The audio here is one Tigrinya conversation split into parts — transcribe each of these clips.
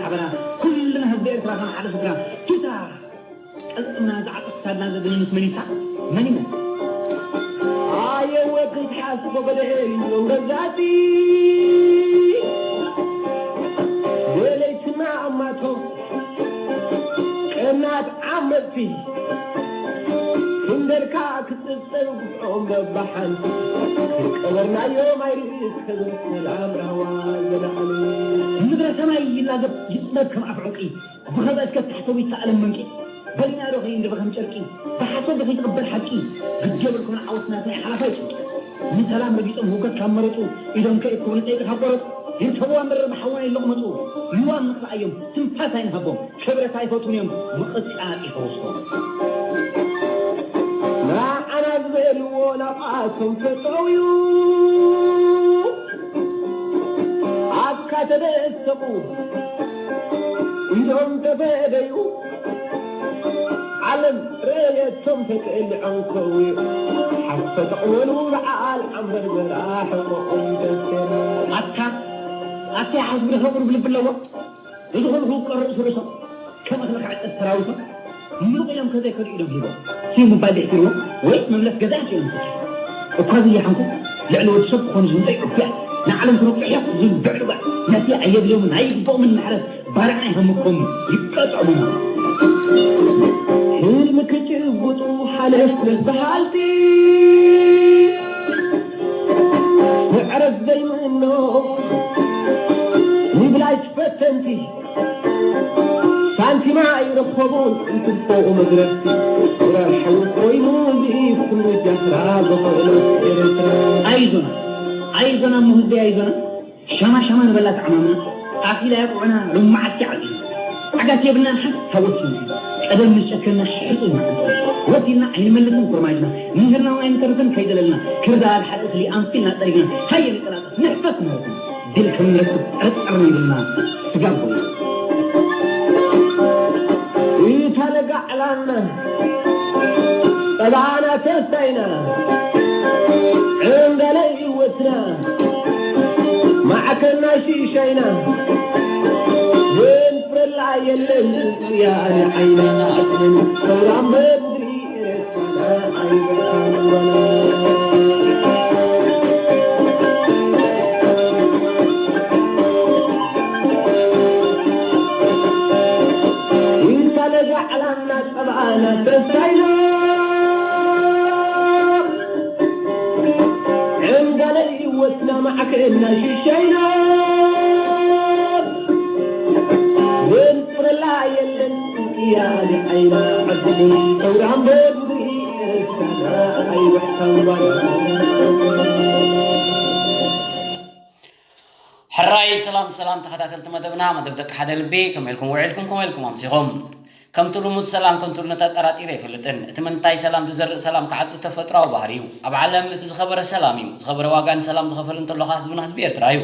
ሓበና ኩልና ህዝቢ ኤርትራ ከም ሓደ ስድራ ቱታ ቀልጥምና ዝዓጥፍ ክሳድና ዘድንንስ መን ይሳ መን ይመን ኣየ ወዲ ዝሓስቦ በደኤል እዮም ገዛእቲ ወለይትና ኣማቶም ቀናት ዓመፅቲ ክንደልካ ክፅብፀብ ግፍዖም በባሓንቲ ቀበርናዮም ኣይርእ ክብል ሰላም ራህዋ ዘላኣሉ ምድረ ሰማይ ይላገብ ይፅበብ ከም ኣፍ ዕንቂ ብኸብአት ከታሕተው ይተኣለም መንቂ በሊና ዶ ከይንድበ ከም ጨርቂ ብሓሶት ዶ ከይትቕበል ሓቂ ግዲ የብልኩምን ዓወትና ናይ ሓላፋይ ጭንቂ ንሰላም ረጊጾም ህውከት ካብ መረጹ ኢዶም ከይእከቡ ንጸይቂ ካብ ቆረጹ ይርከብዋ እምበር ብሓዋን ይለቕመጹ ልዋም ንኽልኣዮም ትንፋስ ኣይንሃቦም ክብረት ኣይፈትዉን እዮም ምቕጻጽ ይፈውስዎም ንዓና ዝበልዎ ናብኣቶም ተጠውዩ ኣካ ተደሰቑ ኢዶም ተፈደዩ ዓለም ረየቶም ተቀሊዖም ከውዩ ሓፈ ተቕበሉ በዓል ዓንበርበራ ሕቆኦም ደሴና ኣታ ኣታ ሓዝቢ ደኸ ቁሩብ ልቢ ኣለዎ እዚ ኩሉ ክውቀር ርእሱ ርእሶም ከም እኽሊ ክዕጸድ ሰራዊቶም ምሉቕ ኢሎም ከዘይከዱ ኢሎም ሂቦም ስዩ ምባል ድሕትርዎም ወይ መምለስ ገዛ ኣትዮም እኳ ዝየሓንኩ ልዕሊ ወዲ ሰብ ክኾኑ ዝምፀ ዑፍያ ንዓለም ክነቁሕ እዮም ዝብል ብዕልዋ ነቲ ኣየድልዮምን ኣይግብኦምን ምሕረት ባርዓ ይሃምኮም ይቀጥዕሙ ህልሚ ክጭብጡ ሓለፍ በሃልቲ ምዕረት ዘይምእኖ ንብላይ ፈተንቲ ሳንቲማ ኣይረኸቡን እንትርፎኡ መድረፍቲ ራሕዊ ኮይኑ ዝኢፍኩም ጃፍራ ዝኾእሎ ኤርትራ ኣይዞና ኣይዞና እሞ ህዝቢ ኣይዞና ሸማ ሸማ ንበላ ተዓማምና ኣኺላ ያቁዕና ሎማዓት ዓፂና ዓጋት የብልናን ሓንሳብ ወሲንሲ ቀደም ንጨከና ሕፁ ማዓንጥና ወሲና ኣይንመልስን ኩርማጅና ምህርና ኣይንተርፍን ከይደለልና ክርዳድ ሓደ እኽሊ ኣንፊልና ጠሪግና ሃየ ንቀላጠፍ ንሕፈስ ምህርትና ድል ከም ንረክብ ጠርጠር ይብልና ስጋብ ጎና እታ ለጋዕላና ጸባና ተስታይና ዕንገለ ይወትና ማዕከና ሽሻይና ዘንፍረላ የለን ያለ ዓይና ኣጥምን ሰውራም በድሪ ሕራይ ሰላም ሰላም ተኸታተልቲ መደብና መደብ ደቂ ሓደ ልቢ ከመይ ኢልኩም ውዒልኩም ከመይ ኢልኩም ኣምሲኹም ከምቲ ልሙድ ሰላም ከምቲ ልሙድ ኣጠራጢረ ኣይፈልጥን እቲ ምንታይ ሰላም ዝዘርእ ሰላም ክዓጹ ተፈጥራዊ ባህሪ እዩ ኣብ ዓለም እቲ ዝኸበረ ሰላም እዩ ዝኸበረ ዋጋ ንሰላም ዝኸፈል እንተሎኻ ህዝብና ህዝቢ ኤርትራ እዩ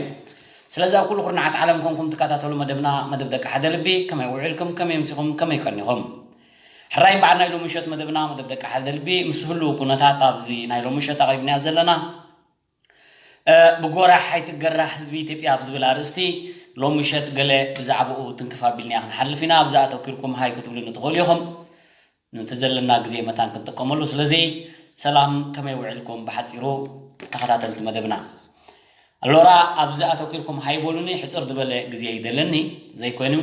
ስለዚ ኣብ ኩሉ ኩርናዓት ዓለም ኮንኩም ትከታተሉ መደብና መደብ ደቂ ሓደ ልቢ ከመይ ውዒልኩም ከመይ ኣምሲኹም ከመይ ቀኒኹም ሕራይ እምበዓር ናይ ሎሚ ምሸት መደብና መደብ ደቂ ሓደ ልቢ ምስ ህልው ኩነታት ኣብዚ ናይ ሎሚ ምሸት ኣቕሪብናያ ዘለና ብጎራሕ ኣይትገራሕ ህዝቢ ኢትዮጵያ ኣብ ዝብል ኣርእስቲ ሎም ምሸት ገለ ብዛዕባኡ ትንክፍ ኣቢልናያ ክንሓልፍ ኢና ኣብዛ ኣተኪርኩም ሃይ ክትብሉኒ ትኽእሉ ኢኹም ነቲ ዘለና ግዜ መታን ክንጥቀመሉ ስለዚ ሰላም ከመይ ውዕልኩም ብሓፂሩ ተኸታተልቲ መደብና ኣሎራ ኣብዚ ኣተኪርኩም ሃይ በሉኒ ሕፅር ዝበለ ግዜ ይደለኒ ዘይኮይኑ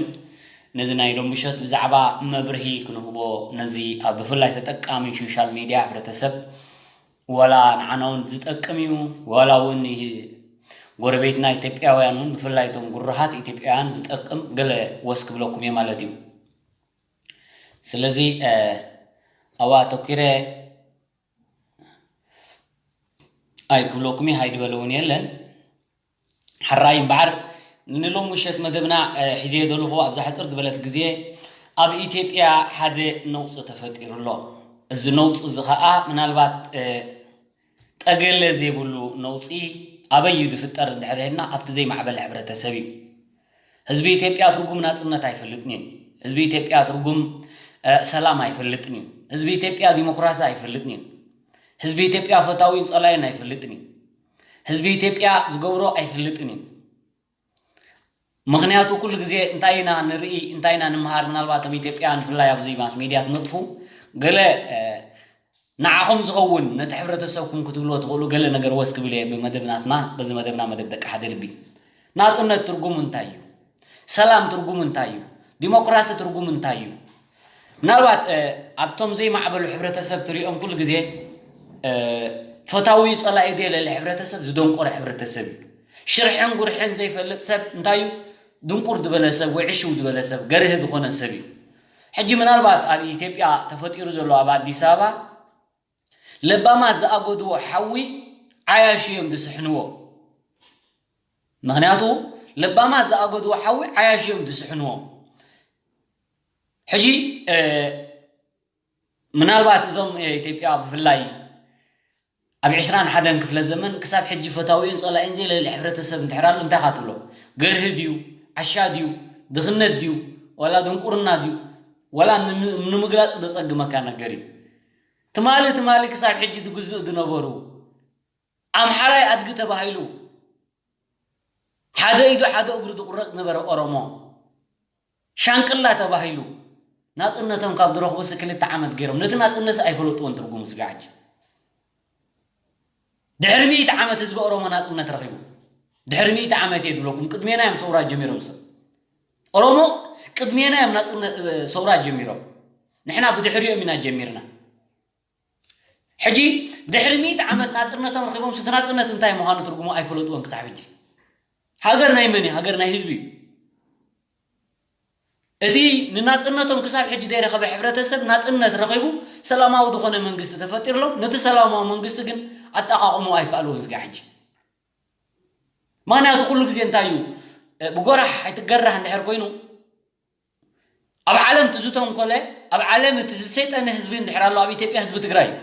ነዚ ናይ ሎም ምሸት ብዛዕባ መብርሂ ክንህቦ ነዚ ኣብ ብፍላይ ተጠቃሚ ሶሻል ሚድያ ሕብረተሰብ ዋላ ንዓና እውን ዝጠቅም እዩ ዋላ እውን ጎረቤትና ኢትዮጵያውያን እውን ብፍላይ እቶም ጉሩሃት ኢትዮጵያውያን ዝጠቅም ገለ ወስ ክብለኩም እየ ማለት እዩ ስለዚ ኣብኡ ኣተኪረ ኣይክብለኩም እየ ሃይ ዝበለ እውን የለን ሕራይ እምበዓር ንሎም ምሸት መደብና ሒዘዮ ዘለኹ ኣብዛ ሕፅር ዝበለት ግዜ ኣብ ኢትዮጵያ ሓደ ነውፂ ተፈጢሩ ኣሎ እዚ ነውፂ እዚ ከዓ ምናልባት ጠገለ ዘይብሉ ነውፂ ኣበይ እዩ ዝፍጠር እንድሕር ሄድና ኣብቲ ዘይማዕበለ ሕብረተሰብ እዩ ህዝቢ ኢትዮጵያ ትርጉም ናፅነት ኣይፈልጥን እዩ ህዝቢ ኢትዮጵያ ትርጉም ሰላም ኣይፈልጥን እዩ ህዝቢ ኢትዮጵያ ዲሞክራሲ ኣይፈልጥን እዩ ህዝቢ ኢትዮጵያ ፈታዊን ፀላይን ኣይፈልጥን እዩ ህዝቢ ኢትዮጵያ ዝገብሮ ኣይፈልጥን እዩ ምኽንያቱ ኩሉ ግዜ እንታይ ኢና ንርኢ እንታይ ኢና ንምሃር ምናልባት ኣብ ኢትዮጵያ ብፍላይ ኣብዚ ማስ ሜድያ ትነጥፉ ገለ ንዓኹም ዝኸውን ነቲ ሕብረተሰብኩም ክትብልዎ ትኽእሉ ገለ ነገር ወስ ክብል እየ ብመደብ ናትና በዚ መደብና መደብ ደቂ ሓደ ልቢ ናፅነት ትርጉሙ እንታይ እዩ ሰላም ትርጉሙ እንታይ እዩ ዲሞክራሲ ትርጉሙ እንታይ እዩ ምናልባት ኣብቶም ዘይማዕበሉ ሕብረተሰብ ትሪኦም ኩሉ ግዜ ፈታዊ ፀላኢ ደለለ ሕብረተሰብ ዝደንቆረ ሕብረተሰብ እዩ ሽርሕን ጉርሕን ዘይፈልጥ ሰብ እንታይ እዩ ድንቁር ዝበለ ሰብ ወይ ዕሽው ዝበለ ሰብ ገርህ ዝኾነ ሰብ እዩ ሕጂ ምናልባት ኣብ ኢትዮጵያ ተፈጢሩ ዘሎ ኣብ ኣዲስ ኣበባ ለባማት ዝኣገድዎ ሓዊ ዓያሹ እዮም ዝስሕንዎ ምኽንያቱ ለባማት ዝኣገድዎ ሓዊ ዓያሹ እዮም ዝስሕንዎ ሕጂ ምናልባት እዞም ኢትዮጵያ ብፍላይ ኣብ ዕስራን ሓደን ክፍለ ዘመን ክሳብ ሕጂ ፈታዊኡን ፀላኢን ዘይለለ ሕብረተሰብ እንድሕር ኣሎ እንታይ ኢኻ ትብሎ? ገርሂ ድዩ? ዓሻ ድዩ? ድኽነት ድዩ? ዋላ ድንቁርና ድዩ? ዋላ ንምግላፁ ዘፀግመካ ነገር እዩ። ትማሊ ትማሊ ክሳብ ሕጂ ዝግዝኡ ዝነበሩ ኣምሓራይ ኣድጊ ተባሂሉ ሓደ ኢዱ ሓደ እግሩ ዝቁረፅ ዝነበረ ኦሮሞ ሻንቅላ ተባሂሉ ናፅነቶም ካብ ዝረኽቡ ሲ ክልተ ዓመት ገይሮም ነቲ ናፅነት ኣይፈለጥዎን ትርጉሙ ስጋዕ ሕጂ ድሕሪ ሚእቲ ዓመት ህዝቢ ኦሮሞ ናፅነት ረኺቡ ድሕሪ ሚእቲ ዓመት እየ ዝብለኩም ቅድሜና እዮም ሰውራ ጀሚሮም ሰብ ኦሮሞ ቅድሜና እዮም ናፅነት ሰውራ ጀሚሮም ንሕና ብድሕሪኦም ኢና ጀሚርና ሕጂ ድሕሪ ሚእቲ ዓመት ናፅነቶም ረኺቦም ስቲ ናፅነት እንታይ ምዃኑ ትርጉሙ ኣይፈለጥዎን ክሳብ ሕጂ ሃገር ናይ መን እዩ ሃገር ናይ ህዝቢ እዩ እቲ ንናፅነቶም ክሳብ ሕጂ ዘይረኸበ ሕብረተሰብ ናፅነት ረኺቡ ሰላማዊ ዝኾነ መንግስቲ ተፈጢርሎም ነቲ ሰላማዊ መንግስቲ ግን ኣጠቓቕሞ ኣይከኣልዎን ስጋ ሕጂ ምክንያቱ ኩሉ ግዜ እንታይ እዩ ብጎራሕ ኣይትገራህ እንድሕር ኮይኑ ኣብ ዓለም ትዝተንኮለ ኣብ ዓለም እቲ ዝሰይጠነ ህዝቢ እንድሕር ኣሎ ኣብ ኢትዮጵያ ህዝቢ ትግራይ እዩ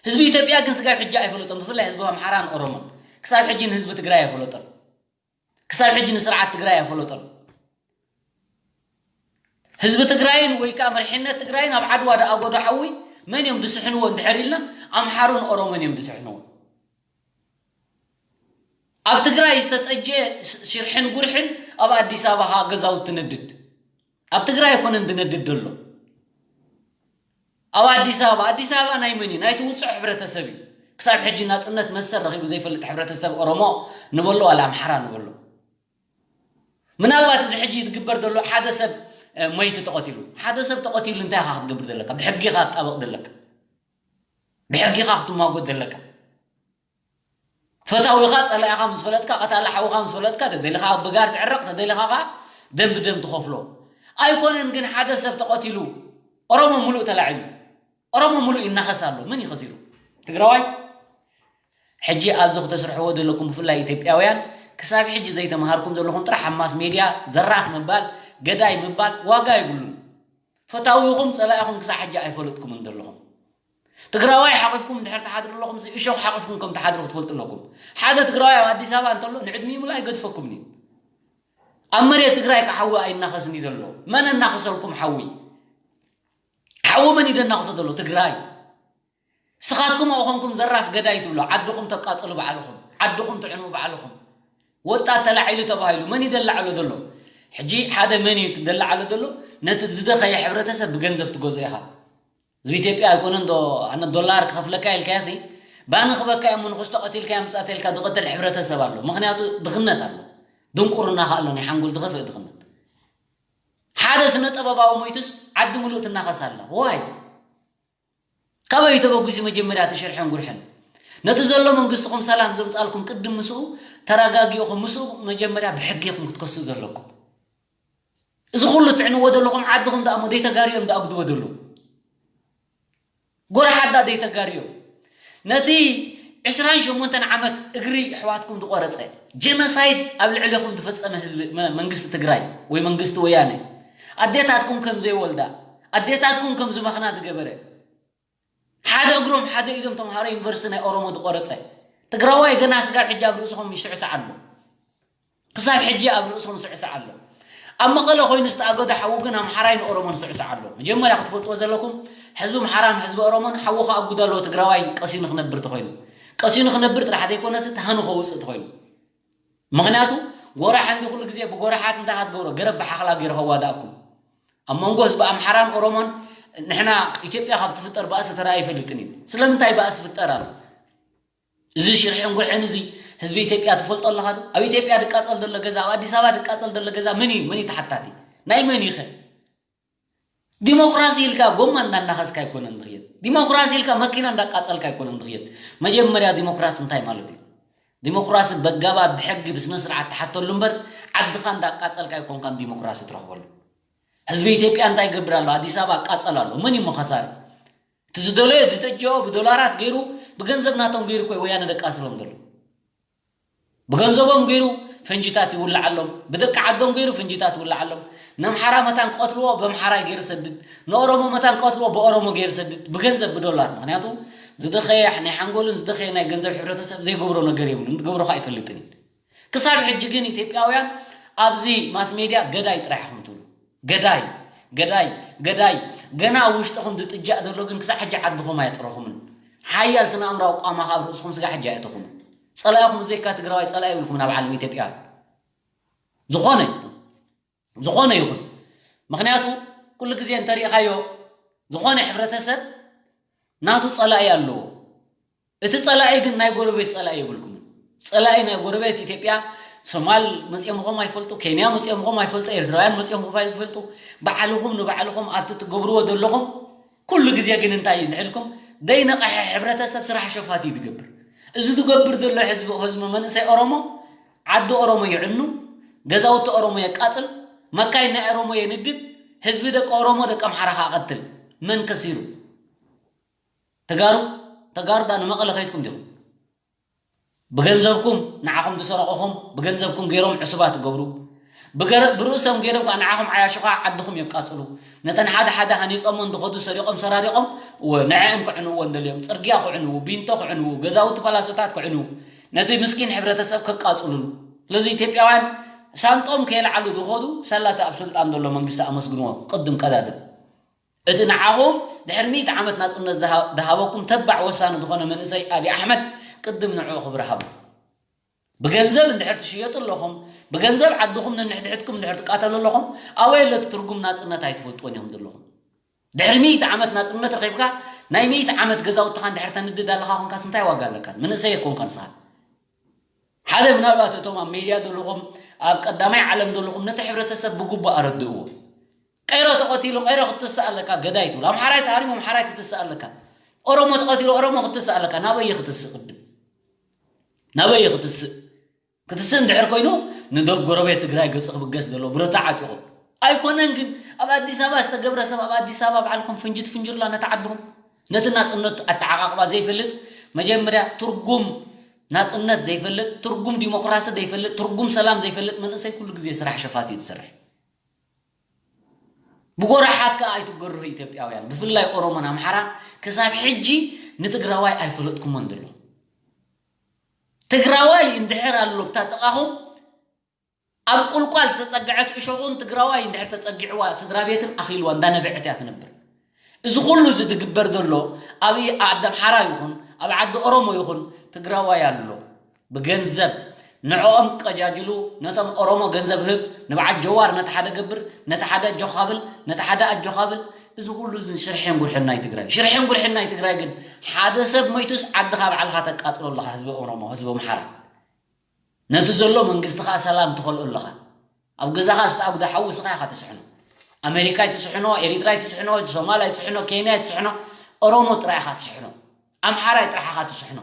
ህዝቢ ኢትዮጵያ ግን ስጋብ ሕጂ ኣይፈለጦም ብፍላይ ህዝቢ ኣምሓራን ኦሮሞን ክሳብ ሕጂ ንህዝቢ ትግራይ ኣይፈለጦም ክሳብ ሕጂ ንስርዓት ትግራይ ኣይፈለጦም ህዝቢ ትግራይን ወይ ከዓ መሪሕነት ትግራይን ኣብ ዓድዋ ደኣጎዶ ሓዊ መን እዮም ዝስሕንዎ እንድሕር ኢልና ኣምሓሩን ኦሮሞን እዮም ዝስሕንዎ ኣብ ትግራይ ዝተጠጀ ሽርሕን ጉርሕን ኣብ ኣዲስ ኣበባ ገዛውቲ ትነድድ ኣብ ትግራይ ኣይኮነን ዝነድድ ዘሎ ኣብ ኣዲስ ኣበባ ኣዲስ ኣበባ ናይ መን እዩ ናይቲ ውፅዕ ሕብረተሰብ እዩ ክሳብ ሕጂ ናፅነት መሰል ረኺቡ ዘይፈልጥ ሕብረተሰብ ኦሮሞ ንበሎ ዋላ ኣምሓራ ንበሎ ምናልባት እዚ ሕጂ ዝግበር ዘሎ ሓደ ሰብ ሞይቲ ተቐቲሉ ሓደ ሰብ ተቐቲሉ እንታይ ኢኻ ክትገብር ዘለካ ብሕጊ ኢኻ ትጣበቕ ዘለካ ብሕጊ ኢኻ ክትማጎት ዘለካ ፈታዊኻ ጸላኢኻ ምስ ፈለጥካ ቀታሊ ሓውኻ ምስ ፈለጥካ ተደሊኻ ብጋር ትዕረቕ ተደሊኻ ኸዓ ደም ብደም ትኸፍሎ ኣይኮነን ግን ሓደ ሰብ ተቐቲሉ ኦሮሞ ሙሉእ ተላዒሉ ኦሮሞ ሙሉእ ይናኸስ ኣሎ መን ይኸሲሩ ትግራዋይ ሕጂ ኣብዚ ክተስርሕዎ ዘለኩም ብፍላይ ኢትዮጵያውያን ክሳብ ሕጂ ዘይተምሃርኩም ዘለኹም ጥራሕ ኣብ ማስ ሜድያ ዘራፍ ምባል ገዳይ ምባል ዋጋ የብሉን ፈታዊኹም ጸላኢኹም ክሳብ ሕጂ ኣይፈለጥኩምን ዘለኹም ትግራዋይ ሓቂፍኩም እንድሕር ትሓድሩ ኣለኹም እሾኽ ሓቂፍኩም ከም ትሓድሩ ክትፈልጡ ኣለኩም ሓደ ትግራዋይ ኣብ ኣዲስ ኣበባ እንተሎ ንዕድሚኡ ሙሉ ኣይገድፈኩምን እዩ ኣብ መሬት ትግራይ ክሓዊ ኣይናኸስን እዩ ዘሎ መን እናኸሰልኩም ሓዊ ሓዊ መን እዩ ደናኽሶ ዘሎ ትግራይ ስኻትኩም ኣብኾንኩም ዘራፍ ገዳይ ትብሎ ዓድኹም ተቃፅሉ ባዕልኹም ዓድኹም ትዕንቡ ባዕልኹም ወጣት ተላዒሉ ተባሂሉ መን ይደላዕሎ ዘሎ ሕጂ ሓደ መን እዩ ትደላዓሎ ዘሎ ነቲ ዝደኸየ ሕብረተሰብ ብገንዘብ ትገዝኦ ኢኻ ህዝቢ ኢትዮጵያ ኣይኮነ ዶ ኣነ ዶላር ክኸፍለካ ኢልካያሲ ባኒ ክበካ እሞ ንኽስቶ ቀቲልካ ምፃት ኢልካ ዝቐተል ሕብረተሰብ ኣሎ ምክንያቱ ድኽነት ኣሎ ድንቁርና ከ ኣሎ ናይ ሓንጎል ዝኸፍእ ድኽነት ሓደ ስነ ጥበባዊ ሞይቱስ ዓዲ ሙሉእ ትናኸስ ኣላ ዋይ ካበይ ተበጉሲ መጀመርያ እቲ ሽርሕን ጉርሕን ነቲ ዘሎ መንግስትኹም ሰላም ዘምፃልኩም ቅድም ምስኡ ተረጋጊእኹም ምስኡ መጀመርያ ብሕጊ ኢኹም ክትከሱ ዘለኩም እዚ ኩሉ ትዕንዎ ዘለኹም ዓድኹም ደኣ እሞ ዘይተጋርዮም ደኣ ግድቦ ዘለዉ ጎረሓት ደኣ ዘይተጋርዮም ነቲ ዕስራን ሸሞንተን ዓመት እግሪ ኣሕዋትኩም ዝቆረፀ ጀኖሳይድ ኣብ ልዕሌኹም ዝፈፀመ ህዝቢ መንግስቲ ትግራይ ወይ መንግስቲ ወያነ ኣዴታትኩም ከም ዘይወልዳ ኣዴታትኩም ከም ዝመኽና ዝገበረ ሓደ እግሮም ሓደ ኢዶም ተምሃሮ ዩኒቨርሲቲ ናይ ኦሮሞ ዝቆረፀ ትግራዋይ ገና ስጋብ ሕጂ ኣብ ርእስኹም ይስዕስዕ ኣሎ ክሳብ ሕጂ ኣብ ርእሶም ስዕስዕ ኣሎ ኣብ መቐለ ኮይኑ ዝተኣገደ ሓዊ ግን ኣምሓራይ ንኦሮሞን ስዕስዕ ኣሎ መጀመርያ ክትፈልጥዎ ዘለኩም ሕዝቢ ኣምሓራን ሕዝቢ ኦሮሞን ሓዊ ከኣጉድ ኣለዎ ትግራዋይ ቀሲኑ ክነብር ተኮይኑ ቀሲኑ ክነብር ጥራሕ ዘይኮነስ ተሃኑ ከውፅእ ተኮይኑ ምክንያቱ ጎራሕ እንዲ ኩሉ ግዜ ብጎረሓት እንታይ ክትገብሮ? ገረብ ብሓኽላ ገይሩ ከዋዳእኩም። ኣብ መንጎ ህዝቢ ኣምሓራን ኦሮሞን ንሕና ኢትዮጵያ ካብ ትፍጠር ባእሲ ተረኣ ኣይፈልጥን እዩ። ስለምንታይ ባእሲ ፍጠር ኣሎ? እዚ ሽርሕን ጉርሕን እዚ ህዝቢ ኢትዮጵያ ትፈልጦ ኣለኻ ዶ? ኣብ ኢትዮጵያ ድቃጸል ዘሎ ገዛ፣ ኣብ ኣዲስ ኣበባ ድቃጸል ዘሎ ገዛ መን እዩ? መን እዩ ተሓታቲ? ናይ መን እዩ ኸ? ዲሞክራሲ ኢልካ ጎማ እንዳናኸስካ ኣይኮነን ዝኽየድ። ዲሞክራሲ ኢልካ መኪና እንዳቃጸልካ ኣይኮነን ዝኽየድ። መጀመርያ ዲሞክራሲ እንታይ ማለት እዩ? ዲሞክራሲ በጋባ ብሕጊ ብስነ ስርዓት ትሓተሉ እምበር ዓድኻ እንዳቃጸልካ ኣይኮንካን ዲሞክራሲ ትረኽበሉ። ህዝቢ ኢትዮጵያ እንታይ ይገብር ኣሎ? ኣዲስ ኣበባ ቃጸል ኣሎ። መን እዩ መኸሳሪ? እቲ ዝደለዮ ዝጠጀኦ ብዶላራት ገይሩ ብገንዘብ ናቶም ገይሩ እኮ ወያነ ደቃስሎም ዘሎ። ብገንዘቦም ገይሩ ፈንጂታት ይውልዓሎም፣ ብደቂ ዓዶም ገይሩ ፈንጂታት ይውልዓሎም። ነምሓራ መታን ክቐትልዎ በምሓራይ ገይሩ ሰድድ፣ ንኦሮሞ መታን ክቐትልዎ ብኦሮሞ ገይሩ ሰድድ፣ ብገንዘብ ብዶላር። ምክንያቱ ዝደኸየ ናይ ሓንጎልን ዝደኸየ ናይ ገንዘብ ሕብረተሰብ ዘይገብሮ ነገር የብሉን፣ ዝገብሮ ከዓ ኣይፈልጥን እዩ። ክሳብ ሕጂ ግን ኢትዮጵያውያን ኣብዚ ማስ ሜድያ ገዳይ ጥራሕ ኢኹም ትብሉ። ገዳይ፣ ገዳይ፣ ገዳይ። ገና ኣብ ውሽጥኹም ዝጥጃእ ዘሎ ግን ክሳዕ ሕጂ ዓድኹም ኣየጽረኹምን። ሓያል ስነ ኣእምራዊ ቋማ ካብ ርእስኹም ስጋ ሕጂ ኣየእተኹምን። ጸላኢኹም ብዘይካ ትግራዋይ ጸላኢ የብልኩም ናብ ዓለም ኢትዮጵያ። ዝኾነ ይኹን፣ ዝኾነ ይኹን። ምኽንያቱ ኩሉ ግዜ እንተሪእኻዮ ዝኾነ ሕብረተሰብ ናቱ ጸላኢ ኣለዎ። እቲ ጸላኢ ግን ናይ ጎረቤት ጸላኢ የብልኩምን። ጸላኢ ናይ ጎረቤት ኢትዮጵያ፣ ሶማል መጺኦምኹም ኣይፈልጡ፣ ኬንያ መጺኦምኹም ኣይፈልጡ፣ ኤርትራውያን መጺኦምኹም ኣይፈልጡ። ባዕልኹም ንባዕልኹም ኣብቲ ትገብርዎ ዘለኹም ኩሉ ግዜ ግን እንታይ እዩ ድሕልኩም? ዘይነቕሐ ሕብረተሰብ ስራሕ ሸፋት እዩ ዝገብር። እዚ ዝገብር ዘሎ ህዝቢ፣ ህዝቢ መንእሰይ ኦሮሞ ዓዲ ኦሮሞ ይዕኑ፣ ገዛውቲ ኦሮሞ የቃጽል፣ መካይን ናይ ኦሮሞ የንድድ፣ ህዝቢ ደቂ ኦሮሞ ደቂ ኣምሓራ ከኣ ቀትል። መን ከሲሩ? ተጋሩ፣ ተጋሩ ዳ ንመቐለ ከይድኩም ዲኹም? ብገንዘብኩም ንዓኹም ዝሰረቑኹም ብገንዘብኩም ገይሮም ዕሱባት ትገብሩ። ብገረ-፣ ብርእሶም ገይሮም ከዓ ንዓኹም ዓያሹ ከዓ ዓድኹም የቃጽሉ። ነተን ሓደ ሓደ ሃኒጾሞን ዝኸዱ ሰሪቖም ሰራሪቖም ወ-፣ ንዐአን ክዕንዎ እንደልዮም። ጽርግያ ክዕንዉ፣ ቢንቶ ክዕንዉ፣ ገዛውቲ ፓላሶታት ክዕንዉ። ነቲ ምስኪን ሕብረተሰብ ከቃጽሉሉ። ስለዚ ኢትዮጵያውያን ሳንጦም ከየልዓሉ ዝኸዱ ሳላቲ ኣብ ስልጣን ዘሎ መንግስቲ ኣመስግንዎ። ቅድም ቀዳድም። እቲ ንዓኹም ድሕሪ ሚእቲ ዓመት ናጽነት ዝሃ-፣ ዝሃበኩም ተባዕ ወሳኒ ዝኾነ መንእሰይ ኣብይ ኣሕመድ ቅድም ንዕኡ ክብሪ ሃቡ። ብገንዘብ እንድሕር ትሽየጡ ኣለኹም፣ ብገንዘብ ዓድኹም ነንሕድሕድኩም እንድሕር ትቃተሉ ኣለኹም፣ ኣበይ ኣሎ እቲ ትርጉም ናጽነት ኣይትፈልጥዎን ኢኹም ዘለኹም። ድሕሪ ሚእቲ ዓመት ናጽነት ረኺብካ ናይ ሚእቲ ዓመት ገዛውትኻ እንድሕር ተንድድ ኣለኻ ኮንካስ እንታይ ዋጋ ኣለካ? መንእሰይ ኣይኮንካን ንስኻ። ሓደ ምናልባት እቶም ኣብ ሜድያ ዘለኹም ኣብ ቀዳማይ ዓለም ዘለኹም ነቲ ሕብረተሰብ ብግቡእ ኣረድእዎ። ቀይሮ ተቐቲሉ ቀይሮ ክትስእ ኣለካ፣ ገዳይ ትብል። ኣምሓራይ ተሃሪሙ ኣምሓራይ ክትስእ ኣለካ። ኦሮሞ ተቐቲሉ ኦሮሞ ክትስእ ኣለካ። ናበይ ክትስእ ቅድም? ናበይ ክትስእ? ክትስእ እንድሕር ኮይኑ ንዶብ ጎረቤት ትግራይ ገጹ ክብገስ ዘሎ ብረታ ዓጢቑ ኣይኮነን። ግን ኣብ ኣዲስ ኣበባ ዝተገብረ ሰብ ኣብ ኣዲስ ኣበባ ባዕልኹም ፍንጂ ትፍንጅሩላ ነቲ ዓድኹም። ነቲ ናጽነት ኣተዓቓቕባ ዘይፈልጥ መጀመርያ ትርጉም ናጽነት ዘይፈልጥ ትርጉም ዲሞክራሲ ዘይፈልጥ ትርጉም ሰላም ዘይፈልጥ መንእሰይ ኩሉ ግዜ ስራሕ ሸፋት እዩ ዝሰርሕ። ብጎረሓት ከኣ ኣይትገርሁ ኢትዮጵያውያን፣ ብፍላይ ኦሮሞን ኣምሓራን ክሳብ ሕጂ ንትግራዋይ ኣይፈለጥኩሞን ዘለኹም። ትግራዋይ እንድሕር ኣሎ ብታ ጥቓኹም ኣብ ቁልቋል ዝተጸግዐት እሾኹን ትግራዋይ እንድሕር ተጸጊዕዋ ስድራ ቤትን ኣኺልዋ እንዳነበዐት እያ ትነብር። እዚ ኩሉ እዚ ዝግበር ዘሎ ኣብ ዓዲ ኣምሓራ ይኹን ኣብ ዓዲ ኦሮሞ ይኹን ትግራዋይ ኣሎ። ብገንዘብ ንዕኦም ቀጃጅሉ ነቶም ኦሮሞ ገንዘብ ህብ፣ ንበዓል ጀዋር ነቲ ሓደ ገብር፣ ነቲ ሓደ ኣጆኻ ብል፣ ነቲ ሓደ ኣጆኻ ብል። እዚ ኩሉ እዚ ሽርሕን ጉርሕን ናይ ትግራይ። ሽርሕን ጉርሕን ናይ ትግራይ ግን ሓደ ሰብ ሞይቱስ ዓድኻ ባዕልኻ ተቃጽሎ ኣለኻ ህዝቢ ኦሮሞ፣ ህዝቢ ኣምሓራ። ነቲ ዘሎ መንግስቲ ከኣ ሰላም ትኸልኦ ኣለኻ። ኣብ ገዛኻ ዝተኣጉደ ሓዊ ስኻ ኢኻ ትስሕኖ። ኣሜሪካ ኣይትስሕኖ፣ ኤሪትራ ኣይትስሕኖ፣ ሶማል ኣይትስሕኖ፣ ኬንያ ኣይትስሕኖ፣ ኦሮሞ ጥራይ ኢኻ ትስሕኖ። ኣምሓራይ ጥራሕ ኢኻ ትስሕኖ።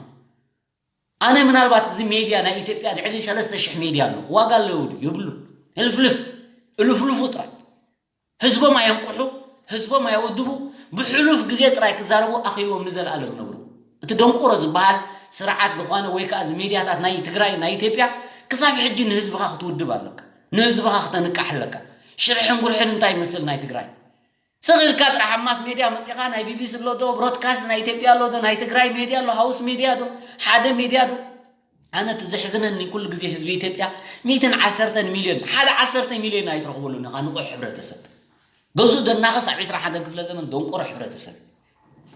ኣነ ምናልባት እዚ ሜድያ ናይ ኢትዮጵያ ልዕሊ ሰለስተ ሽሕ ሜድያ ኣሎ። ዋጋ ኣለዎ ድዩ? የብሉን። ህልፍልፍ። እልፍልፉ ጥራይ። ህዝቦም ኣየንቁሑ፣ ህዝቦም ኣየወድቡ፣ ብሕሉፍ ግዜ ጥራይ ክዛረቡ ኣኺልዎም ንዘለኣለም ዝነብሩ። እቲ ደንቆሮ ዝበሃል ስርዓት ዝኾነ ወይ ከኣ እዚ ሜድያታት ናይ ትግራይ፣ ናይ ኢትዮጵያ ክሳብ ሕጂ ንህዝብኻ ክትውድብ ኣለካ። ንህዝብኻ ክተንቃሕ ኣለካ። ሽርሕን ጉርሕን እንታይ ይመስል ናይ ትግራይ? ስቕ ኢልካ ጥራሕ ኣብ ማስ ሜድያ መጺኻ ናይ ቢቢሲ ኣሎ ዶ፣ ብሮድካስት ናይ ኢትዮጵያ ኣሎ ዶ፣ ናይ ትግራይ ሜድያ ኣሎ፣ ሃውስ ሜድያ ዶ፣ ሓደ ሜድያ ዶ? ኣነ እቲ ዘሕዝነኒ ኩሉ ግዜ ህዝቢ ኢትዮጵያ ሚእትን ዓሰርተን ሚልዮን፣ ሓደ ዓሰርተ ሚልዮን ኣይትረኽበሉን ኢኻ ንቑሕ ሕብረተሰብ። ገዝኡ ደናኸስ ኣብ ዕስራን ሓደን ክፍለ ዘመን ደንቆሮ ሕብረተሰብ።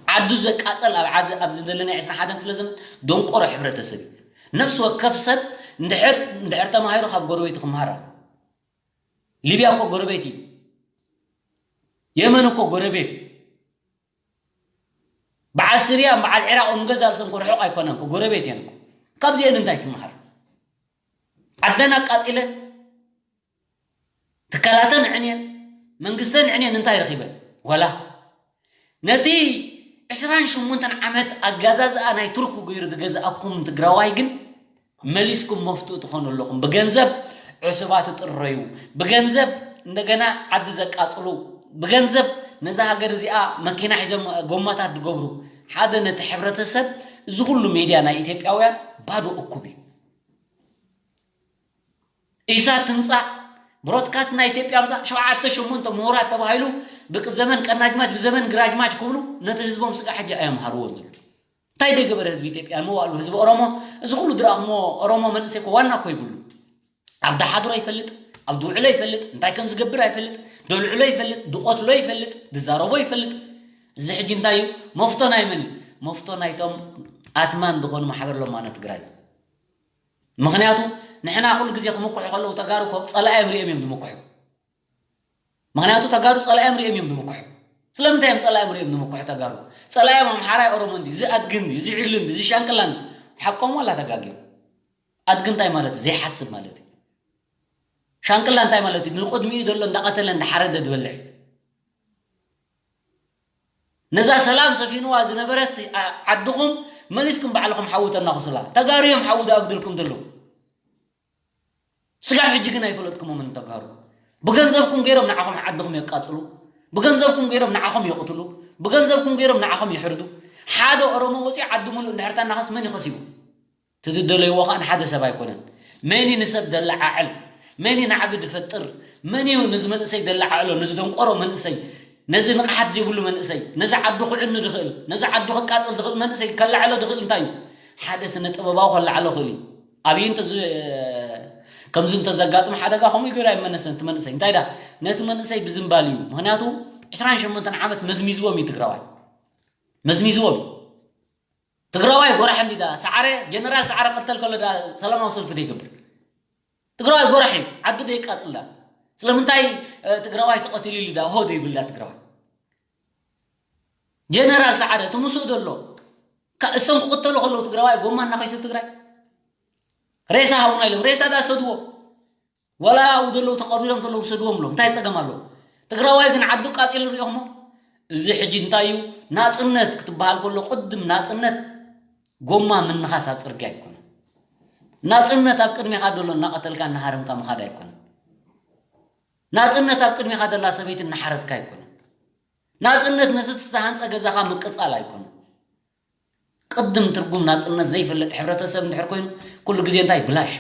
ዓዱ ዘቃጸል ኣብ ዓዚ-፣ ኣብዚ ዘለና ዕስራን ሓደን ክፍለ ዘመን ደንቆሮ ሕብረተሰብ እዩ። ነፍሲ ወከፍ ሰብ እንድሕር እንድሕር ተማሂሩ ካብ ጎረቤቱ ክመሃር ኣሎ። ሊብያ እኮ ጎረቤት እዩ። የመን እኮ ጎረቤት እዩ። በዓል ስርያ በዓል ዒራቕ ንገዛ ርእሰን እኮ ርሑቕ ኣይኮነን እኮ፣ ጎረቤት እየን እኮ። ካብዚአን እንታይ ትመሃር? ዓደን ኣቃጺለን፣ ትካላተን ዕንየን፣ መንግስተን ዕንየን እንታይ ረኺበን? ወላ። ነቲ ዕስራን ሸሞንተን ዓመት ኣጋዛዝኣ ናይ ቱርክ ገይሩ ዝገዝኣኩም ትግራዋይ ግን መሊስኩም መፍትኡ ትኾኑ ኣለኹም። ብገንዘብ ዕሱባት ትጥረዩ፣ ብገንዘብ እንደገና ዓዲ ዘቃጽሉ፣ ብገንዘብ ነዛ ሃገር እዚኣ መኪና ሒዞም ጎማታት ዝገብሩ። ሓደ ነቲ ሕብረተሰብ፣ እዚ ኩሉ ሜድያ ናይ ኢትዮጵያውያን ባዶ እኩብ እዩ። ኢሳት ትምጻእ፣ ብሮድካስት ናይ ኢትዮጵያ ምጻእ፣ ሸውዓተ ሸሞንተ ምሁራት ተባሂሉ ብዘመን ቀናጅማች ብዘመን ግራጅማች ክብሉ ነቲ ህዝቦም ስጋ ሕጂ ኣየምሃርዎን ዝብሉ። እንታይ ዘይገበረ ህዝቢ ኢትዮጵያ፣ መዋእሉ ህዝቢ ኦሮሞ፣ እዚ ኩሉ ዝረኣኹሞ ኦሮሞ መንእሰይ እኮ ዋና እኮ ይብሉ። ኣብ ዝሓድሮ ይፈልጥ፣ ኣብ ዝውዕሎ ይፈልጥ፣ እንታይ ከም ዝገብር ኣይፈልጥ፣ ደልዕሎ ይፈልጥ፣ ድቆትሎ ይፈልጥ፣ ድዛረቦ ይፈልጥ። እዚ ሕጂ እንታይ እዩ? መፍቶ ናይ መን እዩ? መፍቶ ናይቶም ኣትማን ዝኾኑ ማሕበር ለማነ ትግራይ። ምኽንያቱ ንሕና ኩሉ ግዜ ክምክሑ ከለዉ ተጋሩ እኮ ጸላእዮም ሪኦም እዮም ዝምክሑ። ምኽንያቱ ተጋሩ ጸላእዮም ሪኦም እዮም ዝምክሑ። ስለምንታይ እዮም ጸላእዮም ሪኦም ዝምክሑ ተጋሩ? ጸላእዮም ኣምሓራይ ኦሮሞ እንዲ፣ እዚ ኣድጊ እንዲ፣ እዚ ዒሉ እንዲ፣ እዚ ሻንቅላ እንዲ። ሓቆም ዋላ ተጋግዮም? ኣድጊ እንታይ ማለት እዩ? ዘይሓስብ ማለት እዩ። ሻንቅላ እንታይ ማለት እዩ? ንቕድሚኡ ዘሎ እንዳቐተለ እንዳሓረደ ዝበልዕ እዩ። ነዛ ሰላም ሰፊንዋ ዝነበረት ዓ-፣ ዓድኹም መሊስኩም ባዕልኹም ሓዊ ተናኹስላ። ተጋሩ እዮም ሓዊ ዝኣግድልኩም ዘለዉ። ስጋብ ሕጂ ግን ኣይፈለጥኩሞምን ተጋሩ። ብገንዘብኩም ገይሮም ንዓኹም ዓድኹም የቃጽሉ። ብገንዘብኩም ገይሮም ንዓኹም ይቕትሉ። ብገንዘብኩም ገይሮም ንዓኹም ይሕርዱ። ሓደ ኦሮሞ ወፂኡ ዓዲ ሙሉእ እንድሕር ተናኸስ መን ይኸሲቡ? እቲ ዝደለይዎ ኸዓ ንሓደ ሰብ ኣይኮነን። መን እዩ ንሰብ ደለዓዕል? መን እዩ ናዕቢ ዝፈጥር? መን እዩ ነዚ መንእሰይ ደለዓዕሎ? ነዚ ደንቆሮ መንእሰይ፣ ነዚ ንቕሓት ዘይብሉ መንእሰይ፣ ነዚ ዓዱ ክዕኑ ዝኽእል፣ ነዚ ዓዱ ከቃጽል ዝኽእል መንእሰይ ከለዓዕሎ ዝኽእል እንታይ እዩ? ሓደ ስነ ጥበባዊ ከለዓዕሎ ክእል እዩ። ኣብይ እንተ ዝ-፣ ከምዚ እንተዘጋጥም ሓደጋ ከምኡ ገይሩ ኣይመለሰን እቲ መንእሰይ። እንታይ ዳ? ነቲ መንእሰይ ብዝምባል እዩ። ምኽንያቱ ዕስራን ሸሞንተን ዓመት መዝሚዝዎም እዩ ትግራዋይ። መዝሚዝዎም እዩ። ትግራዋይ ጎራሕ እንዲ ዳ ሰዓረ፣ ጀነራል ሰዓረ ቀተል ከሎ ዳ ሰላማዊ ሰልፊ ዶ ይገብር? ትግራዋይ ጎራሕ እዩ፣ ዓዱ ዶ ይቃጽል ዳ? ስለምንታይ፣ እ፣ ትግራዋይ ተቐቲሉ ኢሉ ዳ ሆ ዶ ይብል ዳ ትግራዋይ? ጀነራል ሰዓረ፣ እቲ ምስኡ ዘሎ፣ ካ-፣ እሶም ክቕተሉ ከለዉ ትግራዋይ ጎማ እናኸይሱ ትግራይ? ሬሳ ሃቡና ኢሎም፣ ሬሳ ዳ ሰድዎ? ወላ ኣብኡ ዘለዉ ተቐቢሮም ዘለዉ ሰድዎም ብሎም፣ እንታይ ጸገም ኣለዎ? ትግራዋይ ግን ዓዱ ቃጺሉ ሪኦሞ? እዚ ሕጂ እንታይ እዩ? ናጽነት ክትበሃል ከሎ፣ ቅድም ናጽነት ጎማ ምንኻስ ኣብ ጽርግያ ኣይኮነን። ናጽነት ኣብ ቅድሜኻ ዘሎ እናቐተልካ እናሃረምካ ምኻድ ኣይኮነን። ናጽነት ኣብ ቅድሜኻ ዘላ ሰበይቲ እናሓረድካ ኣይኮነን። ናጽነት ነቲ ዝተሃንጸ ገዛኻ ምቅጻል ኣይኮነን። ቅድም ትርጉም ናጽነት ዘይፈልጥ ሕብረተሰብ እንድሕር ኮይኑ፣ ኩሉ ግዜ እንታይ? ብላሽ።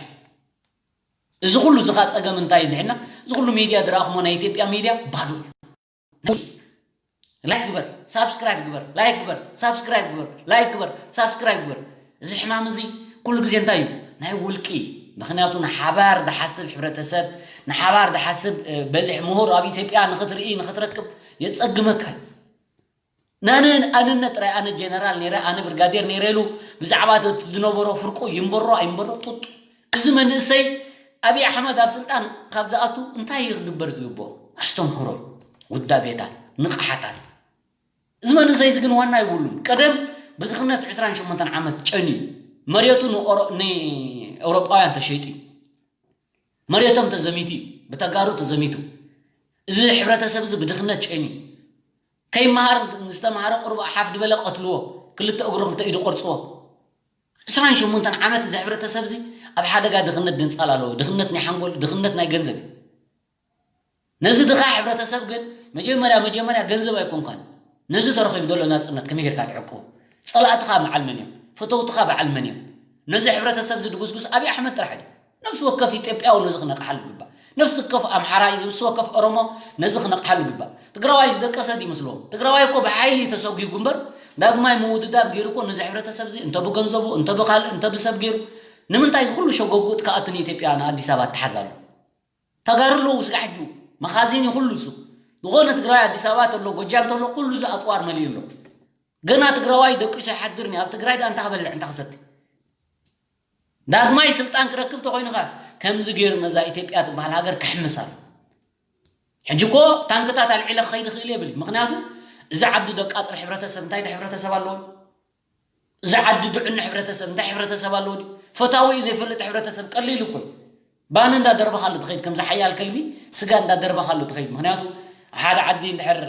እዚ ኩሉ እዚ ኸኣ ጸገም እንታይ እንድሕና፣ እዚ ኩሉ ሜድያ ዝረኣኹሞ ናይ ኢትዮጵያ ሜድያ ባዶ። ላይክ ግበር፣ ሳብስክራይብ ግበር፣ ላይክ ግበር፣ ሳብስክራይብ ግበር፣ ላይክ ግበር፣ ሳብስክራይብ ግበር። እዚ ሕማም እዚ ኩሉ ግዜ እንታይ እዩ? ናይ ውልቂ። ምኽንያቱ ንሓባር ዝሓስብ ሕብረተሰብ፣ ንሓባር ዝሓስብ፣ እ፣ በሊሕ ምሁር ኣብ ኢትዮጵያ ንኽትርኢ፣ ንኽትረክብ የጸግመካ እዩ። ናነ ኣነነት ጥራይ፣ ኣነ ጀነራል ነይረ፣ ኣነ ብርጋዴር ነይረ ኢሉ ብዛዕባ እቲ ዝነበሮ ፍርቁ ይንበሮ ኣይንበሮ ጡጥ። እዚ መንእሰይ ኣብይ ኣሕመድ ኣብ ስልጣን ካብ ዝኣቱ እንታይ እዩ ክግበር ዝግብኦ? ኣስተምህሮ፣ ውዳቤታት፣ ንቕሓታት። እዚ መንእሰይ እዚ ግን ዋና ይብሉን። ቀደም ብድኽነት ዕስራን ሸሞንተን ዓመት ጨንዩ፣ መሬቱ ንኦሮ-፣ ንኤውሮጳውያን ተሸይጡ እዩ። መሬቶም ተዘሚቱ እዩ፣ ብተጋሩ ተዘሚቱ። እዚ ሕብረተሰብ እዚ ብድኽነት ጨንዩ። ከይመሃር ዝተምሃረ ቁሩብ ሓፍ ዝበለ ቀትልዎ፣ ክልተ እግሩ ክልተ ኢዱ ቆርጽዎ። ዕስራን ሸሞንተን ዓመት እዚ ሕብረተሰብ እዚ ኣብ ሓደጋ ድኽነት ድንጻል ኣለዎ። ድኽነት ናይ ሓንጎል፣ ድኽነት ናይ ገንዘብ እዩ። ነዚ ድኻ ሕብረተሰብ ግን መጀመርያ፣ መጀመርያ ገንዘብ ኣይኮንካን። ነዚ ተረኺቡ ዘሎ ናጽነት ከመይ ጌርካ ትዕቅቦ? ጸላእትኻ በዓል መን እዮም? ፈተውትኻ በዓል መን እዮም? ነዚ ሕብረተሰብ እዚ ድጉስጉስ ኣብይ ኣሕመድ ጥራሕ ድዩ? ነፍሲ ወከፍ ኢትዮጵያዊ ነዚ ክነቕሓሉ ይግባእ። ነፍሲ ወከፍ ኣምሓራይ፣ ነፍሲ ወከፍ ኦሮሞ ነዚ ክነቕሓሉ ይግባእ። ትግራዋይ ዝደቀሰ ድዩ ይመስልዎም? ትግራዋይ እኮ ብሓይሊ ተሰጒጉ እምበር ዳግማይ ምውድዳብ ገይሩ እኮ ነዚ ሕብረተሰብ እዚ እንተ ብገንዘቡ፣ እንተ ብኻልእ፣ እንተ ብሰብ ገይሩ ንምንታይ እዚ ኩሉ ሸጎጉጥ ክኣቱ ንኢትዮጵያ ንኣዲስ ኣበባ ኣተሓዝ ኣሎ? ተጋሩ ኣለዉ ስጋዕ ሕጂ። መኻዚን እዩ ኩሉ እሱ። ዝኾነ ትግራዋይ ኣዲስ ኣበባ ተሎ፣ ጎጃም ተሎ፣ ኩሉ እዚ ኣፅዋር መሊኡ ኣሎ። ገና ትግራዋይ ደቂሱ ኣይሓድርን እዩ። ኣብ ትግራይ ደኣ እንታይ ክበልዕ እንታይ ክሰቲ? ዳግማይ ስልጣን ክረክብ ተኾይኑ ከ ከምዚ ገይሩ ነዛ ኢትዮጵያ ትበሃል ሃገር ክሕምስ ኣሎ። ሕጂ እኮ ታንክታት ኣልዒለ ክኸይድ ይኽእል የብል። ምኽንያቱ እዚ ዓዲ ደቃጽል ሕብረተሰብ እንታይ ሕብረተሰብ ኣለዎ? እዚ ዓዲ ድዕኑ ሕብረተሰብ እንታይ ሕብረተሰብ ኣለዎ? ፈታዊ ዘይፈልጥ ሕብረተሰብ ቀሊል እኮ እዩ። ባኒ እንዳደርበኻሉ ትኸይድ፣ ከምዚ ሓያል ከልቢ ስጋ እንዳደርበኻሉ ትኸይድ። ምኽንያቱ ሓደ ዓዲ እንድሕር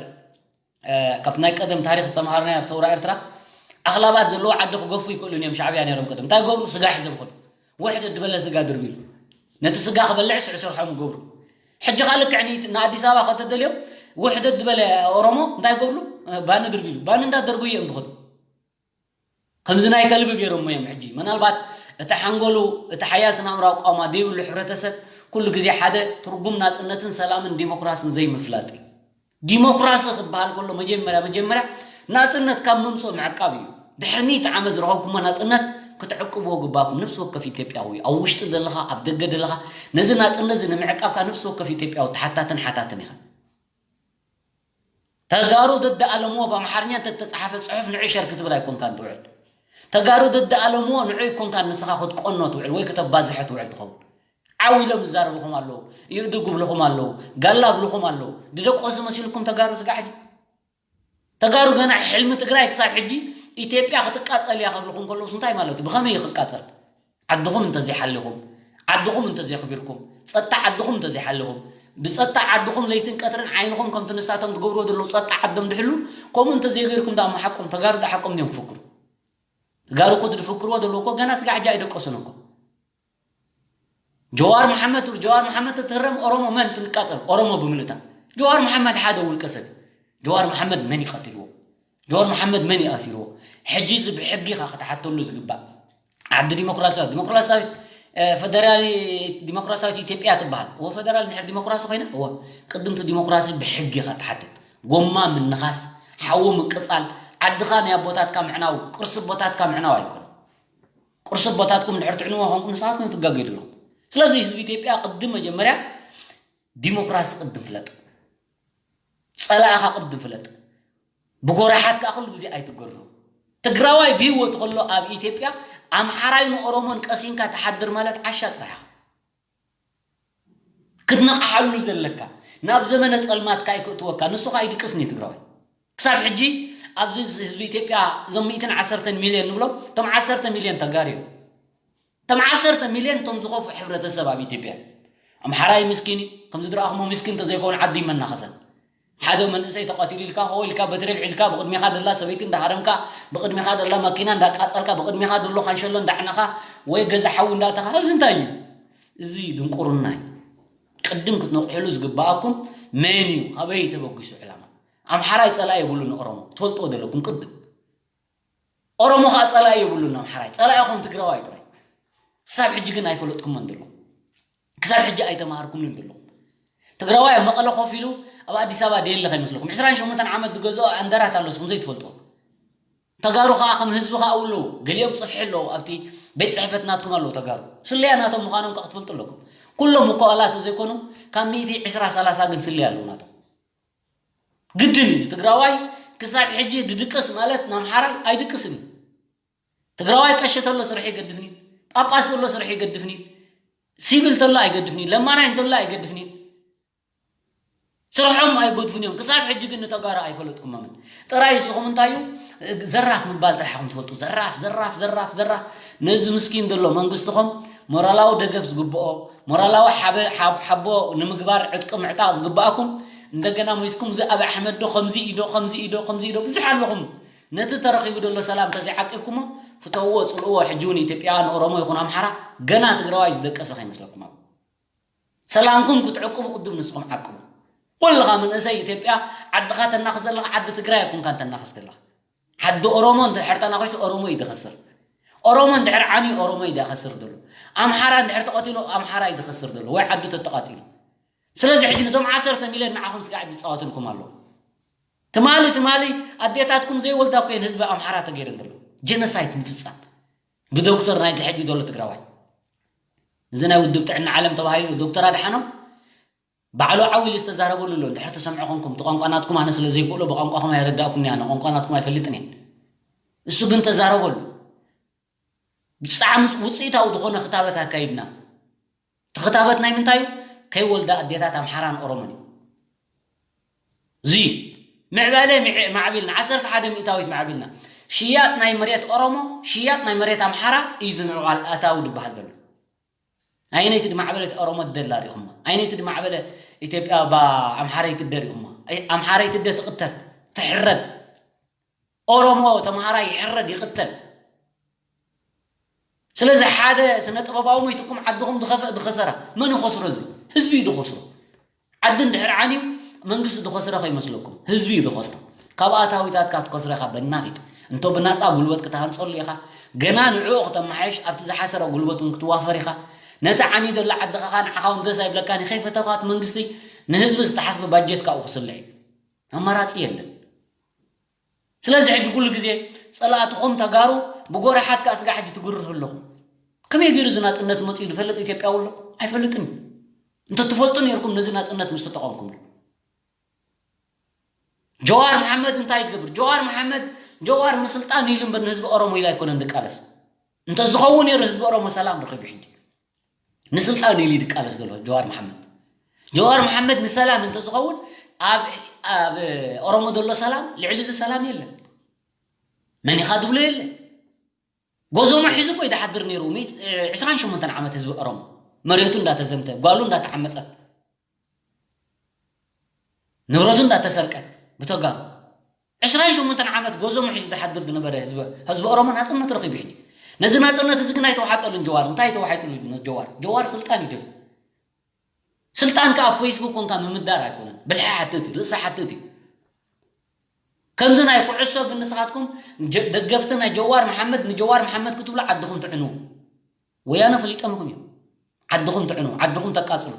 ካብቲ ናይ ቀደም ታሪክ ዝተምሃርናዮ ኣብ ሰውራ ኤርትራ ኣኽላባት ዘለዎ ዓዲ ክገፉ ይክእሉን እዮም። ሻዕብያ ነይሮም ቅድም እንታይ ገብሩ? ስጋ ሒዞም ከዱ። ውሕድ ድበለ ስጋ ድርቢሉ ነቲ ስጋ ክበልዕ ስዕስርሖም ገብሩ። ሕጂ ካ ልክዕ ንኣዲስ ኣበባ ከተደልዮም ውሕደት ዝበለ ኦሮሞ እንታይ ገብሩ? ባኒ ድርቢሉ። ባኒ እንዳደርቡ እዮም ዝኸዱ። ከምዚ ናይ ከልቢ ገይሮሞ እዮም። ሕጂ ምናልባት እቲ ሓንጎሉ እቲ ሓያል ስነ ኣእምራዊ ቋማ ዘይብሉ ሕብረተሰብ ኩሉ ግዜ ሓደ ትርጉም ናጽነትን ሰላምን ዲሞክራስን ዘይምፍላጥ እዩ። ዲሞክራሲ ክትበሃል ከሎ መጀመርያ መጀመርያ ናጽነት ካብ ምምፅኡ ምዕቃብ እዩ። ድሕሪ ሚእቲ ዓመት ዝረኸብኩሞ ናጽነት ክትዕቅብዎ ግባኩም። ነፍሲ ወከፍ ኢትዮጵያዊ ኣብ ውሽጢ ዘለኻ ኣብ ደገ ዘለኻ ነዚ ናጽነት እዚ ንምዕቃብካ ነፍሲ ወከፍ ኢትዮጵያዊ ተሓታትን ሓታትን ኢኻ። ተጋሩ ደደኣለምዎ ብኣምሓርኛ እንተተጻሓፈ ጽሑፍ ንዑ ሸር ክትብል ኣይኮንካን ትውዕል። ተጋሩ ደደኣለምዎ ንዑ ኣይኮንካን ንስኻ ክትቆኖ ትውዕል ወይ ከተባዝሐ ትውዕል ትኸውን። ዓው ኢሎም ዝዛረብኹም ኣለዉ፣ ይእድጉ ብልኹም ኣለዉ፣ ጋላ ብልኹም ኣለዉ። ድደቆሱ መሲልኩም ተጋሩ ስጋዕ ሕጂ። ተጋሩ ገና ሕልሚ ትግራይ ክሳብ ሕጂ ኢትዮጵያ ክትቃጸል እያ ከብልኹም ከለውስ እንታይ ማለት እዩ? ብኸመይ እዩ ክቃጸል? ዓድኹም እንተዘይሓሊኹም፣ ዓድኹም እንተዘይኽቢርኩም፣ ጸጥታ ዓድኹም እንተዘይሓሊኹም፣ ብጸጥታ ዓድኹም ለይትን ቀትርን ዓይንኹም ከምቲ ንሳቶም ዝገብርዎ ዘለዉ ጸጥታ ዓዶም ድሕሉ፣ ከምኡ እንተዘይገይርኩም ደኣ እሞ ሓቆም ተጋሩ ደኣ ሓቆም ድዮም ክፍክሩ? ተጋሩ እኮ እቲ ዝፍክርዎ ዘለዉ እኮ ገና ስጋዕ ሕጂ ኣይደቀሱን እኮ። ጀዋር መሓመድ ትብል፣ ጀዋር መሓመድ ተትህረም ኦሮሞ መን ትንቃጸል? ኦሮሞ ብምልእታ። ጀዋር መሓመድ ሓደ ውልቀ ሰብ። ጀዋር መሓመድ መን ይቀትልዎ? ጀዋር መሓመድ መን ይኣሲርዎ? ሕጂ እዚ ብሕጊ ኢኻ ክትሓተሉ ዝግባእ። ዓዲ ዲሞክራሲያዊት፣ ዲሞክራሲያዊት፣ እ፣ ፈደራሊት ዲሞክራሲያዊት ኢትዮጵያ ትበሃል። እወ፣ ፈደራል እንድሕር ዲሞክራሲ ኮይና፣ እወ፣ ቅድምቲ ዲሞክራሲ ብሕጊ ኢኻ ትሓትት። ጎማ ምንኻስ፣ ሓዊ ምቅጻል፣ ዓድኻ ናይ ኣቦታትካ ምዕናው፣ ቅርሲ ኣቦታትካ ምዕናው ኣይኮነን። ቅርሲ ኣቦታትኩም እንድሕር ትዕንዎ ኮንኩም ንስኻትኩም ትጋገዩ ዘለኹም። ስለዚ ህዝቢ ኢትዮጵያ ቅድም መጀመርያ ዲሞክራሲ ቅድም ፍለጥ። ጸላእኻ ቅድም ፍለጥ። ብጎራሓት ከኣ ኩሉ ግዜ ኣይትገርዶ። ትግራዋይ ብህይወት ከሎ ኣብ ኢትዮጵያ ኣምሓራይ ንኦሮሞን ቀሲንካ ትሓድር ማለት ዓሻ ጥራሕ ኢኻ። ክትነቕሓሉ ዘለካ ናብ ዘመነ ጸልማትካ እዩ ክእትወካ። ንሱ ኸኣ ይድቅስኒ ትግራዋይ። ክሳብ ሕጂ ኣብዚ ህዝቢ ኢትዮጵያ እዞም ሚእትን ዓሰርተን ሚልዮን ንብሎም እቶም ዓሰርተ ሚልዮን ተጋሩ እዮም። እቶም ዓሰርተ ሚልዮን እቶም ዝኸፍኡ ሕብረተሰብ ኣብ ኢትዮጵያ። ኣምሓራይ ምስኪን እዩ። ከምዚ ዝረኣኹሞ ምስኪን እንተዘይከውን ዓዱ ይመናኸሰን። ሓደ መንእሰይ ተቐቲሉ ኢልካ ሆ ኢልካ በትሪ ኣልዒልካ ብቕድሜኻ ደላ ሰበይቲ እንዳሃረምካ ብቕድሜኻ ደላ መኪና እንዳቃጸልካ ብቕድሜኻ ደሎ ካንሸሎ እንዳዕነኻ ወይ ገዛ ሓዊ እንዳእተኻ እዚ እንታይ እዩ? እዚ ድንቁርና እዩ። ቅድም ክትነቕሕሉ ዝግበኣኩም መን እዩ? ካበይ ተበጊሱ ዕላማ? ኣምሓራይ ጸላኢ የብሉን ንኦሮሞ። ትፈልጥዎ ዘለኩም ቅድም። ኦሮሞ ኸኣ ጸላኢ የብሉን ኣምሓራይ። ጸላኢኹም ትግራዋይ ጥራይ። ክሳብ ሕጂ ግን ኣይፈለጥኩሞን ዘለኹም። ክሳብ ሕጂ ኣይተማሃርኩምን ዘለኹም። ትግራዋይ ኣብ መቐለ ኮፍ ኢሉ ኣብ ኣዲስ ኣበባ ደየለ ከይመስለኩም። ዕስራን ሸሞንተን ዓመት ዝገዝኦ ኣንደራት ኣሎ፣ ንስኹም ዘይትፈልጥዎ። ተጋሩ ኸኣ ከም ህዝቢ ኸኣ ኣለዉ። ገሊኦም ጽፍሒ ኣለዉ። ኣብቲ ቤት ጽሕፈት ናትኩም ኣለዉ ተጋሩ። ስለያ ናቶም ምዃኖም ከኣ ክትፈልጡ ኣለኩም። ኩሎም እኮ ዋላ እንተዘይኮኑ ካብ ሚእቲ ዕስራ ሰላሳ ግን ስለያ ኣለዉ ናቶም። ግድን እዩ። እዚ ትግራዋይ ክሳብ ሕጂ ድድቅስ ማለት ንኣምሓራይ ኣይድቅስን እዩ። ትግራዋይ ቀሺ ተሎ ስርሑ ይገድፍኒ፣ ጳጳስ ተሎ ስርሑ ይገድፍኒ፣ ሲቪል ተሎ ኣይገድፍኒ፣ ለማናይ እንተሎ ኣይገድፍኒ። ስርሖም ኣይገድፉን እዮም። ክሳብ ሕጂ ግን ንተጋሩ ኣይፈለጥኩሞምን። ጥራይ ንስኹም እንታይ እዩ ዘራፍ ምባል ጥራሕ ኢኹም ትፈልጡ። ዘራፍ፣ ዘራፍ፣ ዘራፍ፣ ዘራፍ። ነዚ ምስኪን ዘሎ መንግስትኹም ሞራላዊ ደገፍ ዝግብኦ፣ ሞራላዊ ሓበ-፣ ሓብ-፣ ሓቦ ንምግባር ዕጥቂ ምዕጣቕ ዝግብኣኩም፣ እንደገና መሊስኩም እዚ ኣብ ኣሕመድ ዶ ከምዚ ኢዶ፣ ከምዚ ኢዶ፣ ከምዚ ኢዶ፣ ብዙሕ ኣለኹም። ነቲ ተረኺቡ ዘሎ ሰላም ተዘይዓቂብኩሞ፣ ፍተውዎ፣ ጽልእዎ። ሕጂ እውን ኢትዮጵያውያን ኦሮሞ ይኹን ኣምሓራ፣ ገና ትግራዋይ ዝደቀሰ ከይመስለኩም። ኣብ ሰላምኩም ክትዕቅቡ ቅድም ንስኹም ዓቅቡ። ኩልኻ መንእሰይ ኢትዮጵያ ዓድኻ ተናኽስ ዘለኻ፣ ዓዲ ትግራይ ኣይኮንካን ተናኽስ ዘለኻ። ዓዲ ኦሮሞ እንድሕር ተናኺሱ ኦሮሞ እዩ ዝኸስር። ኦሮሞ እንድሕር ዓንዩ ኦሮሞ እዩ ዝኸስር ዘሎ። ኣምሓራ እንድሕር ተቐቲሉ ኣምሓራ እዩ ዝኸስር ዘሎ፣ ወይ ዓዱ ተተቓጺሉ። ስለዚ ሕጂ ነዞም ዓሰርተ ሚልዮን ንዓኹም ስጋዕ ዝጻወትልኩም ኣለዉ። ትማሊ፣ ትማሊ ኣዴታትኩም ዘይወልዳ እኮ እየን ህዝቢ ኣምሓራ ተገይረን ዘሎ። ጀኖሳይድ ምፍጻም ብዶክተር ናይዚ ሕጂ ዘሎ ትግራዋይ። እዚ ናይ ውድብ ጥዕና ዓለም ተባሂሉ ዶክተር ኣድሓኖም ባዕሉ ዓው ኢሉ ዝተዛረበሉ ኣሎ። እንድሕር ትሰምዑ ኮንኩም፣ እቲ ቋንቋ ናትኩም ኣነ ስለ ዘይክእሎ ብቋንቋኹም ኣይረዳእኩምን እየ፣ ኣነ ቋንቋ ናትኩም ኣይፈልጥን እየ። እሱ ግን ተዛረበሉ። ብጣዕሚ ውፅኢታዊ ዝኾነ ክታበት ኣካይድና። እቲ ክታበት ናይ ምንታይ እዩ? ከይወልዳ ኣዴታት ኣምሓራን ኦሮሞን እዩ። እዚ ምዕባለ ምዕ- ማዕቢልና ዓሰርተ ሓደ ሚእታዊት ማዕቢልና። ሽያጥ ናይ መሬት ኦሮሞ፣ ሽያጥ ናይ መሬት ኣምሓራ እዩ እዚ ምዕባል ኣታዊ ዝበሃል ዘሎ። ኣይነይቲ ማዕበለት ኦሮሞ ትደላ ሪኹማ? ኣይነይቲ ማዕበለ ኢትዮጵያ ባ ኣምሓረይ ትደ ሪኹማ? ኣይ- ኣምሓረይ ትደ ትቕተል፣ ትሕረድ። ኦሮሞ ተምሃራይ ይሕረድ፣ ይቕተል። ስለዚ ሓደ ስነ ጥበባዊ ሞይትኩም ዓድኹም ዝኸፍአ ዝኸሰራ መን ይኸስሮ? እዚ ህዝቢ እዩ ዝኸስሮ። ዓዲ እንድሕር ዓንዩ መንግስቲ ዝኸስረ ከይመስለኩም ህዝቢ እዩ ዝኸስሮ። ካብ ኣታዊታትካ ትከስሮ ኢኻ በናፊጥ። እንቶ ብናፃ ጉልበት ክትሃንፀሉ ኢኻ፣ ገና ንዕኡ ክተመሓየሽ ኣብቲ ዝሓሰረ ጉልበት እውን ክትዋፈር ኢኻ። ነቲ ዓንዩ ዘሎ ዓድኻ ንዓኻ እውን ደስ ኣይብለካን እዩ። ከይፈተኻ እቲ መንግስቲ ንህዝቢ ዝተሓስበ ባጀት ካብኡ ክስልዕ እዩ። ኣማራፂ የለን። ስለዚ ሕጂ ኩሉ ግዜ ፀላእትኹም ተጋሩ ብጎረሓት ከዓ ስጋ ሕጂ ትጉርህ ኣለኹም። ከመይ ገይሩ እዚ ናፅነት መፅኡ ዝፈልጥ ኢትዮጵያዊ ኣሎ? ኣይፈልጥን እዩ። እንተትፈልጡ ነይርኩም ነዚ ናፅነት ምስ ተጠቐምኩምሉ። ጀዋር መሓመድ እንታይ ይገብር? ጀዋር መሓመድ ጀዋር ንስልጣን ኢሉ እምበር ንህዝቢ ኦሮሞ ኢሉ ኣይኮነን ዝቃለስ። እንተዝኸውን ነይሩ ህዝቢ ኦሮሞ ሰላም ረኺቡ ሕጂ። ንስልጣን ኢሉ ድቃለስ ዘሎ ጀዋር መሓመድ። ጀዋር መሓመድ ንሰላም እንተዝኸውን ኣብ ኣብ ኦሮሞ ዘሎ ሰላም ልዕሊ እዚ ሰላም የለን። መን ኢኻ ትብሎ የለ። ጎዞሞ ሒዙ እኮ ይድሓድር ነይሩ። ሚእት- ዒስራን ሸሞንተን ዓመት ህዝቢ ኦሮሞ መሬቱ እንዳተዘምተ፣ ጓሉ እንዳተዓመፀት፣ ንብረቱ እንዳተሰርቀት ብተጋሩ ዕስራን ሸሞንተን ዓመት ጎዞሞ ሒዙ ዝሓድር ዝነበረ ህዝቢ ህዝቢ ኦሮሞ ናፅነት ረኺቡ ሕጂ። ነዚ ናፅነት እዚ ግን ኣይተዋሓጠሉን ጀዋር። እንታይ ተዋሒጥሉ ነዚ ጀዋር? ጀዋር ስልጣን ይደል። ስልጣን ከኣ ኣብ ፌስቡክ ኮንካ ምምዳር ኣይኮነን። ብልሒ ሓትት እዩ፣ ርእሲ ሓትት እዩ። ከምዚ ናይ ኩዕሶ ግን ንስኻትኩም ጀ- ደገፍቲ ናይ ጀዋር መሓመድ ንጀዋር መሓመድ ክትብሉ ዓድኹም ትዕንዉ። ወያነ ፈሊጦምኹም እዮም። ዓድኹም ትዕንዉ፣ ዓድኹም ተቃፅሉ።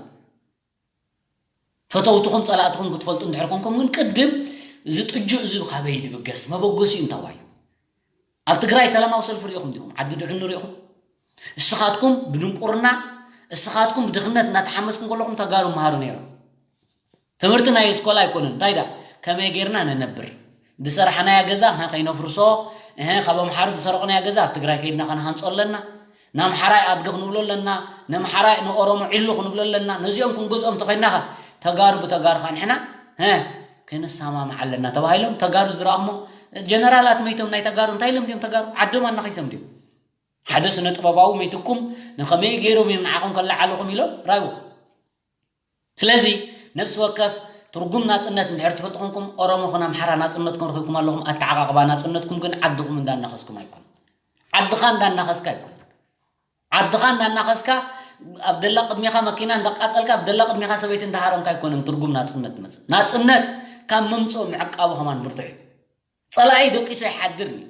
ፈተውትኹም ፀላእትኹም ክትፈልጡ እንድሕር ኮንኩም ግን ቅድም እዚ ጥጁእ እዚ ካበይ ድብገስ መበገሲኡ እንታይ ዋዩ? ኣብ ትግራይ ሰላማዊ ሰልፊ ሪኢኹም ዲኹም? ዓዲ ድዕኑ ሪኢኹም? እስኻትኩም ብድንቁርና እስኻትኩም ብድኽነት እናተሓመስኩም ከለኹም ተጋሩ መሃሩ ነይሮም። ትምህርቲ ናይ እስኮላ ኣይኮነን። እንታይ ዳ ከመይ ጌርና ነነብር? ዝሰራሕናያ ገዛ ኸ ከይነፍርሶ፣ እህ፣ ካብ ኣምሓሩ ዝሰረቕናያ ገዛ ኣብ ትግራይ ከይድና ከነሃንጾ ኣለና። ንኣምሓራይ ኣድጊ ክንብሎ ኣለና፣ ንኣምሓራይ ንኦሮሞ ዒሉ ክንብሎ ኣለና። ነዚኦም ክንገዝኦም ተኾይንና ኸ ተጋሩ ብተጋሩ ኸ ንሕና እ፣ ክንሰማማዕ ኣለና ተባሂሎም ተጋሩ ዝረኣኹሞ ጀነራላት መይቶም ናይ ተጋሩ እንታይ ኢሎም ድዮም ተጋሩ? ዓዶም ኣናኺሶም ድዮም? ሓደ ስነ ጥበባዊ መይትኩም ንኸመይ ገይሮም እዮም ንዓኹም ከለዓልኹም ኢሎም ራይዎ። ስለዚ ነብሲ ወከፍ ትርጉም ናጽነት እንድሕር ትፈልጡ ኮንኩም ኦሮሞ ኹን ኣምሓራ ናጽነትኩም ረኺብኩም ኣለኹም። ኣተዓቓቕባ ናጽነትኩም ግን ዓድኹም እንዳናኸስኩም ኣይኮን። ዓድኻ እንዳናኸስካ ኣይኮን። ዓድኻ እንዳናኸስካ ኣብ ደላ ቅድሜኻ መኪና እንዳቃጸልካ ኣብ ደላ ቅድሜኻ ሰበይቲ እንዳሃረምካ ኣይኮነን ትርጉም ናጽነት ትመጽእ። ናጽነት ካብ ምምጽኡ ምዕቃቡ ከማን ብርቱዕ እዩ። ጸላኢ ደቂሱ ኣይሓድርን እዩ።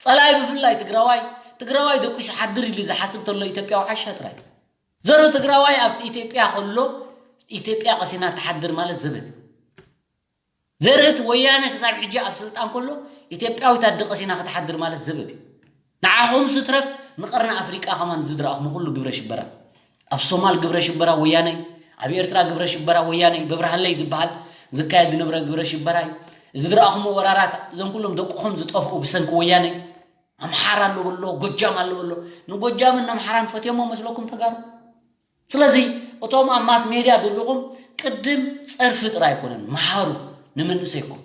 ጸላኢ ብፍላይ ትግራዋይ ትግራዋይ ደቂሱ ሓድር ኢሉ ዝሓስብ ተሎ ኢትዮጵያዊ ዓሻ ጥራይ። ዘሩ ትግራዋይ ኣብ ኢትዮጵያ ከሎ ኢትዮጵያ ቀሲና ትሓድር ማለት ዘበት እዩ። ዘርእት ወያነ ክሳብ ሕጂ ኣብ ስልጣን ከሎ ኢትዮጵያዊት ኣደ ቀሲና ክትሓድር ማለት ዘበት እዩ። ንዓኹም ስትረፍ ንቀርኒ ኣፍሪቃ ከማን ዝድረኣኹም ኩሉ ግብረ ሽበራ ኣብ ሶማል ግብረ ሽበራ ወያነ፣ ኣብ ኤርትራ ግብረ ሽበራ ወያነ በብርሃለይ ዝበሃል ዝካየድ ዝነበረ ግብረ ሽበራ እዩ። እዚ ዝረኣኹሞ ወራራት እዞም ኩሎም ደቅኹም ዝጠፍኡ ብሰንኪ ወያነ። ኣምሓራ ኣሎ በሎ፣ ጎጃም ኣሎ በሎ። ንጎጃምን ኣምሓራን ፈትዮሞ መስለኩም ተጋሩ? ስለዚ እቶም ኣብ ማስ ሜድያ ዘለኹም ቅድም ጸርፊ ጥራይ ኣይኮነን፣ መሃሩ ንመንእሰይኩም።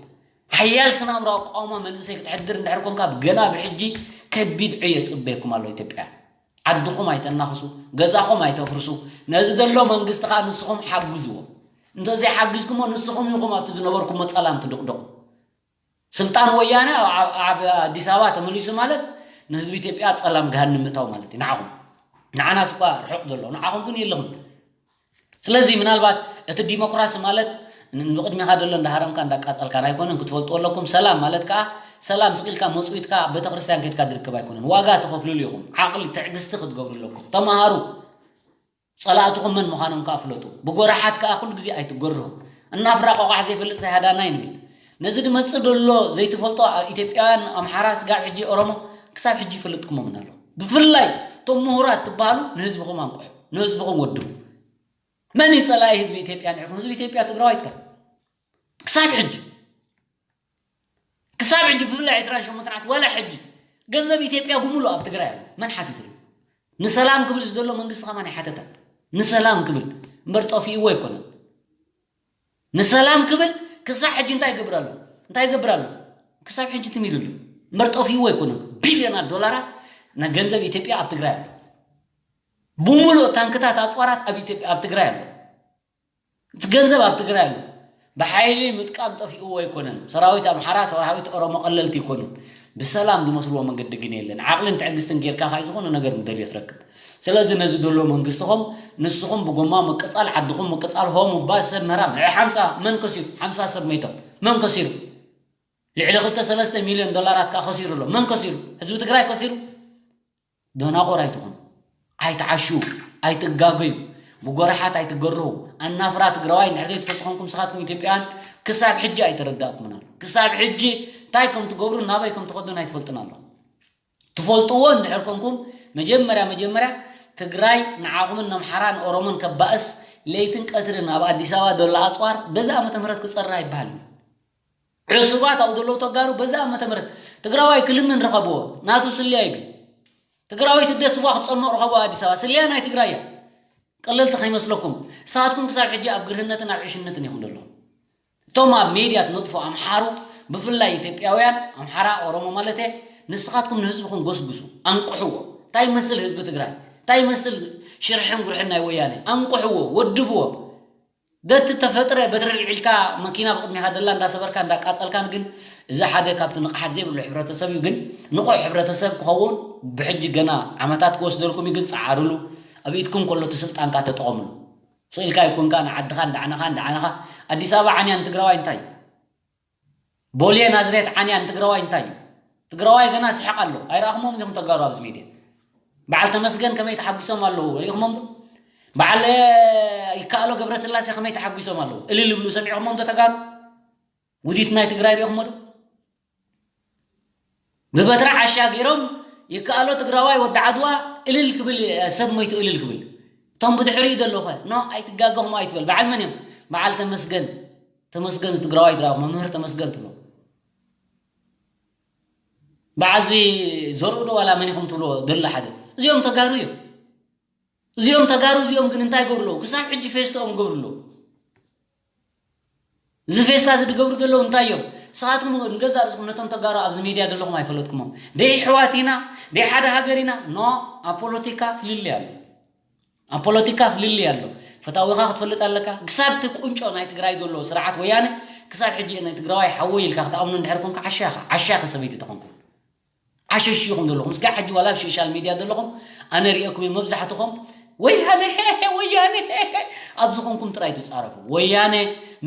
ሓያል ስነ ኣእምሮ ኣቋውማ መንእሰይ ክትሕድር እንድሕር ኮንካ ገና ብሕጂ ከቢድ ዕዮ ይጽበየኩም ኣሎ ኢትዮጵያ። ዓድኹም ኣይተናኽሱ፣ ገዛኹም ኣይተፍርሱ። ነዚ ዘሎ መንግስቲ ኸኣ ንስኹም ሓግዝዎ። እንተዘይሓግዝኩሞ ንስኹም ኢኹም ኣብቲ ዝነበርኩሞ ጸላም ትድቕድቑ። ስልጣን ወያነ ኣብ ኣብ ኣዲስ ኣበባ ተመሊሱ ማለት ንህዝቢ ኢትዮጵያ ኣብ ጸላም ገሃነም ምእታው ማለት እዩ ንዓኹም። ንዓናስ እኳ ርሑቕ ዘሎ ንዓኹም ግን የለኹም። ስለዚ ምናልባት እቲ ዲሞክራሲ ማለት ንቕድሚኻ ዘሎ እንዳሃረምካ እንዳቃጸልካን ኣይኮነን ክትፈልጡ ኣለኩም። ሰላም ማለት ከኣ ሰላም ስቕ ኢልካ መጽዊትካ ኣብ ቤተክርስትያን ከድካ ዝርከብ ኣይኮነን። ዋጋ ተኸፍልሉ ኢኹም። ዓቕሊ ትዕግስቲ ክትገብሩ ኣለኩም። ተማሃሩ። ጸላእትኹም መን ምዃኖም ከኣ ፍለጡ። ብጎራሓት ከኣ ኩሉ ግዜ ኣይትገርሁ። እናፍራ ቆቋሕ ዘይፈልጥ ሳይሃዳና ይንብል። ነዚ ድመጽእ ደሎ ዘይትፈልጦ ኢትዮጵያውያን ኣምሓራ ስጋብ ሕጂ ኦሮሞ ክሳብ ሕጂ ይፈልጥኩሞምን ኣሎ። ብፍላይ እቶም ምሁራት ትበሃሉ ንህዝብኹም ኣንቅሑ፣ ንህዝብኹም ወድቡ። መን እዩ ጸላኢ ህዝቢ ኢትዮጵያ ንዕኩም? ህዝቢ ኢትዮጵያ ትግራዋይ ጥራይ። ክሳብ ሕጂ ክሳብ ሕጂ ብፍላይ ዕስራን ሸሞንተን ዓመት ዋላ ሕጂ ገንዘብ ኢትዮጵያ ብምሉእ ኣብ ትግራይ ኣሎ። መን ሓቲትሉ? ንሰላም ክብል ዝደሎ መንግስቲ ከማን ኣይሓተተን። ንሰላም ክብል እምበር ጠፊእዎ ኣይኮነን። ንሰላም ክብል ክሳብ ሕጂ እንታይ ይገብር ኣሎ? እንታይ ይገብር ኣሎ? ክሳብ ሕጂ ትም ኢሉ ኣሎ። እምበር ጠፊእዎ ኣይኮነን። ቢልዮናት ዶላራት ናይ ገንዘብ ኢትዮጵያ ኣብ ትግራይ ኣሎ። ብምሉእ ታንክታት ኣፅዋራት ኣብ ኢትዮጵያ፣ ኣብ ትግራይ ኣሎ። እቲ ገንዘብ ኣብ ትግራይ ኣሎ። ብሓይሊ ምጥቃም ጠፊእዎ ኣይኮነን። ሰራዊት ኣምሓራ፣ ሰራዊት ኦሮሞ ቀለልቲ ኣይኮኑን። ብሰላም ዝመስልዎ መንገዲ ግን የለን። ዓቕልን ትዕግስትን ጌርካ ካይ ዝኾነ ነገር ንደልዮ ትረክብ። ስለዚ ነዚ ደሎ መንግስትኹም፣ ንስኹም ብጎማ ምቅፃል፣ ዓድኹም ምቅፃል፣ ሆም እባ ሰብ ምህራም። እ፣ ሓምሳ መን ከሲሩ? ሓምሳ ሰብ መይቶም። መን ከሲሩ? ልዕሊ ክልተ ሰለስተ ሚልዮን ዶላራት ከኣ ከሲሩ ኣሎ። መን ከሲሩ? ህዝቢ ትግራይ ከሲሩ? ደናቑር ኣይትኹኑ። ኣይትዓሽዉ፣ ኣይትጋገዩ፣ ብጎረሓት ኣይትገርሁ። ኣናፍራ ትግራዋይ እንድሕር ዘይትፈልጡ ኮንኩም ንስኻትኩም ኢትዮጵያውያን ክሳብ ሕጂ ኣይተረዳእኩምን ኣሎ። ክሳብ ሕጂ እንታይ ከም ትገብሩን ናበይ ከም ትኸዱን ኣይትፈልጡን ኣሎ። ትፈልጥዎ እንድሕር ኮንኩም መጀመርያ መጀመርያ ትግራይ ንዓኹምን ነምሓራ ንኦሮሞን ከባእስ ለይትን ቀትርን ኣብ ኣዲስ ኣበባ ዘሎ ኣፅዋር በዚ ዓመተ ምህረት ክፀርር ኣይበሃልን። ዕሱባት ኣብኡ ዘለዉ ተጋሩ በዚ ዓመተ ምህረት ትግራዋይ ክልምን ረኸብዎ ናቱ ስልያ እዩ ግን ትግራወይቲ ደስዋ ክትፀምቕ ረኸቦ ኣዲስ ኣበባ ስልያ ናይ ትግራይ እያ። ቀለልቲ ከይመስለኩም። ንስኻትኩም ክሳብ ሕጂ ኣብ ግርህነትን ኣብ ዕሽነትን ኢኹም ዘለኹም። እቶም ኣብ ሜድያ ትነጥፉ ኣምሓሩ ብፍላይ ኢትዮጵያውያን ኣምሓራ ኦሮሞ ማለት እየ ንስኻትኩም ንህዝብኹም ጎስጉሱ ኣንቅሕዎ። እንታይ ይመስል ህዝቢ ትግራይ እንታይ ይመስል ሽርሕን ጉርሕን ናይ ወያነ ኣንቅሕዎ ወድብዎ። በቲ ተፈጥረ በትሪ ልዒልካ መኪና ብቕድሚኻ ደላ እንዳሰበርካ እንዳቃጸልካን ግን እዚ ሓደ ካብቲ ንቕሓት ዘይብሉ ሕብረተሰብ እዩ ግን ንቑሕ ሕብረተሰብ ክኸውን ብሕጂ ገና ዓመታት ክወስደልኩም እዩ ግን ጸዓርሉ ኣብ ኢድኩም ከሎ እቲ ስልጣንካ ተጠቐምሉ ስኢልካ ይኮንካ ንዓድኻ እንዳዓነኻ እንዳዓነኻ ኣዲስ ኣበባ ዓንያ ንትግራዋይ እንታይ እዩ ቦሌ ናዝሬት ዓንያ ንትግራዋይ እንታይ እዩ ትግራዋይ ገና ስሕቕ ኣሎ ኣይረኣኹሞም ዲኹም ተጋሩ ኣብዚ ሚድያ በዓል ተመስገን ከመይ ተሓጒሶም ኣለዉ ሪእኹሞም ዶ በዓል ይከኣሎ ገብረስላሴ ከመይ ተሓጒሶም ኣለዉ እልል ይብሉ ሰሚዕኹሞም ዶ ተጋሩ ውዲት ናይ ትግራይ ሪእኹሞ ዶ ብበትሪ ዓሻ ገይሮም ይከኣሎ ትግራዋይ ወዲ ዓድዋ እልል ክብል ሰብ ሞይቱ እልል ክብል እቶም ብድሕሪኡ ዘለዉ ኸ ኖ ኣይትጋገኹም ኣይትበል በዓል መን እዮም በዓል ተመስገን ተመስገን ትግራዋይ ትራኹ መምህር ተመስገን ትብሎ በዓዚ ዘርኡ ዶ ዋላ መን ኢኹም ትብሎ ዘሎ ሓደ እዚኦም ተጋሩ እዮም እዚኦም ተጋሩ እዚኦም ግን እንታይ ይገብሩ ኣለዉ ክሳብ ሕጂ ፌስታኦም ይገብሩ ኣለዉ እዚ ፌስታ እዚ ዝገብሩ ዘለዉ እንታይ እዮም ንስኻትኩም ንገዛእ ርእስኩም ነቶም ተጋሩ ኣብዚ ሚድያ ዘለኹም ኣይፈለጥኩሞም ደይ ኣሕዋት ኢና ደይ ሓደ ሃገር ኢና ኖ ኣብ ፖለቲካ ፍልልይ ኣሎ ኣብ ፖለቲካ ፍልልይ ኣሎ ፈታዊኻ ክትፈልጥ ኣለካ ክሳብ እቲ ቁንጮ ናይ ትግራይ ዘሎ ስርዓት ወያነ ክሳብ ሕጂ ናይ ትግራዋይ ሓወይ ኢልካ ክትኣምኖ እንድሕር ኮንካ ዓሻ ኢኻ ዓሻ ኢኻ ሰበይቲ ተኾንኩም ዓሸሽ ኢኹም ዘለኹም እስካዕ ሕጂ ዋላ ኣብ ሶሻል ሚድያ ዘለኹም ኣነ ሪኤኩም እየ መብዛሕትኹም ወያነ ወያነ ኣብ ዝኾንኩም ጥራይ ትፃረፉ ወያነ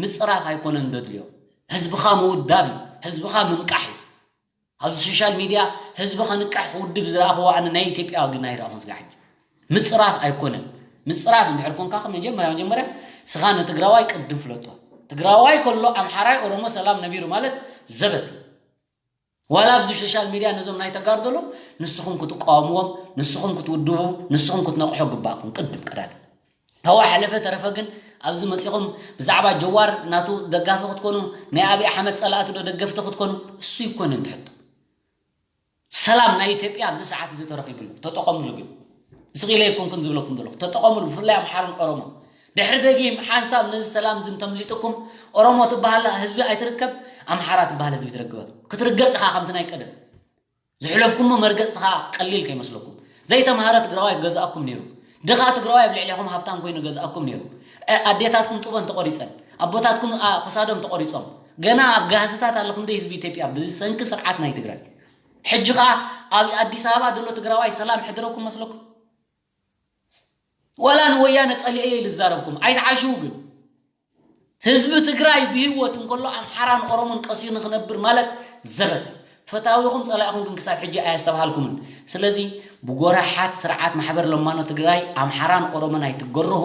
ምፅራፍ ኣይኮነን ደድልዮ ህዝብኻ ምውዳብ እዩ ህዝብኻ ምንቃሕ እዩ ኣብዚ ሶሻል ሚድያ ህዝቢ ከንቅሕ ክውድብ ዝረኣኽዎ ኣነ ናይ ኢትዮጵያ ግን ኣይረኣኹን ስጋ ሕጂ ምፅራፍ ኣይኮነን ምፅራፍ እንድሕር ኮንካ መጀመርያ መጀመርያ ስኻ ንትግራዋይ ቅድም ፍለጦ ትግራዋይ ከሎ ኣምሓራይ ኦሮሞ ሰላም ነቢሩ ማለት ዘበት እዩ ዋላ ኣብዚ ሶሻል ሚድያ ነዞም ናይ ተጋሩ ዘሎ ንስኹም ክትቃወምዎም ንስኹም ክትውድቡ ንስኹም ክትነቕሑ ግባእኩም ቅድም ቀዳድ ካብ ሓለፈ ተረፈ ግን ኣብዚ መፂኹም ብዛዕባ ጀዋር ናቱ ደጋፊ ክትኮኑ ናይ ኣብይ ኣሕመድ ፀላእቲ ዶ ደገፍቲ ክትኮኑ እሱ ይኮነ እንትሕቶ ሰላም ናይ ኢትዮጵያ ኣብዚ ሰዓት እዚ ተረኺቡ ኣሎ ተጠቐምሉ ግን ስቕ ኢለ ኣይኮንኩን ዝብለኩም ዘለኹ ተጠቐምሉ ብፍላይ ኣምሓርን ኦሮሞ ድሕሪ ደጊም ሓንሳብ ነዚ ሰላም እዚ እንተምሊጥኩም ኦሮሞ ትበሃል ህዝቢ ኣይትርከብ ኣምሓራ ትበሃል ህዝቢ ትረክበ ክትርገፅ ኢኻ ከምቲ ናይ ቀደም ዝሕለፍኩሞ መርገፅቲ ኸዓ ቀሊል ከይመስለኩም ዘይተምሃረ ትግራዋይ ክገዝኣኩም ነይሩ ድኻ ትግራዋይ ኣብ ልዕሌኹም ሃብታም ኮይኑ ገዝኣኩም ነይሩ ኣዴታትኩም ጡበን ተቆሪፀን ኣቦታትኩም ክሳዶም ተቆሪፆም ገና ኣብ ጋህስታት ኣሎ ክንደይ ህዝቢ ኢትዮጵያ ብሰንኪ ስርዓት ናይ ትግራይ ሕጂ ኸዓ ኣብ ኣዲስ ኣበባ ዘሎ ትግራዋይ ሰላም ሕድረኩም መስለኩም ወላ ንወያነ ፀሊኤ ኢሉ ዝዛረብኩም ኣይትዓሽው ግን ህዝቢ ትግራይ ብህይወት እንከሎ ኣምሓራን ኦሮሞን ቀሲኑ ክነብር ማለት ዘበት ፈታዊኹም ፀላኢኹም ግን ክሳብ ሕጂ ኣያስተብሃልኩምን ስለዚ ብጎራሓት ስርዓት ማሕበር ለማኖ ትግራይ ኣምሓራን ኦሮሞን ኣይትገርሁ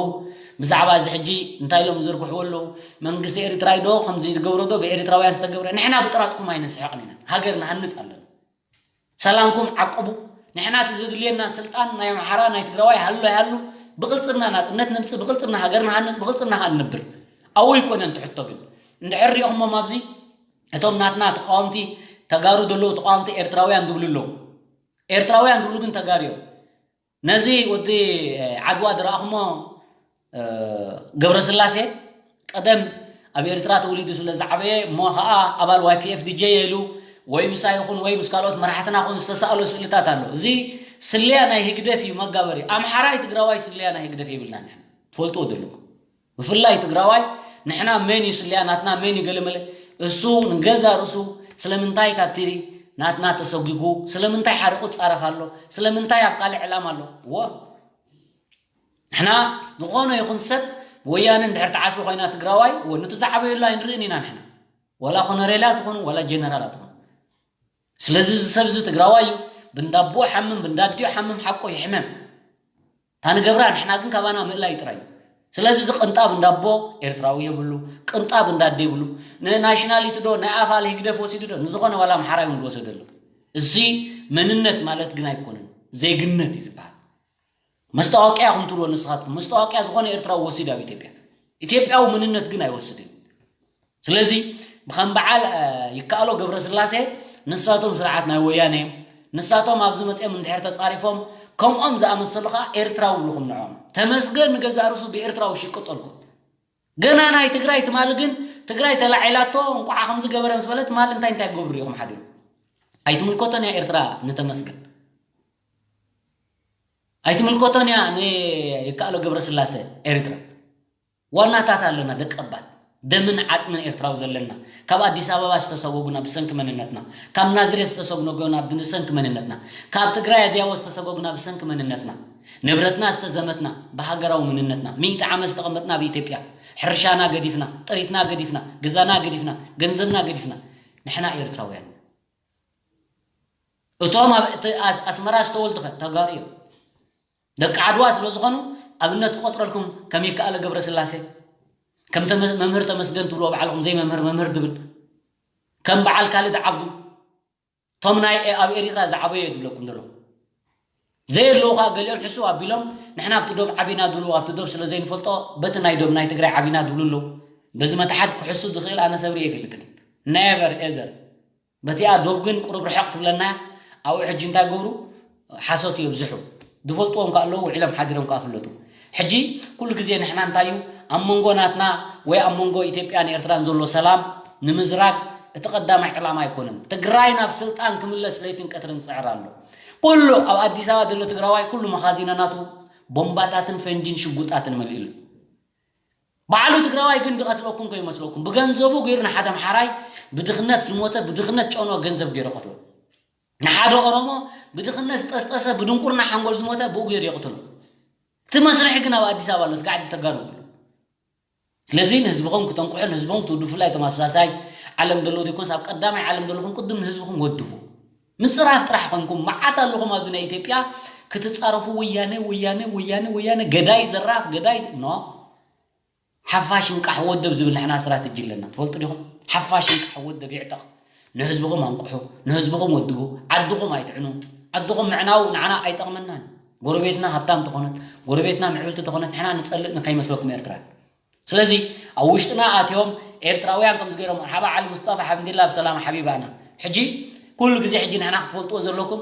ብዛዕባ እዚ ሕጂ እንታይ ኢሎም ዝዝርግሕዎ ኣለዉ መንግስቲ ኤርትራይ ዶ ከምዚ ዝገብሮ ዶ ብኤርትራውያን ዝተገብረ ንሕና ብጥራጥኩም ኣይንስሕቕን ኢና ሃገር ንሃንፅ ኣለና ሰላምኩም ዓቅቡ ንሕና እቲ ዘድልየና ስልጣን ናይ ኣምሓራ ናይ ትግራዋይ ሃሎ ይሃሉ ብቕልፅና ናፅነት ንምፅእ ብቕልፅና ሃገር ንሃንፅ ብቕልፅና ከዓ ንነብር ኣብኡ ይኮነን ትሕቶ ግን እንድሕር ሪኦኹሞም ኣብዚ እቶም ናትና ተቃወምቲ ተጋሩ ዘለዉ ተቃወምቲ ኤርትራውያን ዝብሉ ኣለዉ ኤርትራውያን ዝብሉ ግን ተጋሩ እዮም። ነዚ ወዲ ዓድዋ ዝረኣኹሞ ገብረስላሴ ቀደም ኣብ ኤርትራ ተወሊዱ ስለ ዝዓበየ እሞ ከዓ ኣባል ዋይፒኤፍ ዲጄ ኢሉ ወይ ምሳ ይኹን ወይ ምስ ካልኦት መራሕትና ኹን ዝተሳእሎ ስእልታት ኣሎ። እዚ ስለያ ናይ ህግደፍ እዩ መጋበሪ። ኣምሓራይ ትግራዋይ ስለያ ናይ ህግደፍ የብልና ንሕና። ትፈልጥዎ ዘለኩም። ብፍላይ ትግራዋይ ንሕና መን እዩ ስለያ ናትና መን እዩ ገለመለ እሱ ንገዛ ርእሱ ስለምንታይ ካብቲ ናትና ተሰጒጉ ስለምንታይ ሓሪቑ ፃረፍ ኣሎ ስለምንታይ ኣብ ካልእ ዕላማ ኣሎ እዎ ንሕና ዝኾነ ይኹን ሰብ ወያነ እንድሕር ተዓስቢ ኮይና ትግራዋይ እዎ ነቲ ዝዓበየሉ ኣይንርእን ኢና ንሕና ወላ ኮነሬላ ትኾኑ ወላ ጀነራል ትኾኑ ስለዚ እዚ ሰብ እዚ ትግራዋይ እዩ ብንዳቦ ሓምም ብንዳዲዮ ሓምም ሓቆ ይሕመም እታ ንገብራ ንሕና ግን ካባና ምእላይ ጥራይ እዩ ስለዚ እዚ ቅንጣብ እንዳቦ ኤርትራዊ የብሉ ቅንጣብ እንዳዴ ይብሉ ንናሽናሊቲ ዶ ናይ ኣፋል ህግደፍ ወሲዱ ዶ ንዝኾነ ዋላ ኣምሓራይ እውን ዝወሰደሉ እዚ መንነት ማለት ግን ኣይኮነን ዜግነት እዩ ዝበሃል መስታወቅያ ኢኹም ትብልዎ ንስኻትኩም መስታወቅያ ዝኾነ ኤርትራዊ ወሲዱ ኣብ ኢትዮጵያ ኢትዮጵያዊ መንነት ግን ኣይወስድን ስለዚ ብከም በዓል ይከኣሎ ገብረስላሴ ንሳቶም ስርዓት ናይ ወያነ እዮም ንሳቶም ኣብዚ መፅኦም እንድሕር ተፃሪፎም ከምኦም ዝኣመሰሉ ከዓ ኤርትራዊ ይብልኹም ንዕኦም ተመስገን ንገዛእ ርሱ ብኤርትራዊ ሽቅጠልኩም ገና ናይ ትግራይ ትማሊ ግን ትግራይ ተላዒላቶ እንቋዓ ከምዚ ገበረ ምስ በለ ትማሊ እንታይ እንታይ ክገብሩ ኢኹም ሓዲሩ ኣይትምልከቶን እያ ኤርትራ ንተመስገን ኣይትምልከቶን እያ ንይከኣሎ ገብረስላሴ ኤርትራ ዋናታት ኣለና ደቀባት ደምን ዓፅምን ኤርትራዊ ዘለና ካብ ኣዲስ ኣበባ ዝተሰጎጉና ብሰንኪ መንነትና ካብ ናዝሬት ዝተሰጎጉና ብሰንኪ መንነትና ካብ ትግራይ ኣድያቦ ዝተሰጎጉና ብሰንኪ መንነትና ንብረትና ዝተዘመትና ብሃገራዊ መንነትና ሚእቲ ዓመት ዝተቐመጥና ኣብ ኢትዮጵያ ሕርሻና ገዲፍና ጥሪትና ገዲፍና ገዛና ገዲፍና ገንዘብና ገዲፍና ንሕና ኤርትራውያን እቶም ኣብ ኣስመራ ዝተወልዱ ኸ ተጋሩ እዮም ደቂ ዓድዋ ስለ ዝኾኑ ኣብነት ክቆጥረልኩም ከም ይከኣለ ገብረስላሴ ከም መምህር ተመስገን ትብልዎ ባዕልኹም ዘይመምህር መምህር ዝብል ከም በዓል ካልድ ዓብዱ እቶም ናይ ኣብ ኤሪትራ ዝዓበዩ እየ ዝብለኩም ዘለኹ ዘየለዉ ከዓ ገሊኦም ሕስው ኣቢሎም ንሕና ኣብቲ ዶብ ዓቢና ዝብልዎ ኣብቲ ዶብ ስለ ዘይንፈልጦ በቲ ናይ ዶብ ናይ ትግራይ ዓቢና ዝብሉ ኣለዉ በዚ መታሓት ክሕሱ ዝኽእል ኣነ ሰብሪ የፈልጥን never ever በቲኣ ዶብ ግን ቁሩብ ርሕቕ ትብለና ኣብኡ ሕጂ እንታይ ገብሩ ሓሶት የብዝሑ ዝፈልጥዎም ከ ኣለዉ ውዒሎም ሓዲሮም ከኣ ፍለጡ ሕጂ ኩሉ ግዜ ንሕና እንታይ እዩ ኣብ መንጎ ናትና ወይ ኣብ መንጎ ኢትዮጵያን ኤርትራን ዘሎ ሰላም ንምዝራግ እቲ ቀዳማይ ዕላማ ኣይኮነን ትግራይ ናብ ስልጣን ክምለስ ለይትን ቀትርን ዝፅዕር ኣሎ ኩሉ ኣብ ኣዲስ ኣበባ ዘሎ ትግራዋይ ኩሉ መኻዚና ናቱ ቦምባታትን ፈንጂን ሽጉጣትን መሊእሉ ባዕሉ ትግራዋይ ግን ዝቐትለኩም ከይመስለኩም ብገንዘቡ ገይሩ ንሓደ ኣምሓራይ ብድኽነት ዝሞተ ብድኽነት ጨኖ ገንዘብ ገይሩ ቀትሎ ንሓደ ኦሮሞ ብድኽነት ዝጠስጠሰ ብድንቁርና ሓንጎል ዝሞተ ብኡ ገይሩ የቕትሎ እቲ መስርሒ ግን ኣብ ኣዲስ ኣበባ ኣሎ ስጋዕ ተጋሩ ስለዚ ንህዝብኹም ክተንቁሑ ንህዝብኹም ክትውዱ ብፍላይ እቶም ኣብ ሳልሳይ ዓለም ዘለዉ ዘይኮንስ ኣብ ቀዳማይ ዓለም ዘለኹም ቅድም ንህዝብኹም ወድቡ ምፅራፍ ጥራሕ ኮንኩም መዓት ኣለኹም ኣብዚ ናይ ኢትዮጵያ ክትፃረፉ ወያነ ወያነ ወያነ ወያነ ገዳይ ዘራፍ ገዳይ ኖ ሓፋሽ እንቃሕ ወደብ ዝብል ንሕና ስትራተጂ ኣለና ትፈልጡ ዲኹም ሓፋሽ እንቃሕ ወደብ ይዕጠቕ ንህዝብኹም ኣንቅሑ ንህዝብኹም ወድቡ ዓድኹም ኣይትዕኑ ዓድኹም ምዕናው ንዓና ኣይጠቕመናን ጎረቤትና ሃብታም ተኾነት ጎረቤትና ምዕብልቲ ተኾነት ንሕና ንጸልእ ንከይመስለኩም ኤርትራ ስለዚ ኣብ ውሽጥና ኣትዮም ኤርትራውያን ከምዚ ገይሮም መርሓባ ዓሊ ሙስጠፋ ሓምዲላ ብሰላም ሓቢባና ሕጂ ኩሉ ግዜ ሕጂ ንሕና ክትፈልጥዎ ዘለኩም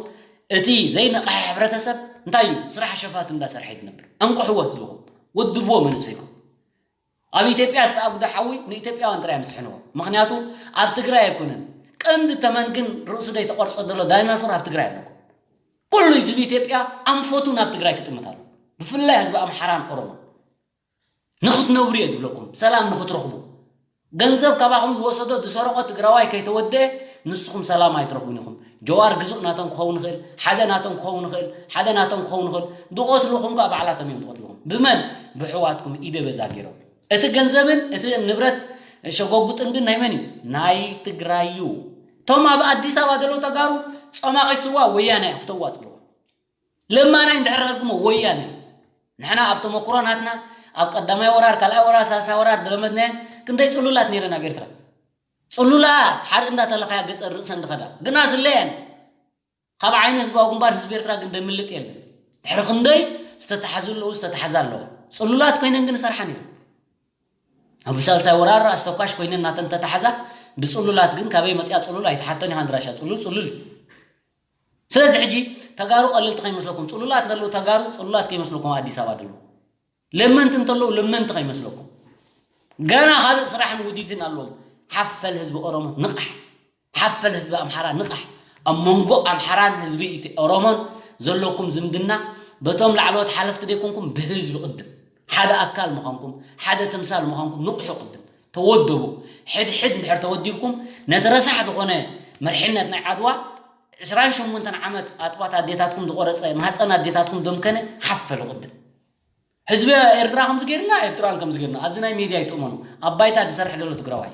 እቲ ዘይነቕሐ ሕብረተሰብ እንታይ እዩ ስራሕ ሸፋት እንዳሰርሐ ይትነብር ኣንቅሕዎ ህዝብኹም ወድብዎ መንእሰይኩም ኣብ ኢትዮጵያ ዝተኣጉደ ሓዊ ንኢትዮጵያውያን ጥራይ ምስሕንዎ ምክንያቱ ኣብ ትግራይ ኣይኮነን ቀንዲ ተመን ግን ርእሱ ደይ ተቆርጾ ዘሎ ዳይናሶር ኣብ ትግራይ ኣለኩ ኩሉ ህዝቢ ኢትዮጵያ ኣንፈቱ ናብ ትግራይ ክጥምት ኣሎ ብፍላይ ህዝቢ ኣምሓራን ኦሮሞ ንክትነብሩ እየ ዝብለኩም ሰላም ንክትረኽቡ ገንዘብ ካባኹም ዝወሰዶ ዝሰረቆ ትግራዋይ ከይተወደአ ንስኹም ሰላም ኣይትረኽቡን ኢኹም። ጀዋር ግዙእ ናቶም ክኸውን ይኽእል፣ ሓደ ናቶም ክኸውን ይኽእል፣ ሓደ ናቶም ክኸውን ይኽእል። ዝቐትልኹም ከኣ ባዕላቶም እዮም ዝቐትልኹም። ብመን? ብሕዋትኩም ኢደ በዛ ገይሮም። እቲ ገንዘብን እቲ ንብረት ሸጎጉጥን ግን ናይ መን እዩ? ናይ ትግራይ እዩ። እቶም ኣብ ኣዲስ ኣበባ ዘለዉ ተጋሩ ጾማ ከይስዋ ወያነ እያ ፍተዋ ጽልዋ። ለማናይ እንድሕር ረግሞ ወያነ እዩ። ንሕና ኣብ ተመኩሮ ናትና ኣብ ቀዳማይ ወራር፣ ካልኣይ ወራር፣ ሳልሳይ ወራር ዝለመድናየን ክንደይ ጽሉላት ነይረን ኣብ ኤርትራ። ጽሉላት ሓርኢ እንዳተለኻያ ገጸን ርእሰን ዝኸዳ። ግና ስለየን ካብ ዓይኒ ህዝባዊ ግንባር ህዝቢ ኤርትራ ግን ደምልጥ የለን። ድሕሪ ክንደይ ዝተታሕዙ ኣለዉ፣ ዝተታሕዛ ኣለዋ። ጽሉላት ኮይነን ግን ይሰርሓ ነይረን። ኣብ ሳልሳይ ወራር ኣስተኳሽ ኮይነን ናተን ተታሕዛ፣ ብጽሉላት ግን ካበይ መጽያ ጽሉል ኣይትሓቶን ኢኻ ንድራሻ። ጽሉል ጽሉል እዩ። ስለዚ ሕጂ ተጋሩ ቀለልቲ ከይመስለኩም፣ ጽሉላት እንተለዉ ተጋሩ ጽሉላት ከይመስለኩም፣ ኣዲስ ኣበባ ደለዉ ለመንቲ እንተለዉ ለመንቲ ከይመስለኩም። ገና ካልእ ስራሕን ውዲትን ኣለዎም። ሓፈል ህዝቢ ኦሮሞ ንቕሕ፣ ሓፈል ህዝቢ ኣምሓራ ንቕሕ። ኣብ መንጎ ኣምሓራን ህዝቢ ኢትዮ- ኦሮሞን ዘለኩም ዝምድና በቶም ላዕለዎት ሓለፍቲ ደይኮንኩም ብህዝቢ ቅድም፣ ሓደ ኣካል ምዃንኩም፣ ሓደ ተምሳል ምዃንኩም ንቕሑ ቅድም። ተወደቡ። ሕድሕድ እንድሕር ተወዲብኩም ነቲ ረሳሕ ዝኾነ መርሕነት ናይ ዓድዋ ዕስራን ሸሞንተን ዓመት ኣጥባት ኣዴታትኩም ዝቆረፀ ማህፀን ኣዴታትኩም ደምከነ ሓፈሉ ቅድም። ህዝቢ ኤርትራ ከምዚ ገይርና፣ ኤርትራውያን ከምዚ ገይርና። ኣብዚ ናይ ሜድያ ይጥመኑ። ኣብ ባይታ ዝሰርሕ ዘሎ ትግራዋይ።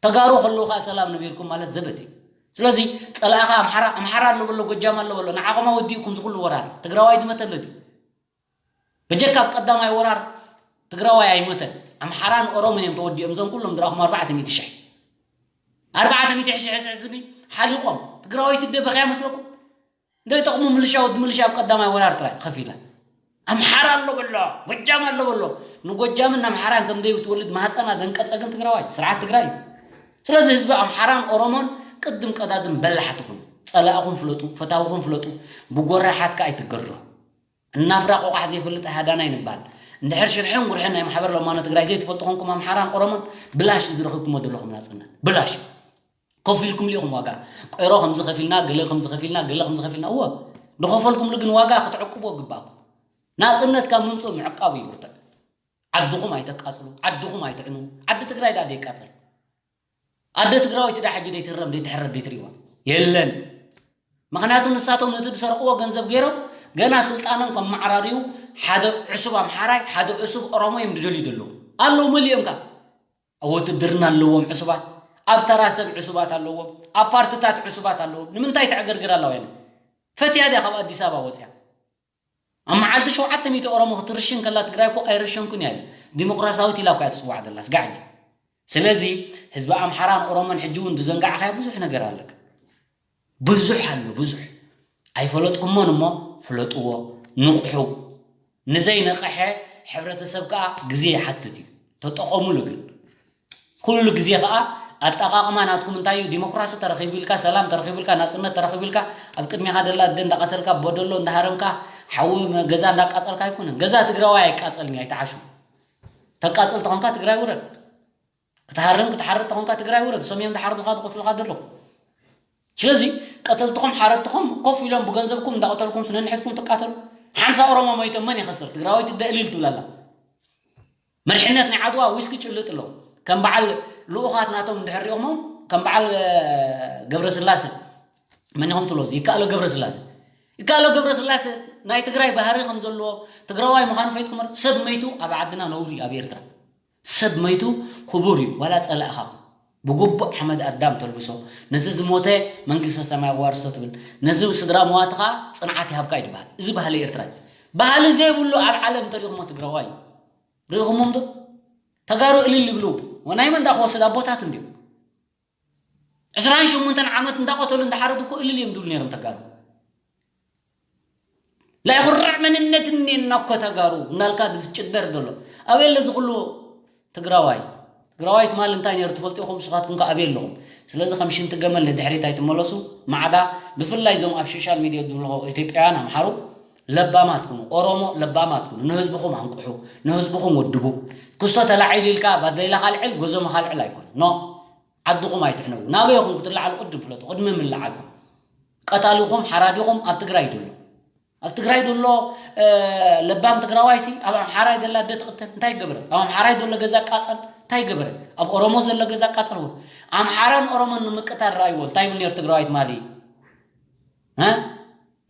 ተጋሩ ከለዉ ከዓ ሰላም ነቢርኩም ማለት ዘበት እዩ። ስለዚ ጸላእኻ ኣምሓራ፣ ኣምሓራ ኣሎ በሎ፣ ጎጃም ኣሎ በሎ፣ ንዓኹም ኣወዲእኩም ዝኹሉ ወራር ትግራዋይ ዝመተለ ድዩ? በጀካ ኣብ ቀዳማይ ወራር ትግራዋይ ኣይሞተን። ኣምሓራን ኦሮሞን እዮም ተወዲኦም፣ እዞም ኩሎም ድራኹም ኣርባዕተ ሚእቲ ሽሕ። ኣርባዕተ ሚእቲ ሽሕ ህዝቢ ሓሊቖም። ትግራዋይ ትደበኽ እያ መስለኩም? እንዶ ይጠቕሙ ምልሻ፣ ወዲ ምልሻ ኣብ ቀዳማይ ወራር ጥራይ ከፊላ። ኣምሓራ ኣሎ በሎ፣ ጎጃም ኣሎ በሎ። ንጎጃምን ኣምሓራን ከም ደይ ትወልድ ማህፀና ደንቀፀ ግን ትግራዋይ፣ ስርዓት ትግራይ እዩ። ስለዚ ህዝቢ ኣምሓራን ኦሮሞን ቅድም ቀዳድም በላሕቲ ኩኑ። ጸላእኹም ፍለጡ፣ ፈታውኹም ፍለጡ። ብጎራሓት ከኣ ኣይትገርሩ። እናፍራ ቆቋሕ ዘይፈልጥ ሃዳናይ ንባል። እንድሕር ሽርሕን ጉርሕን ናይ ማሕበር ለማኖ ትግራይ ዘይትፈልጡ ኮንኩም ኣምሓራን ኦሮሞን ብላሽ ዝረኽብኩሞ ዘለኹም ናጽነት። ብላሽ። ከፊልኩም ኢኹም ዋጋ። ቆይሮ ከምዚ ከፊልና፣ ገለ ከምዚ ከፊልና፣ ገለ ከምዚ ከፊልና። እወ፣ ዝኸፈልኩምሉ ግን ዋጋ ክትዕቅብዎ ግባእኩም። ናጽነት ካብ ምምጽኡ ምዕቃብ እዩ ብርቱዕ። ዓድኹም ኣይተቃጽሉ፣ ዓድኹም ኣይትዕኑ። ዓዲ ትግራይ ደኣ ደይቃጸል። ኣደ ትግራወይቲ ደኣ ሕጂ ደይትህረም፣ ደይትሕረድ፣ ደይትርእይዋ? የለን። ምኽንያቱ ንሳቶም ነቲ ዝሰርቕዎ ገንዘብ ገይሮም ገና ስልጣኖም ከመዓራርዩ ሓደ ዕሱብ ኣምሓራይ፣ ሓደ ዕሱብ ኦሮሞ እዮም ዝደልዩ ዘለዉ። ኣለዉ መሊኦም ከኣ። ኣብ ውትድርና ኣለዎም ዕሱባት፣ ኣብ ተራ ሰብ ዕሱባት ኣለዎም፣ ኣብ ፓርትታት ዕሱባት ኣለዎም። ንምንታይ ተዕገርግር ኣላ ወያነ? ፈትያ ድያ ካብ ኣዲስ ኣበባ ወፅያ? ኣብ መዓልቲ ሸውዓተ ሚእቲ ኦሮሞ ክትርሽን ከላ ትግራይ እኮ ኣይረሸንኩን እያ ኢሉ። ዲሞክራሲያዊት ኢላ እኮ እያ ትፅዋዕ ዘላ ስጋዕ እንጂ። ስለዚ ህዝቢ ኣምሓራን ኦሮሞን ሕጂ እውን ዝዘንጋዕካዮ ብዙሕ ነገር ኣለካ። ብዙሕ ኣሎ፣ ብዙሕ። ኣይፈለጥኩሞን እሞ ፍለጥዎ፣ ንቕሑ። ንዘይነቕሐ ሕብረተሰብ ከኣ ግዜ ይሓትት እዩ። ተጠቐሙሉ ግን። ኩሉ ግዜ ከኣ ኣጠቓቕማ ናትኩም እንታይ እዩ? ዲሞክራሲ ተረኺቡ ኢልካ፣ ሰላም ተረኺቡ ኢልካ፣ ናጽነት ተረኺቡ ኢልካ፣ ኣብ ቅድሜኻ ደላ ኣደ እንዳቐተልካ፣ ኣቦ ደሎ እንዳሃረምካ፣ ሓዊ መ-፣ ገዛ እንዳቃጸልካ ኣይኮነን። ገዛ ትግራዋይ ኣይቃጸልን እዩ፣ ኣይተዓሹ። ተቃጽል ተኾንካ ትግራይ ውረድ። ክትሃርም ክትሓርድ ተኾንካ ትግራይ ውረድ። እሶም እዮም ዝሓርዱኻ ዝቐትሉኻ ዘለዉ። ስለዚ ቀተልትኹም ሓረድትኹም ኮፍ ኢሎም ብገንዘብኩም እንዳቐተልኩም ስነንሕድኩም ትቃተሉ። ሓምሳ ኦሮሞ ሞይቶም መን ይኸስር? ትግራወይቲ ደእሊል ትብል ኣላ። መሪሕነት ናይ ዓድዋ ዊስኪ ጭልጥ ኣሎ። ከም በዓል ልኡኻት ናቶም እንድሕር ሪኦሞም፣ ከም በዓል፣ እ፣ ገብረስላሴ፣ መን ኢኹም ትብሎ እዚ? ይከኣሎ ገብረስላሴ። ይከኣሎ ገብረስላሴ ናይ ትግራይ ባህሪ ከም ዘለዎ፣ ትግራዋይ ምዃኑ ፈይጥኩም፣ ሰብ መይቱ ኣብ ዓድና ነውሪ እዩ፣ ኣብ ኤርትራ። ሰብ መይቱ ክቡር እዩ፣ ዋላ ጸላእኻ። ብግቡእ ሓመድ ኣዳም ተልብሶ፣ ነዚ ዝሞተ መንግስተ ሰማይ ኣዋርሶ ትብል፣ ነዚ ስድራ መዋቲ ኸኣ ጽንዓት ይሃብካ እዩ ዝበሃል። እዚ ባህሊ ኤርትራ እዩ። ባህሊ ዘይብሉ ኣብ ዓለም እንተሪእኹሞ ትግራዋይ እዩ። ርኢኹሞም ዶ? ተጋሩ እልል ይብሉ። ወናይ መን ዳ ክወስድ ኣቦታት እንድዮም። ዕስራን ሸሞንተን ዓመት እንዳቐተሉ እንዳሓረዱ እኮ እልል እዮም ዝብሉ ነይሮም ተጋሩ። ናይ ኩርዕ መንነት እኒኤና እኮ ተጋሩ እናልካ ዝጭደር ዘሎ። ኣበይ ኣሎ እዚ ኩሉ ትግራዋይ? ትግራዋይ ትማሊ እንታይ ነይሩ ትፈልጡ ኢኹም? ንስኻትኩም ከ ኣበይ ኣለኹም? ስለዚ ከም ሽንቲ ገመል ንድሕሪት ኣይትመለሱ። ማዕዳ ብፍላይ እዞም ኣብ ሶሻል ሚድያ ዝብልኹ ኢትዮጵያውያን ኣምሓሩ ለባማት ኩኑ። ኦሮሞ ለባማት ኩኑ። ንህዝብኹም ኣንቅሑ። ንህዝብኹም ወድቡ። ክስቶ ተላዒሉ ኢልካ ባዴላኻ ኣልዕል፣ ጎዞምኻ ኣልዕል ኣይኮን። ኖ። ዓድኹም ኣይትሕነዉ። ናበይ ኢኹም ክትለዓሉ ቅድም ፍለጡ። ቅድሚ ምልዓልኩም። ቀታሊኹም፣ ሓራዲኹም ኣብ ትግራይ ደሎ። ኣብ ትግራይ ደሎ፣ እ፣ ለባም ትግራዋይሲ ኣብ ኣምሓራይ ደላ ኣደ ትቕተል እንታይ ገበረ? ኣብ ኣምሓራይ ደሎ ገዛ ቃጸል እንታይ ገበረ? ኣብ ኦሮሞ ዘሎ ገዛ ቃጸልዎ። ኣምሓራን ኦሮሞን ንምቅታል ረኣይዎ። እንታይ ይብል ነይሩ ትግራዋይ ትማሊ? እ?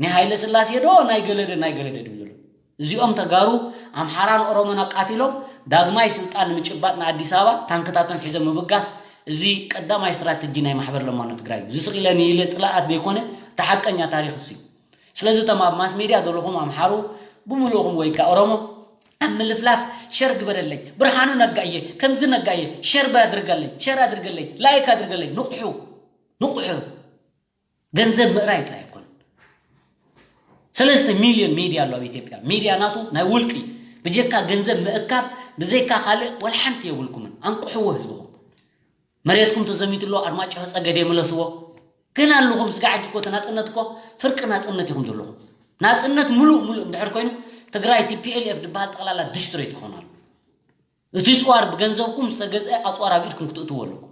ናይ ሃይለ ስላሴ ዶ ናይ ገለደ ናይ ገለደ ድብል ዘሎ? እዚኦም ተጋሩ ኣምሓራን ኦሮሞን ኣቃቲሎም ዳግማይ ስልጣን ንምጭባጥ ንኣዲስ ኣበባ ታንክታቶም ሒዞም ምብጋስ፣ እዚ ቀዳማይ ስትራተጂ ናይ ማሕበር ለማኖ ትግራይ እዩ። እዚ ስቕ ኢለ ንኢለ ጽላኣት ዘይኮነ፣ እቲ ሓቀኛ ታሪኽ እሱ እዩ። ስለዚ እቶም ኣብ ማስ ሜድያ ዘለኹም ኣምሓሩ ብምልእኹም ወይ ከኣ ኦሮሞ ኣብ ምልፍላፍ ሸር ግበረለይ፣ ብርሃኑ ነጋ እየ፣ ከምዚ ነጋ እየ፣ ሸር ኣድርገለይ፣ ሸር ኣድርገለይ፣ ላይክ ኣድርገለይ፣ ንቕሑ፣ ንቕሑ። ገንዘብ ምእራይ ጥራይ ኣይኮነን። ሰለስተ ሚልዮን ሜድያ ኣሎ ኣብ ኢትዮጵያ። ሜድያ ናቱ ናይ ውልቂ፣ ብጀካ ገንዘብ ምእካብ፣ ብዘይካ ካልእ ወላ ሓንቲ የብልኩምን። ኣንቅሕዎ ህዝብኹም። መሬትኩም ተዘሚቱ ኣሎ፣ ኣርማጭሆ ጸገዴ ምለስዎ። ገና ኣለኹም። ስጋዕ ሕጂ እኮ እቲ ናፅነት እኮ ፍርቂ ናፅነት ኢኹም ዘለኹም። ናፅነት ሙሉእ ሙሉእ እንድሕር ኮይኑ ትግራይ ቲ ፒ ኤል ኤፍ ዝበሃል ጠቕላላ ዲስትሮይ ክኾን ኣሎ። እቲ ፅዋር ብገንዘብኩም ዝተገዝአ ኣፅዋር ኣብ ኢድኩም ክትእትዎ ኣለኩም።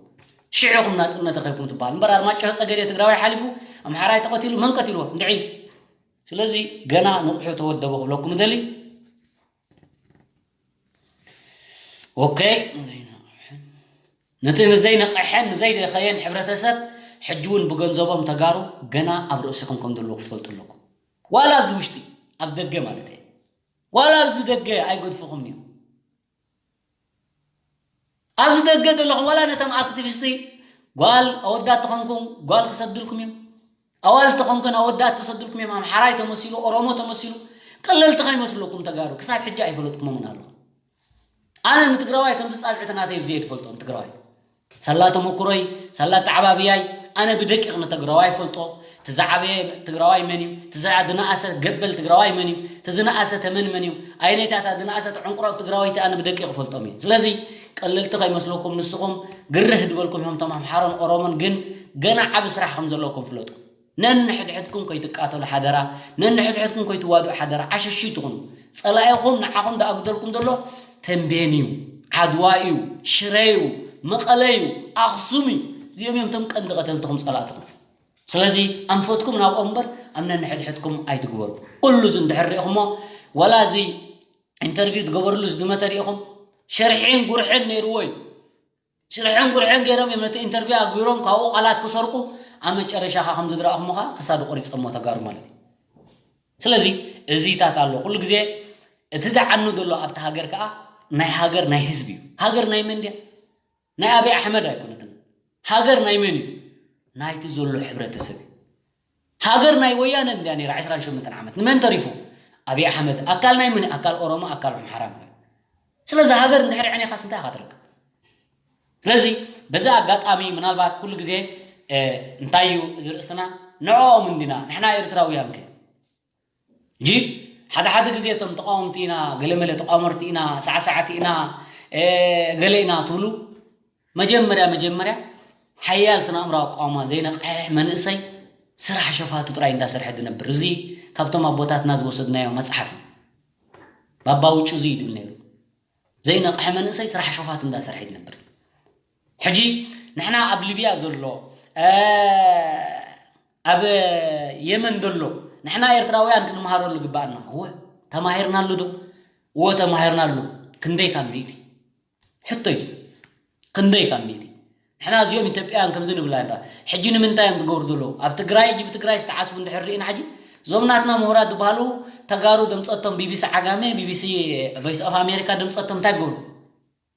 ሽዑ ኢኹም ናፅነት ረኺብኩም ትበሃል እምበር ኣርማጭሆ ፀገዴ ትግራዋይ ሓሊፉ ኣምሓራይ ተቐቲሉ መን ቀቲልዎ? እንድዒ። ስለዚ ገና ንቑሑ ተወደቡ ክብለኩም እደሊ። ኦኬ። ነቲ ንዘይነቐሐን ንዘይደኸየን ሕብረተሰብ ሕጂ እውን ብገንዘቦም ተጋሩ ገና ኣብ ርእስኹም ከም ዘለዉ ክትፈልጡ ኣለኩም። ዋላ ኣብዚ ውሽጢ ኣብ ደገ ማለት እየ። ዋላ ኣብዚ ደገ ኣይገድፍኹምን እዮም። ኣብዚ ደገ ዘለኹም ዋላ ነቶም ኣክቲቪስቲ ጓል ኣወዳት ተኾንኩም ጓል ክሰድልኩም እዮም። ኣዋልድ ተኾንኩን ኣወዳት ክሰድልኩም እዮም። ኣምሓራይ ተመሲሉ ኦሮሞ ተመሲሉ ቀለልቲ ከይመስለኩም ተጋሩ ክሳብ ሕጂ ኣይፈለጥኩሞምን ኣለኹም። ኣነ ንትግራዋይ ከምዚ ጻብዕቲ ናተይ ብዘየ ትፈልጦ ንትግራዋይ ሳላ ተመኩሮይ ሳላ ተዓባብያይ ኣነ ብደቂቕ ንትግራዋይ ፈልጦ። ትዝዓበየ ትግራዋይ መን እዩ? ትዝነኣሰ ገበል ትግራዋይ መን እዩ? ትዝነኣሰ ተመን መን እዩ? ኣይነይታታ ዝነኣሰት ዕንቁረብ ትግራወይቲ ኣነ ብደቂቕ ፈልጦም እዩ። ስለዚ ቀለልቲ ከይመስለኩም ንስኹም ግርህ ዝበልኩም እዮም እቶም ኣምሓሮን ኦሮሞን ግን ገና ዓቢ ስራሕ ከም ዘለኩም ፍለጡ። ነንሕድሕድኩም ከይትቃተሉ ሓደራ። ነንሕድሕድኩም ከይትዋድኡ ሓደራ። ዓሸሽቲ ትኹኑ። ጸላኢኹም ንዓኹም ዝኣጉደልኩም ዘሎ ተንቤን እዩ፣ ዓድዋ እዩ፣ ሽረ እዩ፣ መቐለ እዩ፣ ኣኽሱም እዩ። እዚኦም እዮም እቶም ቀንዲ ቀተልትኹም ጸላእትኹም። ስለዚ ኣንፈትኩም ናብኦም እምበር ኣብ ነንሕድሕድኩም ኣይትግበሩ። ኩሉ እዚ እንድሕር ሪኢኹሞ ዋላ እዚ ኢንተርቪው ትገበርሉ ዝድመተ ሪኢኹም ሽርሕን ጉርሕን ነይርዎ እዩ። ሽርሕን ጉርሕን ገይሮም እዮም ነቲ ኢንተርቪው ኣግቢሮም ካብኡ ቃላት ክሰርቁ ኣብ መጨረሻ ካ ከም ዝድረእኹም ካ ክሳዱ ቆሪፀሞ ተጋሩ ማለት እዩ። ስለዚ እዚታት ኣሎ ኩሉ ግዜ እቲ ዝዓኑ ዘሎ ኣብቲ ሃገር ከዓ ናይ ሃገር ናይ ህዝቢ እዩ። ሃገር ናይ መን ድያ? ናይ ኣብይ ኣሕመድ ኣይኮነትን። ሃገር ናይ መን እዩ? ናይቲ ዘሎ ሕብረተሰብ እዩ። ሃገር ናይ ወያነ እንድያ ነይራ ዕስራን ሸሞንተን ዓመት ንመን ተሪፉ? ኣብይ ኣሕመድ ኣካል ናይ መን ኣካል ኦሮሞ ኣካል ኣምሓራ ማለት። ስለዚ ሃገር እንድሕር ዕኔኻስ እንታይ ኢኻ ትረክብ? ስለዚ በዚ ኣጋጣሚ ምናልባት ኩሉ ግዜ እንታይ እዩ እዚ ርእስትና ንዕኦም እንዲና ንሕና ኤርትራውያን ከ ሕጂ ሓደ ሓደ ግዜ እቶም ተቃወምቲ ኢና ገለመለ ተቃወመርቲ ኢና ሳዕሳዕቲ ኢና ገለ ኢና ትብሉ መጀመርያ መጀመርያ ሓያል ስነ ኣእምራዊ ኣቋውማ ዘይነቕሐ መንእሰይ ስራሕ ሸፋቱ ጥራይ እንዳሰርሐ ዝነብር እዚ ካብቶም ኣቦታትና ዝወሰድናዮ መፅሓፍ እዩ። ባባ ውጩ እዚ ይድብል ነይሩ ዘይነቕሐ መንእሰይ ስራሕ ሸፋቱ እንዳሰርሐ ዝነብር። ሕጂ ንሕና ኣብ ሊብያ ዘሎ ኣብ የመን ዘሎ ንሕና ኤርትራውያን ክንመሃረሉ ግባኣና። እወ ተማሂርናሉ ዶ? እወ ተማሂርናሉ። ክንደይ ካብ ሚእቲ? ሕቶ እዩ። ክንደይ ካብ ሚእቲ? ንሕና እዚኦም ኢትዮጵያውያን ከምዚ ንብላ ንራ ሕጂ ንምንታይ እዮም ዝገብሩ ዘለዉ ኣብ ትግራይ እጂ ብትግራይ ዝተዓስቡ እንድሕር ርኢና ሕጂ እዞም ናትና ምሁራት ዝበሃሉ ተጋሩ ደምፀቶም ቢቢሲ ዓጋመ ቢቢሲ ቮይስ ኦፍ ኣሜሪካ ደምፀቶም እንታይ ገብሩ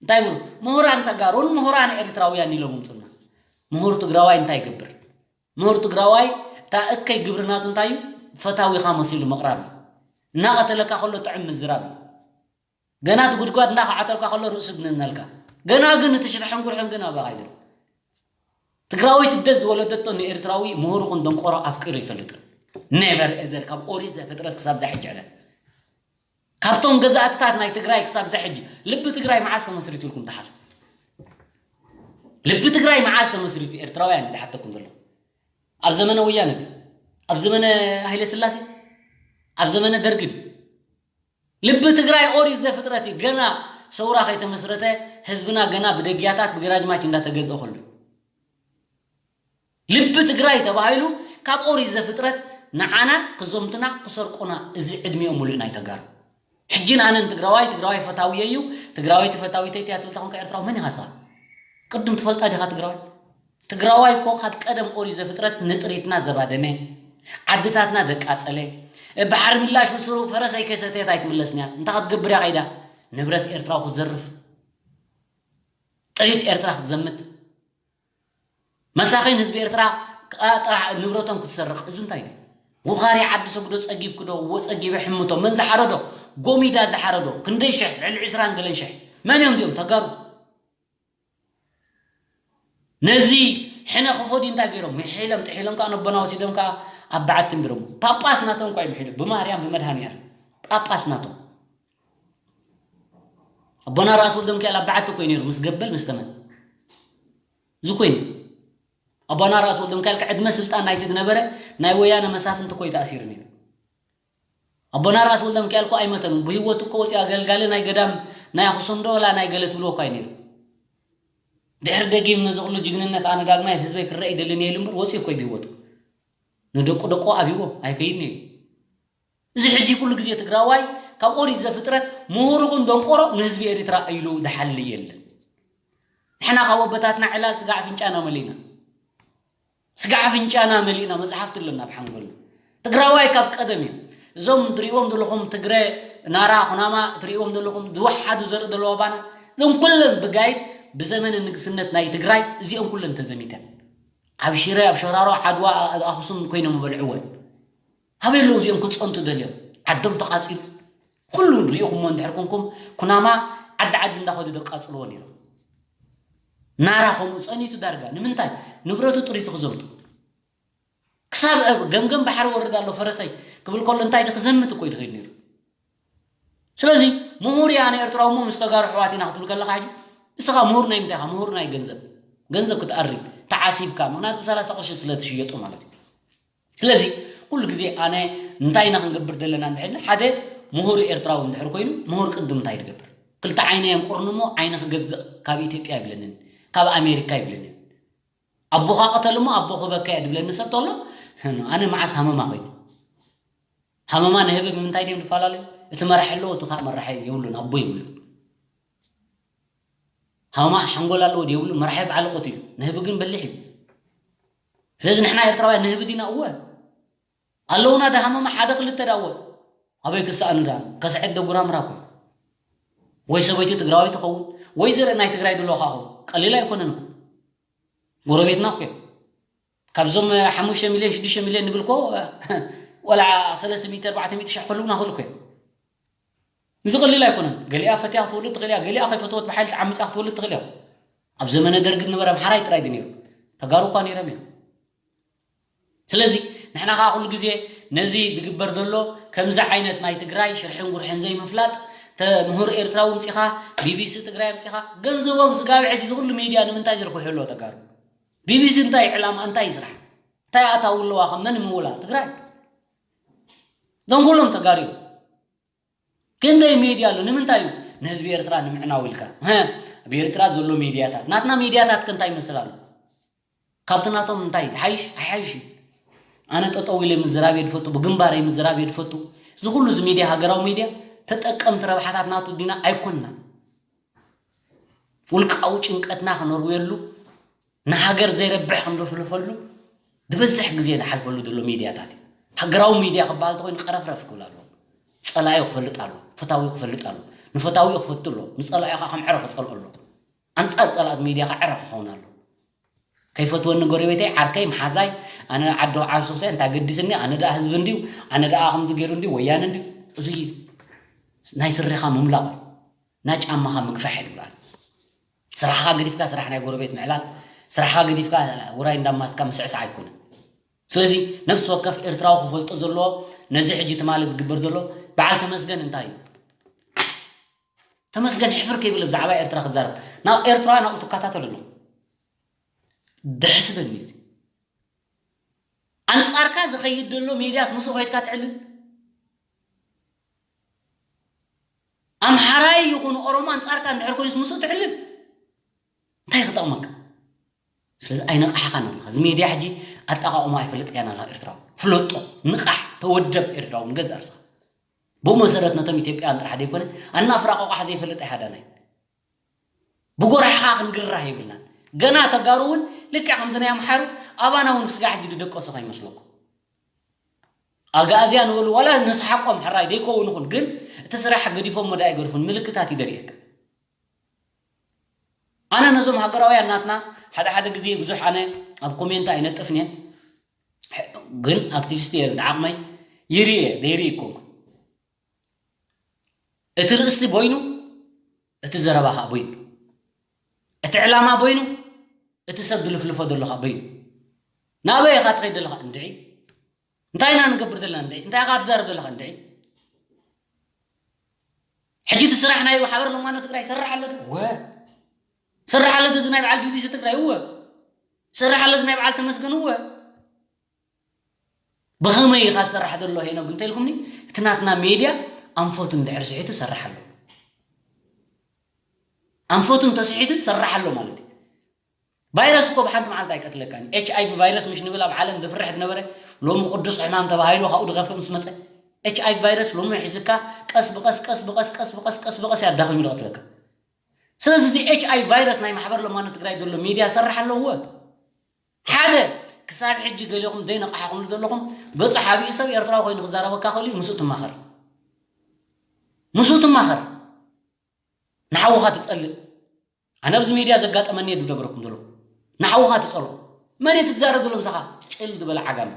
እንታይ ገብሩ ምሁራን ተጋሩን ምሁራን ኤርትራውያን ኢሎም ምፁና ምሁር ትግራዋይ እንታይ ይገብር ምሁር ትግራዋይ እታ እከይ ግብሪ ናቱ እንታይ እዩ ፈታዊኻ መሲሉ ምቕራብ እዩ እናቐተለካ ከሎ ጥዕም ምዝራብ እዩ ገና እቲ ጉድጓድ እንዳኸዓተልካ ከሎ ርእሱ ድንነልካ ገና ግን እቲ ሽርሕን ጉርሕን ግን ኣባኻ ይብል ትግራወይቲ ደስ ዝወለደቶ ንኤርትራዊ ምሁር ኹን ደንቆሮ ኣፍቂሩ ይፈልጥን never ever ካብ ኦሪት ዘፍጥረት ክሳብ ዛሕጂ ዕለት ካብቶም ገዛእትታት ናይ ትግራይ ክሳብ ዛሕጂ ልቢ ትግራይ መዓስ ተመስሪቱ ኢልኩም ትሓስቡ ልቢ ትግራይ መዓስ ተመስሪቱ ኤርትራውያን ዝሓተኩም ዘሎ ኣብ ዘመነ ወያነ ኣብ ዘመነ ሃይለ ስላሴ ኣብ ዘመነ ደርግ ልቢ ትግራይ ኦሪት ዘፍጥረት እዩ። ገና ሰውራ ከይተመስረተ ህዝብና ገና ብደጊያታት ብግራጅማች እንዳተገዝአ ከሎ ልቢ ትግራይ ተባሂሉ ካብ ኦሪት ዘፍጥረት ንዓና ክዘምቱና ክሰርቁና እዚ ዕድሚኦም ሙሉእ ናይ ተጋሩ ሕጂ ንኣነን ትግራዋይ ትግራዋይ ፈታውየ እዩ ትግራወይቲ ፈታዊተይ እያ ትብል ተኾንካ ኤርትራዊ መን ኢኻ ንስኻ ቅድም ትፈልጣ ዲኻ ትግራዋይ ትግራዋይ እኮ ካብ ቀደም ኦሪት ዘፍጥረት ንጥሪትና ዘባደመ ዓድታትና ዘቃጸለ ባሕሪ ምላሽ ብስሩ ፈረስ ኣይከሰተየት ኣይትምለስን እያ እንታይ ክትገብር እያ ከይዳ ንብረት ኤርትራዊ ክትዘርፍ ጥሪት ኤርትራ ክትዘምት መሳኺን ህዝቢ ኤርትራ ጥራሕ ንብረቶም ክትሰርቕ እዚ እንታይ እዩ ውኻሪ ዓዲ ሰጉዶ ጸጊብክዶ እዎ ጸጊበ ሕምቶ መን ዝሓረዶ ጎሚዳ ዝሓረዶ ክንደይ ሽሕ ልዕሊ ዕስራን ገለን ሽሕ መን እዮም እዚኦም ተጋሩ ነዚ ሕነ ክፎዲ እንታይ ገይሮም ምሒሎም ጥሒሎም ከዓ ነቦና ወሲዶም ከዓ ኣብ በዓቲ ንብሮም ጳጳስ ናቶም እኳ ይምሒሉ ብማርያም ብመድሃኒኣል ጳጳስ ናቶም ኣቦና ራእሲ ወልደ ሚካኤል ኣብ በዓቲ እኮ ነይሩ ምስ ገበል ምስ ተመን እዚ ኮይኑ ኣቦና ራእሲ ወልደ ሚካኤል ዕድመ ስልጣን ናይቲ ዝነበረ ናይ ወያነ መሳፍንቲ እኮ እዩ ተኣሲሩ ነይሩ። ኣቦና ራእሲ ወልደ ሚካኤል እኮ ኣይመተኑን። ብህይወቱ እኮ ወፂኡ ኣገልጋሊ ናይ ገዳም ናይ ኣኽሱም ዶ ወላ ናይ ገለ ትብልዎ እኮ እዩ ነይሩ። ድሕሪ ደጊም ነዚ ኩሉ ጅግንነት ኣነ ዳግማይ ህዝበይ ክረአ ይደልን እየ ኢሉ እምበር ወፂኡ እኮ እዩ ብህይወቱ። ንደቁ ደቁ ኣብይዎ ኣይከይድን እዩ። እዚ ሕጂ ኩሉ ግዜ ትግራዋይ ካብ ኦሪት ዘፍጥረት ምሁር ይኹን ደንቆሮ ንህዝቢ ኤሪትራ ኢሉ ዝሓሊ የለን። ንሕና ካብ ኣቦታትና ዕላል ስጋ ኣፍንጫና መሊእና፣ ስጋ ኣፍንጫና መሊእና መፅሓፍቲ ኣለና ኣብ ሓንጎልና። ትግራዋይ ካብ ቀደም እዩ። እዞም ትሪእዎም ዘለኹም ትግረ፣ ናራ፣ ኩናማ ትሪእዎም ዘለኹም ዝወሓዱ ዘርኢ ዘለዎ ኣባና፣ እዞም ኩለን ብጋይት ብዘመነ ንግስነት ናይ ትግራይ እዚኦም ኩለን ተዘሚተን ኣብ ሽረ፣ ኣብ ሸራሮ፣ ዓድዋ፣ ኣኽሱም ኮይኖም በልዕወን። ኣበይ ኣለዉ እዚኦም ክፀንቱ ደልዮም? ዓዶም ተቓፂሉ ኩሉ ሪኢኹሞ እንድሕር ኮንኩም ኩናማ ዓዲ ዓዲ እንዳኸዱ ደቃፅልዎ ነይሮም። ናራ ከምኡ ፀኒቱ ዳርጋ ንምንታይ? ንብረቱ ጥሪቱ ክዘምቱ ክሳብ ኣብ ገምገም ባሕሪ ወርድ ኣሎ ፈረሰይ ክብል ከሎ እንታይ ክዘምት እኮ ይድኸይድ ነይሩ። ስለዚ ምሁር እያ ኣነ ኤርትራዊ እሞ ምስ ተጋሩ ኣሕዋት ኢና ክትብል ከለካ ሕጂ ንስኻ ምሁር ናይ ምንታይ ኢኻ? ምሁር ናይ ገንዘብ ገንዘብ ክትኣሪ ተዓሲብካ ምክንያቱ ብሰላሳ ቅርሺ ስለ ትሽየጡ ማለት እዩ። ስለዚ ኩሉ ግዜ ኣነ እንታይ ኢና ክንገብር ዘለና እንድሕር ሓደ ምሁር ኤርትራዊ እንድሕር ኮይኑ ምሁር ቅድም እንታይ ትገብር ክልተ ዓይነ እዮም ቁርንሞ ዓይነ ክገዝእ ካብ ኢትዮጵያ ይብለንን ካብ ኣሜሪካ ይብለንን ኣቦኻ ቅተል እሞ ኣቦ ክበካ እየ ድብለኒ ሰብ ተሎ ኣነ መዓስ ሃመማ ኮይኑ ሃመማ ንህቢ ብምንታይ ድዮም ዝፈላለዩ እቲ መራሒ ኣለዎ እቲ ከዓ መራሒ የብሉን ኣቦ የብሉን ሃማ ሓንጎል ኣለዎ ድየብሉ መራሒ በዓል ቆት እዩ ንህቢ ግን በሊሕ እዩ ስለዚ ንሕና ኤርትራውያን ንህቢ ዲና እወ ኣለውና ዳ ሃመማ ሓደ ክልተ ዳ እወ ኣበይ ክሰኣኑ ዳ ከስዐት ደጉራምራ እኮ ወይ ሰበይቲ ትግራዊ ትኸውን ወይ ዘርኢ ናይ ትግራይ ድለካ ኸው ቀሊል ኣይኮነን እኮ ጎረቤትና እኮ ካብዞም ሓሙሽተ ሚልዮን ሽዱሽተ ሚልዮን ንብል እኮ ወላ ሰለስተ ሚእቲ ኣርባዕተ ሚእቲ ሸሕ ከልቡና ክእል እኮ እዚ ቀሊል ኣይኮነን። ገሊኣ ፈትያ ክትወልድ ትኽእል እያ፣ ገሊኣ ከይፈተወት ብሓይሊ ተዓሚፃ ክትወልድ ትኽእል እያ። ኣብ ዘመነ ደርጊ ዝነበረ ኣምሓራይ ጥራይ ድዩ ነይሩ? ተጋሩ እኳ ነይሮም እዮም። ስለዚ ንሕና ከዓ ኩሉ ግዜ ነዚ ዝግበር ዘሎ ከምዚ ዓይነት ናይ ትግራይ ሽርሕን ጉርሕን ዘይምፍላጥ ምሁር ኤርትራዊ ምፂኻ ቢቢሲ ትግራይ ምፂኻ ገንዘቦም ስጋቢ ሕጂ ዝኩሉ ሚድያ ንምንታይ ዝርኩሑ ኣለዎ ተጋሩ? ቢቢሲ እንታይ ዕላማ እንታይ ስራሕ እንታይ ኣታዊ ኣለዋ ከም መን ምውላ ትግራይ? እዞም ኩሎም ተጋሩ እዮም። ክንደይ ሚድያ ኣሎ ንምንታይ እዩ ንህዝቢ ኤርትራ ንምዕናው ኢልካ ኣብ ኤርትራ ዘሎ ሚድያታት ናትና ሚድያታት ከ እንታይ ይመስል ኣሎ ካብቲ ናቶም እንታይ ሓይሽ ኣይሓይሽ እዩ ኣነ ጠጠው ኢለ ምዝራብ የድፈቱ ብግንባረይ ምዝራብ የድፈቱ እዚ ኩሉ እዚ ሚድያ ሃገራዊ ሚድያ ተጠቀምቲ ረብሓታት ናቱ ዲና ኣይኮንና ውልቃዊ ጭንቀትና ክነርውየሉ ንሃገር ዘይረብሕ ክንደፍልፈሉ ዝበዝሕ ግዜ ዝሓልፈሉ ዘሎ ሚድያታት እዩ። ሃገራዊ ሚድያ ክበሃል ተኮይኑ ቀረፍረፍ ክብል ኣለዎ። ፀላኢ ክፈልጥ ኣለዎ። ፈታዊ ክፈልጥ ኣለዎ። ንፈታዊ ክፈቱ ኣለዎ። ንፀላኢ ከዓ ከም ዕረ ክፀልኦ ኣለዎ። ኣንፃር ፀላእቲ ሚድያ ከዓ ዕረ ክኸውን ኣለዎ። ከይፈትወኒ ጎረቤተይ፣ ዓርከይ፣ መሓዛይ፣ ኣነ ዓዲ ዓርሶ እንታይ እንታይ ገዲስኒ፣ ኣነ ደኣ ህዝቢ እንድዩ፣ ኣነ ደኣ ከምዚ ገይሩ እንድዩ፣ ወያነ እንድዩ፣ እዚ ናይ ስሪኻ ምምላቕ እዩ። ናይ ጫማኻ ምግፋሕ እዩ ዝብላል። ስራሕኻ ገዲፍካ ስራሕ ናይ ጎረቤት ምዕላል፣ ስራሕኻ ገዲፍካ ውራይ እንዳማትካ ምስዕሳዕ ኣይኮነን። ስለዚ ነፍሲ ወከፍ ኤርትራዊ ክፈልጦ ዘለዎ ነዚ ሕጂ ትማሊ ዝግበር ዘሎ በዓል ተመስገን እንታይ እዩ? ተመስገን ሕፍር ከይብል ብዛዕባ ኤርትራ ክዛረብ ናብ ኤርትራ ናብኡ ትከታተል ኣለኹ። ደሕስበኒ እዚ ኣንጻርካ ዝኸይድ ዘሎ ሜድያስ ምስኡ ከይድካ ትዕልል ኣምሓራይ ይኹን ኦሮሞ ኣንጻርካ እንድሕር ኮይኑስ ምስኡ ትዕልል እንታይ ክጠቕመካ? ስለዚ ኣይነቕሓኻን ኣለኻ። እዚ ሜድያ ሕጂ ኣጠቓቕማ ኣይፈልጥ እያን ኣለኻ ኤርትራዊ። ፍለጦ፣ ንቓሕ፣ ተወደብ ኤርትራዊ ንገዛእ ርእስኻ። ብኡ መሰረት ነቶም ኢትዮጵያውያን ጥራሕ ዘይኮነ ኣናፍራ ቆቋሕ ዘይፈልጥ ኣይሃዳናይ። ብጎራሕኻ ክንግራህ የብልናን። ገና ተጋሩ እውን ልክዕ ከምዚ ናይ ኣምሓሩ ኣባና እውን ስጋዕ ሕጂ ዝደቀሱ ከይመስለኩም። ኣግኣዝያን ንበሉ ዋላ ንስሓቆም ሕራይ ደይከውን ይኹን ግን እቲ ስራሕ ገዲፎም መዳ ኣይገድፉን ምልክታት ይደርእየካ። ኣነ ነዞም ሃገራውያን ናትና ሓደ ሓደ ግዜ ብዙሕ ኣነ ኣብ ኮሜንት ኣይነጥፍን እየ ግን ኣክቲቪስት እየ ዓቕመይ ይርኢ እየ ዘይርኢ ይኮንኩ እቲ ርእስቲ ቦይኑ እቲ ዘረባ ከዓ ቦይኑ እቲ ዕላማ ቦይኑ እቲ ሰብ ዝልፍልፎ ዘሎ ከዓ ቦይኑ ናበይ ኢኻ ትኸይድ ዘለኻ እንድዒ እንታይ ኢና ንገብር ዘለና እንድዒ እንታይ ኢኻ ትዛረብ ዘለኻ እንድዒ ሕጂ እቲ ስራሕ ናይ ማሕበር ለማኖ ትግራይ ይሰርሕ ኣሎ ወ ይሰርሕ ኣሎ እዚ ናይ በዓል ቢቢሲ ትግራይ እወ ዝሰርሕ ኣሎ እዚ ናይ በዓል ተመስገን እወ። ብኸመይ ኢኻ ዝሰርሕ ዘሎ ሄኖግ እንተልኩምኒ፣ እቲ ናትና ሜድያ ኣንፈቱ እንድሕር ስሒቱ ይሰርሕ ኣሎ። ኣንፈቱ እንተስሒቱ ይሰርሕ ኣሎ ማለት እዩ። ቫይረስ እኮ ብሓንቲ መዓልቲ ኣይቀትለካን። ኤች ኣይ ቪ ቫይረስ ምሽ ንብል ኣብ ዓለም ዝፍርሕ ዝነበረ፣ ሎሚ ቅዱስ ሕማም ተባሂሉ ካብኡ ዝኸፍእ ምስ መጸ፣ ኤች ኣይ ቪ ቫይረስ ሎሚ ሒዝካ ቀስ ብቐስ ቀስ ብቐስ ቀስ ብቐስ ቀስ ብቐስ ያዳኺሙ ዝቐትለካ። ስለዚ እዚ ኤች ኣይ ቪ ቫይረስ ናይ ማሕበር ለማኖ ትግራይ ዘሎ ሜድያ ሰርሕ ኣለዎ። ሓደ፣ ክሳብ ሕጂ ገሊኹም ዘይነቃሕኹምሉ ዘለኹም፣ ገጹ ሓቢኡ ሰብ ኤርትራዊ ኮይኑ ክዛረበካ ክእል እዩ፣ ምስኡ ትማኸር። ምስኡ ትማኸር። ንሓውኻ ትጸልእ። ኣነ ኣብዚ ሜድያ ዘጋጠመኒ እየ ዝነግረኩም ዘለኹ። ንሓውኻ ትጸልኦ። መን እዩ ትዛረብ ዘሎ ምሳኻ? ጭል ዝበለ ዓጋመ።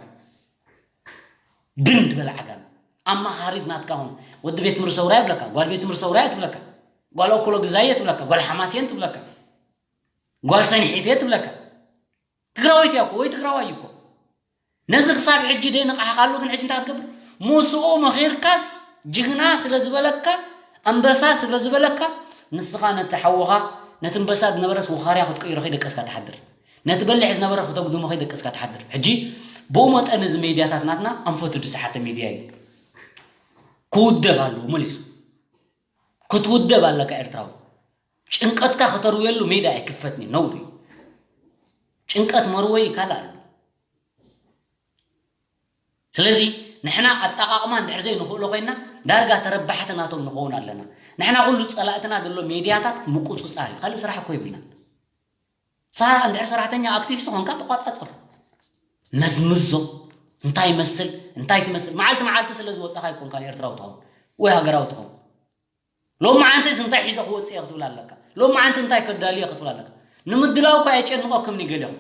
ብን ዝበለ ዓጋመ። ኣማኻሪት ናትካ ኹን። ወዲ ቤት ትምህርቲ ሰውራይ ይብለካ፣ ጓል ቤት ትምህርቲ ሰውራይ ትብለካ፣ ጓል ኦኮሎ ግዛይ እየ ትብለካ፣ ጓል ሓማሴን ትብለካ፣ ጓል ሰንሒት እየ ትብለካ። ትግራወይቲ እያ እኮ ወይ ትግራዋይ እዩ እኮ። ነዚ ክሳብ ሕጂ ደይ ነቃሕካሉ ግን ሕጂ እንታይ ክትገብር? ምስኡ መኺርካስ ጅግና ስለ ዝበለካ፣ ኣንበሳ ስለ ዝበለካ፣ ንስኻ ነቲ ሓውኻ፣ ነቲ ኣንበሳ ዝነበረስ ውኻርያ ክትቅይሮ ከይደቀስካ ትሓድር። ነቲ በሊሕ ዝነበረ ክተጉድሞ ከይደቀስካ ትሓድር። ሕጂ ብኡ መጠን እዚ ሜድያታት ናትና ኣንፈቱ ዝሰሓተ ሜድያ እዩ። ክውደብ ኣለዎ መሊሱ። ክትውደብ ኣለካ ኤርትራዊ። ጭንቀትካ ከተርውየሉ ሜዳ ኣይክፈትኒ፣ ነውሪ እዩ። ጭንቀት መርወይ ካልእ ኣሎ። ስለዚ ንሕና ኣጠቓቕማ እንድሕር ዘይንኽእሎ ኮይና ዳርጋ ተረባሕቲ ናቶም ንኸውን ኣለና። ንሕና ኩሉ ጸላእትና ዘሎ ሜድያታት ምቁጽጻር እዩ። ካልእ ስራሕ እኮ የብልናን። ንስኻ እንድሕር ሰራሕተኛ ኣክቲቪስት ኾንካ ተቋጻጽር። መዝምዞ እንታይ ይመስል እንታይ ትመስል መዓልቲ መዓልቲ ስለ ዝወጻኻ ኣይኮንካን ኤርትራዊ ትኸውን ወይ ሃገራዊ ትኸውን። ሎሚ መዓልቲ እንታይ ሒዘ ክወጽእ እየ ክትብል ኣለካ። ሎሚ መዓልቲ እንታይ ከዳሊ እየ ክትብል ኣለካ። ንምድላው እኳ የጨንቐኩም ገሊኹም።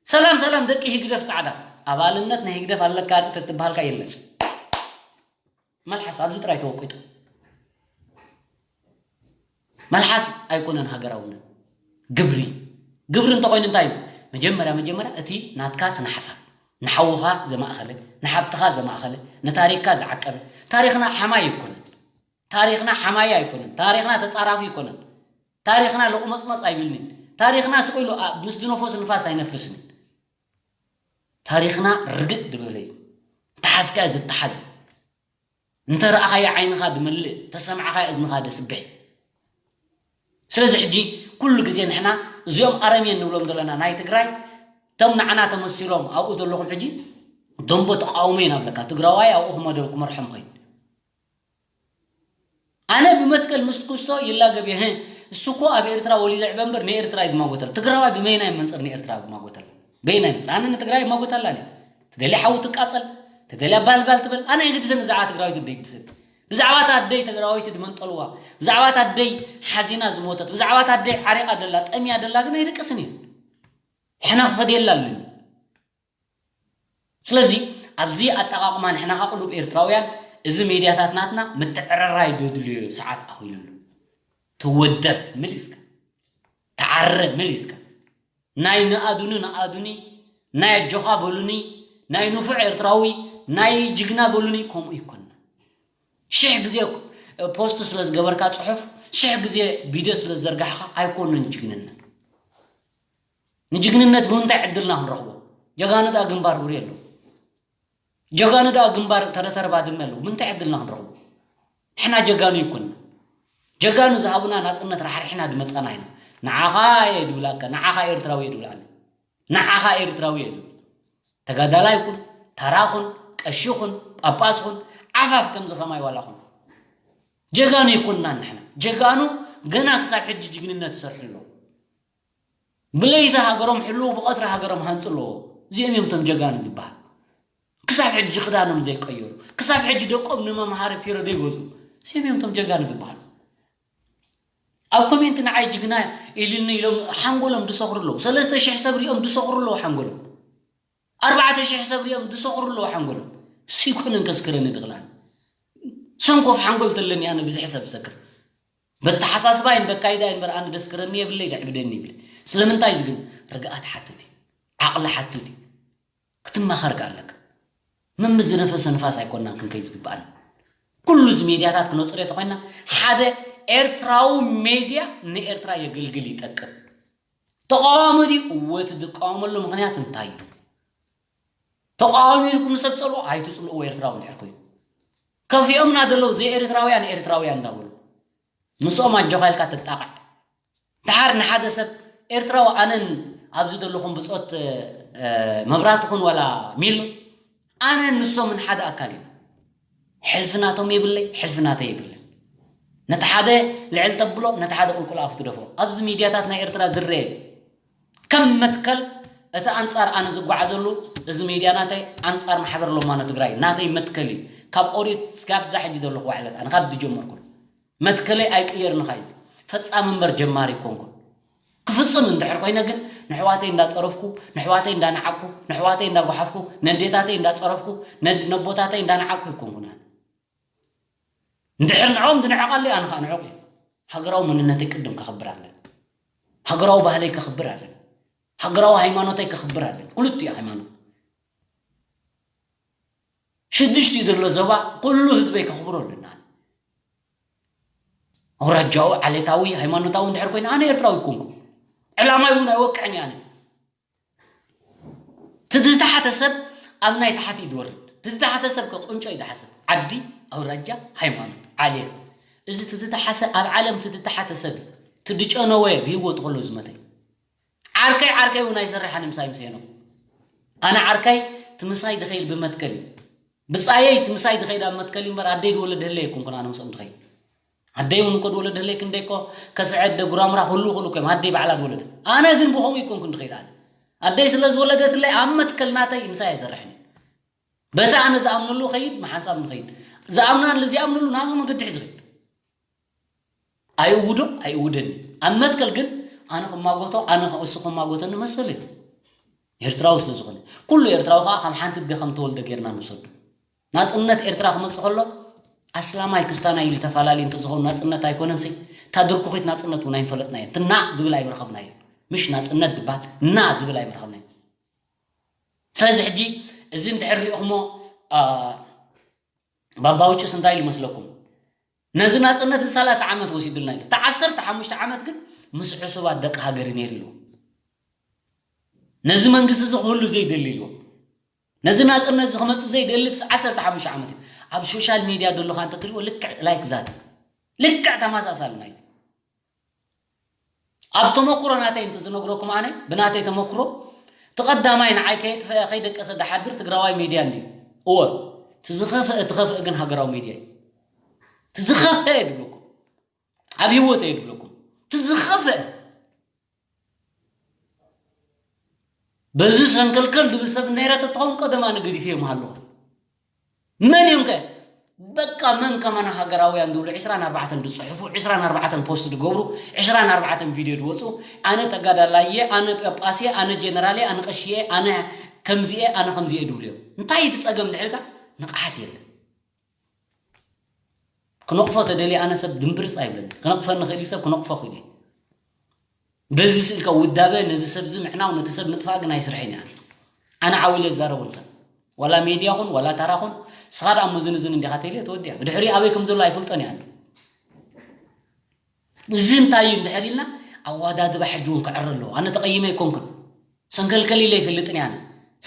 ሰላም ሰላም ደቂ ህግደፍ ጻዕዳ። ኣባልነት ናይ ህግደፍ ኣለካ ርኢ ተትበሃልካ የለን። መልሓስ ኣብዚ ጥራይ ተወቂጡ። መልሓስ ኣይኮነን ሃገራውነት። ግብሪ። ግብሪ እንተኾይኑ እንታይ እዩ? መጀመርያ መጀመርያ እቲ ናትካ ስነ ሓሳብ ንሓውኻ ዘማእኸለ፣ ንሓብትኻ ዘማእኸለ፣ ንታሪክካ ዝዓቀበ። ታሪኽና ሓማይ ኣይኮነን። ታሪኽና ሓማይ ኣይኮነን። ታሪኽና ተጻራፊ ኣይኮነን። ታሪኽና ሎቕመጽመጽ ኣይብልንን። ታሪኽና ስቕ ኢሉ ኣብ ምስ ዝነፈሱ ንፋስ ኣይነፍስንን። ታሪኽና ርግእ ዝበለ እዩ። እንተሓዝካ እዩ ዝተሓዝ። እንተ ረኣኻዮ ዓይንኻ ድመልእ፣ ተሰማዕኻዮ እዝንኻ ደስብሕ። ስለዚ ሕጂ ኩሉ ግዜ ንሕና እዚኦም ኣረሜን ንብሎም ዘለና ናይ ትግራይ፣ እቶም ንዓና ተመሲሎም ኣብኡ ዘለኹም ሕጂ ደንቦ ተቃውሞ ኢና ብለካ። ትግራዋይ ኣብኡ ክመደ-፣ ክመርሖም ኸይድ። ኣነ ብመትከል ምስ ትኩስቶ ይላገብ እየ። ህህ፣ እሱ እኮ ኣብ ኤርትራ ወሊዱ ዕበ እምበር ንኤርትራ እዩ ዝማጎተላ። ትግራዋይ ብመይናይ መንፅር ንኤርትራ ዝማጎተላ? በየናይ መንፅር? ኣነ ንትግራይ ይማጎተላ እየ። ትደሊ ሓዊ ትቃፀል፣ ትደሊ ኣባልባል ትበል። ኣነ የግድሰኒ ብዛዕባ ትግራወይቲ ደይ ግድሰኒ። ብዛዕባ እታ ኣደይ ትግራወይቲ ድመንጠልዋ፣ ብዛዕባ እታ ኣደይ ሓዚና ዝሞተት፣ ብዛዕባ እታ ኣደይ ዓሪቓ ደላ፣ ጠምያ ደላ ግን ኣይድቅስን እየ። ሕነ ክኸድ የላ ኣለኒ። ስለዚ ኣብዚ ኣጠቓቕማ ንሕና ኸኣ ቅሉብ ኤርትራውያን፣ እዚ ሜድያታት ናትና ምትዕርራይ ዘድልዮ ሰዓት ኣኺሉ ኣሎ። ተወደብ መሊስካ፣ ተዓረ መሊስካ። ናይ ንኣዱኒ ንኣዱኒ፣ ናይ ኣጆኻ በሉኒ፣ ናይ ንፉዕ ኤርትራዊ፣ ናይ ጅግና በሉኒ፣ ከምኡ ይኮንና። ሽሕ ግዜ ፖስት ስለ ዝገበርካ ጽሑፍ፣ ሽሕ ግዜ ቪድዮ ስለ ዝዘርጋሕካ ኣይኮነን ጅግንነት። ንጅግንነት ብምንታይ ዕድልና ክንረኽቦ? ጀጋኑ ደኣ ግንባር ብር የለው። ጀጋኑ ደኣ ግንባር ተረተር ባድመ ኣለዉ። ምንታይ ዕድልና ክንረኽቦ? ንሕና ጀጋኑ ይኮንና። ጀጋኑ ዝሃቡና ናጽነት ራሕሪሕና ድመጻና ኢና። ንዓኻ እየ ድብላካ፣ ንዓኻ ኤርትራዊ እየ ድብላኒ። ንዓኻ ኤርትራዊ እየ ዝብል። ተጋዳላይ ኩን፣ ተራ ኩን፣ ቀሺ ኩን፣ ጳጳስ ኩን፣ ዓፋፍ ከምዚ ከማይ ዋላ ኩን። ጀጋኑ ይኮንና ንሕና። ጀጋኑ ገና ክሳብ ሕጂ ጅግንነት ይሰርሑ ኣለዉ። ብለይቲ ሃገሮም ሕልዉ፣ ብቐትሪ ሃገሮም ሃንጹ ኣለዎ። እዚኦም እዮም እቶም ጀጋኑ ዝበሃል። ክሳብ ሕጂ ክዳኖም ዘይቀየሩ፣ ክሳብ ሕጂ ደቆም ንመምሃሪ ፒሮ ዘይገዝኡ፣ እዚኦም እዮም እቶም ጀጋኑ ዝበሃሉ። ኣብ ኮሜንት ንዓይ ጅግና ኢልኒ ኢሎም ሓንጎሎም ዝሰኽሩ ኣለዉ። ሰለስተ ሽሕ ሰብ ሪኦም ዝሰኽሩ ኣለዉ ሓንጎሎም። ኣርባዕተ ሽሕ ሰብ ሪኦም ዝሰኽሩ ኣለዉ ሓንጎሎም። እሱ ይኮነን ከስክረኒ ድቕላኒ። ሰንኮፍ ሓንጎል ተለኒ ኣነ ብዝሒ ሰብ ዝሰክር። በተሓሳስባይን በካይዳይን እምበር ኣነ ደስክረኒ የብለይ፣ ደዕብደኒ ይብል። ስለምንታይ እዚ ግን ርግኣት ሓትት እዩ። ዓቕሊ ሓትት እዩ። ክትመኻር ከ ኣለካ። መምስ ዝነፈሰ ንፋስ ኣይኮናን ክንከይ ዝግብኣና። ኩሉ እዚ ሜድያታት ክነጽርዮ ተኾይና፣ ሓደ ኤርትራዊ ሜድያ ንኤርትራ የገልግል ይጠቅም። ተቃዋሚ ድዩ? እወ፣ እቲ ዝቃወመሉ ምኽንያት እንታይ እዩ? ተቃዋሚ ኢልኩም ሰብ ጸልኡ ኣይትጽልእዎ፣ ኤርትራዊ እንድሕር ኮይኑ። ከፊኦምና ዘለዉ ዘይኤርትራውያን ኤርትራውያን እንዳበሉ። ምስኦም ኣጆኻ ኢልካ ትጣቓዕ። ድሓር ንሓደ ሰብ ኤርትራዊ ኣነን ኣብዚ ዘለኹም ብጾት፣ እ፣ መብራትኹን ዋላ ሚሉ ኣነን ንሶምን ሓደ ኣካል ኢና። ሕልፊ ናቶም የብለይ፣ ሕልፊ ናተይ የብለይ። ነቲ ሓደ ልዕል ተብሎ፣ ነቲ ሓደ ቁልቁል ኣፉ ትደፍኦ። ኣብዚ ሚድያታት ናይ ኤርትራ ዝረየ ከም መትከል እቲ ኣንጻር ኣነ ዝጓዓዘሉ እዚ ሚድያ ናተይ ኣንጻር ማሕበር ሎማኖ ትግራይ ናተይ መትከል እዩ። ካብ ኦሪት እስካብ ዛ ሕጂ ዘለኹ ዋዕለት ኣነ ካብ ዝጀመርኩ መትከለይ ኣይቅየርን። ኻይዚ ፈጻሚ እምበር ጀማሪ ኣይኮንኩን። ክፍጽም እንድሕር ኮይነ ግን ንሕዋተይ እንዳጸረፍኩ፣ ንሕዋተይ እንዳነዓቅኩ፣ ንሕዋተይ እንዳጓሓፍኩ፣ ነዴታተይ እንዳጸረፍኩ፣ ነድ-፣ ነቦታተይ እንዳነዓቅኩ ኣይኮንኩን ኣነ። እንድሕር ንዕኦም ዝንዕቐለይ ኣነ ኸኣ ንዕቕ እየ። ሃገራዊ መንነተይ ቅድም ከኽብር ኣለኒ። ሃገራዊ ባህለይ ከኽብር ኣለኒ። ሃገራዊ ሃይማኖተይ ከኽብር ኣለኒ። ክልቲኡ ሃይማኖት። ሽዱሽቲኡ ዘሎ ዞባ ኩሉ ህዝበይ ከኽብሮ ኣለና። ኣውራጃዊ፣ ዓሌታዊ፣ ሃይማኖታዊ እንድሕር ኮይነ ኣነ ኤርትራዊ ኣይኮንኩ። ዕላማይ እውን ኣይወቅዕን እየ ኣነ። እቲ ዝተሓተ ሰብ ኣብ ናይ ታሕቲ እዩ ዝወርድ። እቲ ዝተሓተ ሰብ ከ ቁንጮ እዩ ዝሓስብ። ዓዲ፣ ኣውራጃ፣ ሃይማኖት፣ ዓሌት። እዚ እቲ ዝተሓሰ ኣብ ዓለም እቲ ዝተሓተ ሰብ እዩ። እቲ ዝጨነወ ብህይወቱ ከሎ ዝመተ እዩ። ዓርከይ ዓርከይ እውን ኣይሰርሕ ኣነ ምሳይ ምስ ሄኖክ። ኣነ ዓርከይ እቲ ምሳይ ዝኸይድ ብመትከል እዩ። ብጻየይ እቲ ምሳይ ዝኸይድ ኣብ መትከል እዩ እምበር ኣደይ ዝወለደለይ ኣይኮንኩን ኣነ ምስኦም ዝኸይድ። ኣደይ እውን እኮ ዝወለደለይ ክንደይ እኮ ከስዐ ኣደ ጉራምራ ኩሉ ኩሉ እኮ እዮም ኣደይ ባዕላ ዝወለደት። ኣነ ግን ብኸምኡ ኣይኮንኩን ዝኸይድ ኣነ። ኣደይ ስለ ዝወለደትለይ ኣብ መትከል ናተይ ምሳይ ኣይሰርሕን እዩ። በቲ ኣነ ዝኣምነሉ ኸይድ፣ ምሓንሳብ ንኸይድ። ዝኣምናሉ፣ ዝኣምነሉ ናቱ መገዲ ሒዙ ኸይድ። ኣይእውዶ፣ ኣይእውደኒ። ኣብ መትከል ግን ኣነ ክማጎቶ፣ ኣነ ከ-፣ እሱ ክማጎተኒ መሰሉ እዩ። ኤርትራዊ ስለ ዝኾነ። ኩሉ ኤርትራዊ ኸኣ ከም ሓንቲ ኣደ ከም ተወልደ ጌርና ንውሰዱ። ናጽነት ኤርትራ ክመጽእ ከሎ፣ ኣስላማይ ክስታናይ ኢሉ ተፈላለዩ እንተዝኸውን ናጽነት ኣይኮነንሲ፣ እታ ድርኩኺት ናጽነት እውን ኣይንፈለጥናዮን። እቲ ና ዝብል ኣይምረኸብናዮን። ምሽ ናጽነት ዝበሃል ና ዝብል ኣይምረኸብናዮን። ስለዚ ሕጂ እዚ እንድሕር ሪእኹሞ፣ ኣ፣ ባባ ውጭስ እንታይ ኢሉ መስለኩም? ነዚ ናጽነት እዚ ሰላሳ ዓመት ወሲዱልና ኢሉ። እታ ዓሰርተ ሓሙሽተ ዓመት ግን ምስ ዕሱባት ደቂ ሃገር እዩ ነይሩ ኢሉ። ነዚ መንግስቲ እዚ ክህሉ ዘይደሊ ኢሉ። ነዚ ናጽነት እዚ ክመጽእ ዘይደሊ ዓሰርተ ሓሙሽተ ዓመት እዩ። ኣብ ሶሻል ሚድያ ደለኻ እንተትሪእዎ ልክዕ ላይክ ዛት። ልክዕ ተመሳሳሊ ናይዚ። ኣብ ተመኩሮ ናተይ እንተ ዝነግረኩም ኣነ፣ ብናተይ ተመኩሮ፣ እቲ ቀዳማይ ንዓይ ከየጥፈአ ከይደቀሰ ዝሓድር ትግራዋይ ሚድያ እንድዩ። እወ፣ እቲ ዝኸፍአ፣ እቲ ኸፍአ ግን ሃገራዊ ሚድያ እዩ። እቲ ዝኸፍአ እየ ድብለኩም። ኣብ ህይወት እየ ድብለኩም። እቲ ዝኸፍአ። በዚ ሰንከልከል ዝብል ሰብ ነይረ ተትኸውን ቀደም ኣነ ገዲፈ እዮም ሃለኹ። መን እዮም ከ? በቃ መን ከማና ሃገራውያን ዝብሉ ዕስራን ኣርባዕተን ዝጽሕፉ፣ ዕስራን ኣርባዕተን ፖስት ዝገብሩ፣ ዕስራን ኣርባዕተን ቪድዮ ዝወጹ፣ ኣነ ተጋዳላይ እየ፣ ኣነ ጳጳስ እየ፣ ኣነ ጀነራል እየ፣ ኣነ ቀሺ እየ፣ ኣነ ከምዚ እየ፣ ኣነ ከምዚ እየ ዝብሉ እዮም። እንታይ እቲ ጸገም እንድሕር ኢልካ? ንቕሓት የለን። ክነቕፎ ተደልየ ኣነ ሰብ ድምብርጽ ኣይብለኒ። ክነቕፈኒ ክእል እዩ ሰብ ክነቕፎ ክእል እዩ። በዚ ስእልካ ውዳበ ነዚ ሰብ እዚ ምዕናው ነቲ ሰብ ምጥፋእ ግን ኣይስርሐን እየ ኣነ። ኣነ ዓው ኢለ ዝዛረቦን ሰብ ዋላ ሜድያ ኹን ዋላ ታራ ኹን ስኻ ደኣ እሞ ዝንዝን እንዲኻ ተልዮ ተወዲኣ። ብድሕሪ ኣበይ ከም ዘሎ ኣይፈልጦን እየ ኣነ። እዚ እንታይ እዩ እንድሕር ኢልና ኣወዳድባ ሕጂ እውን ክዕረ ኣለዎ። ኣነ ተቐይመ ኣይኮንኩን። ሰንከልከል ኢለ ኣይፈልጥን እየ ኣነ።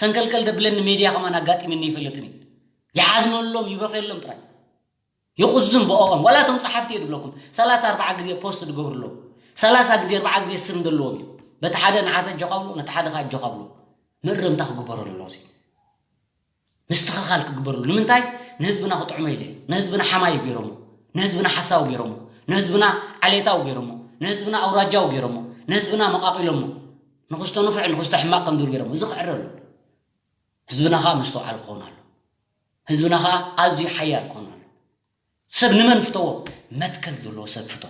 ሰንከልከል ደብለኒ ሜድያ ከማን ኣጋጢምኒ ኣይፈልጥን እዩ። ይሓዝነሎም ይበኽየሎም ጥራይ። ይቑዝም ብኦኦም። ዋላ እቶም ጸሓፍቲ እየ ድብለኩም። ሰላሳ ኣርባዓ ግዜ ፖስት ድገብሩ ኣለዉ። ሰላሳ ግዜ ኣርባዓ ግዜ ስም ዘለዎም እዩ። በቲ ሓደ ንዓተ ኣጆኻ ብሎ፣ ነቲ ሓደ ከኣ ኣጆኻ ብሎ። ምእርምታ ክግበረሉ ኣለዎ እዚ። ምስትኽኻል ክግበረሉ። ንምንታይ? ንህዝብና ክጥዕሞ ኢለ። ንህዝብና ሓማዩ ገይሮሞ። ንህዝብና ሓሳዊ ገይሮሞ። ንህዝብና ዓሌታዊ ገይሮሞ። ንህዝብና ኣውራጃዊ ገይሮሞ። ንህዝብና መቓቒሎሞ። ንኽስቶ ንፉዕ፣ ንኽስቶ ሕማቕ ከም ዝብል ገይሮሞ። እዚ ክዕረ ኣሎ። ህዝብና ከኣ መስተውዓሊ ክኸውን ኣሎ። ህዝብና ከኣ ኣዝዩ ሓያል ክኸውን ኣሎ። ሰብ ንመን ፍተዎ? መትከል ዘለዎ ሰብ ፍቶ።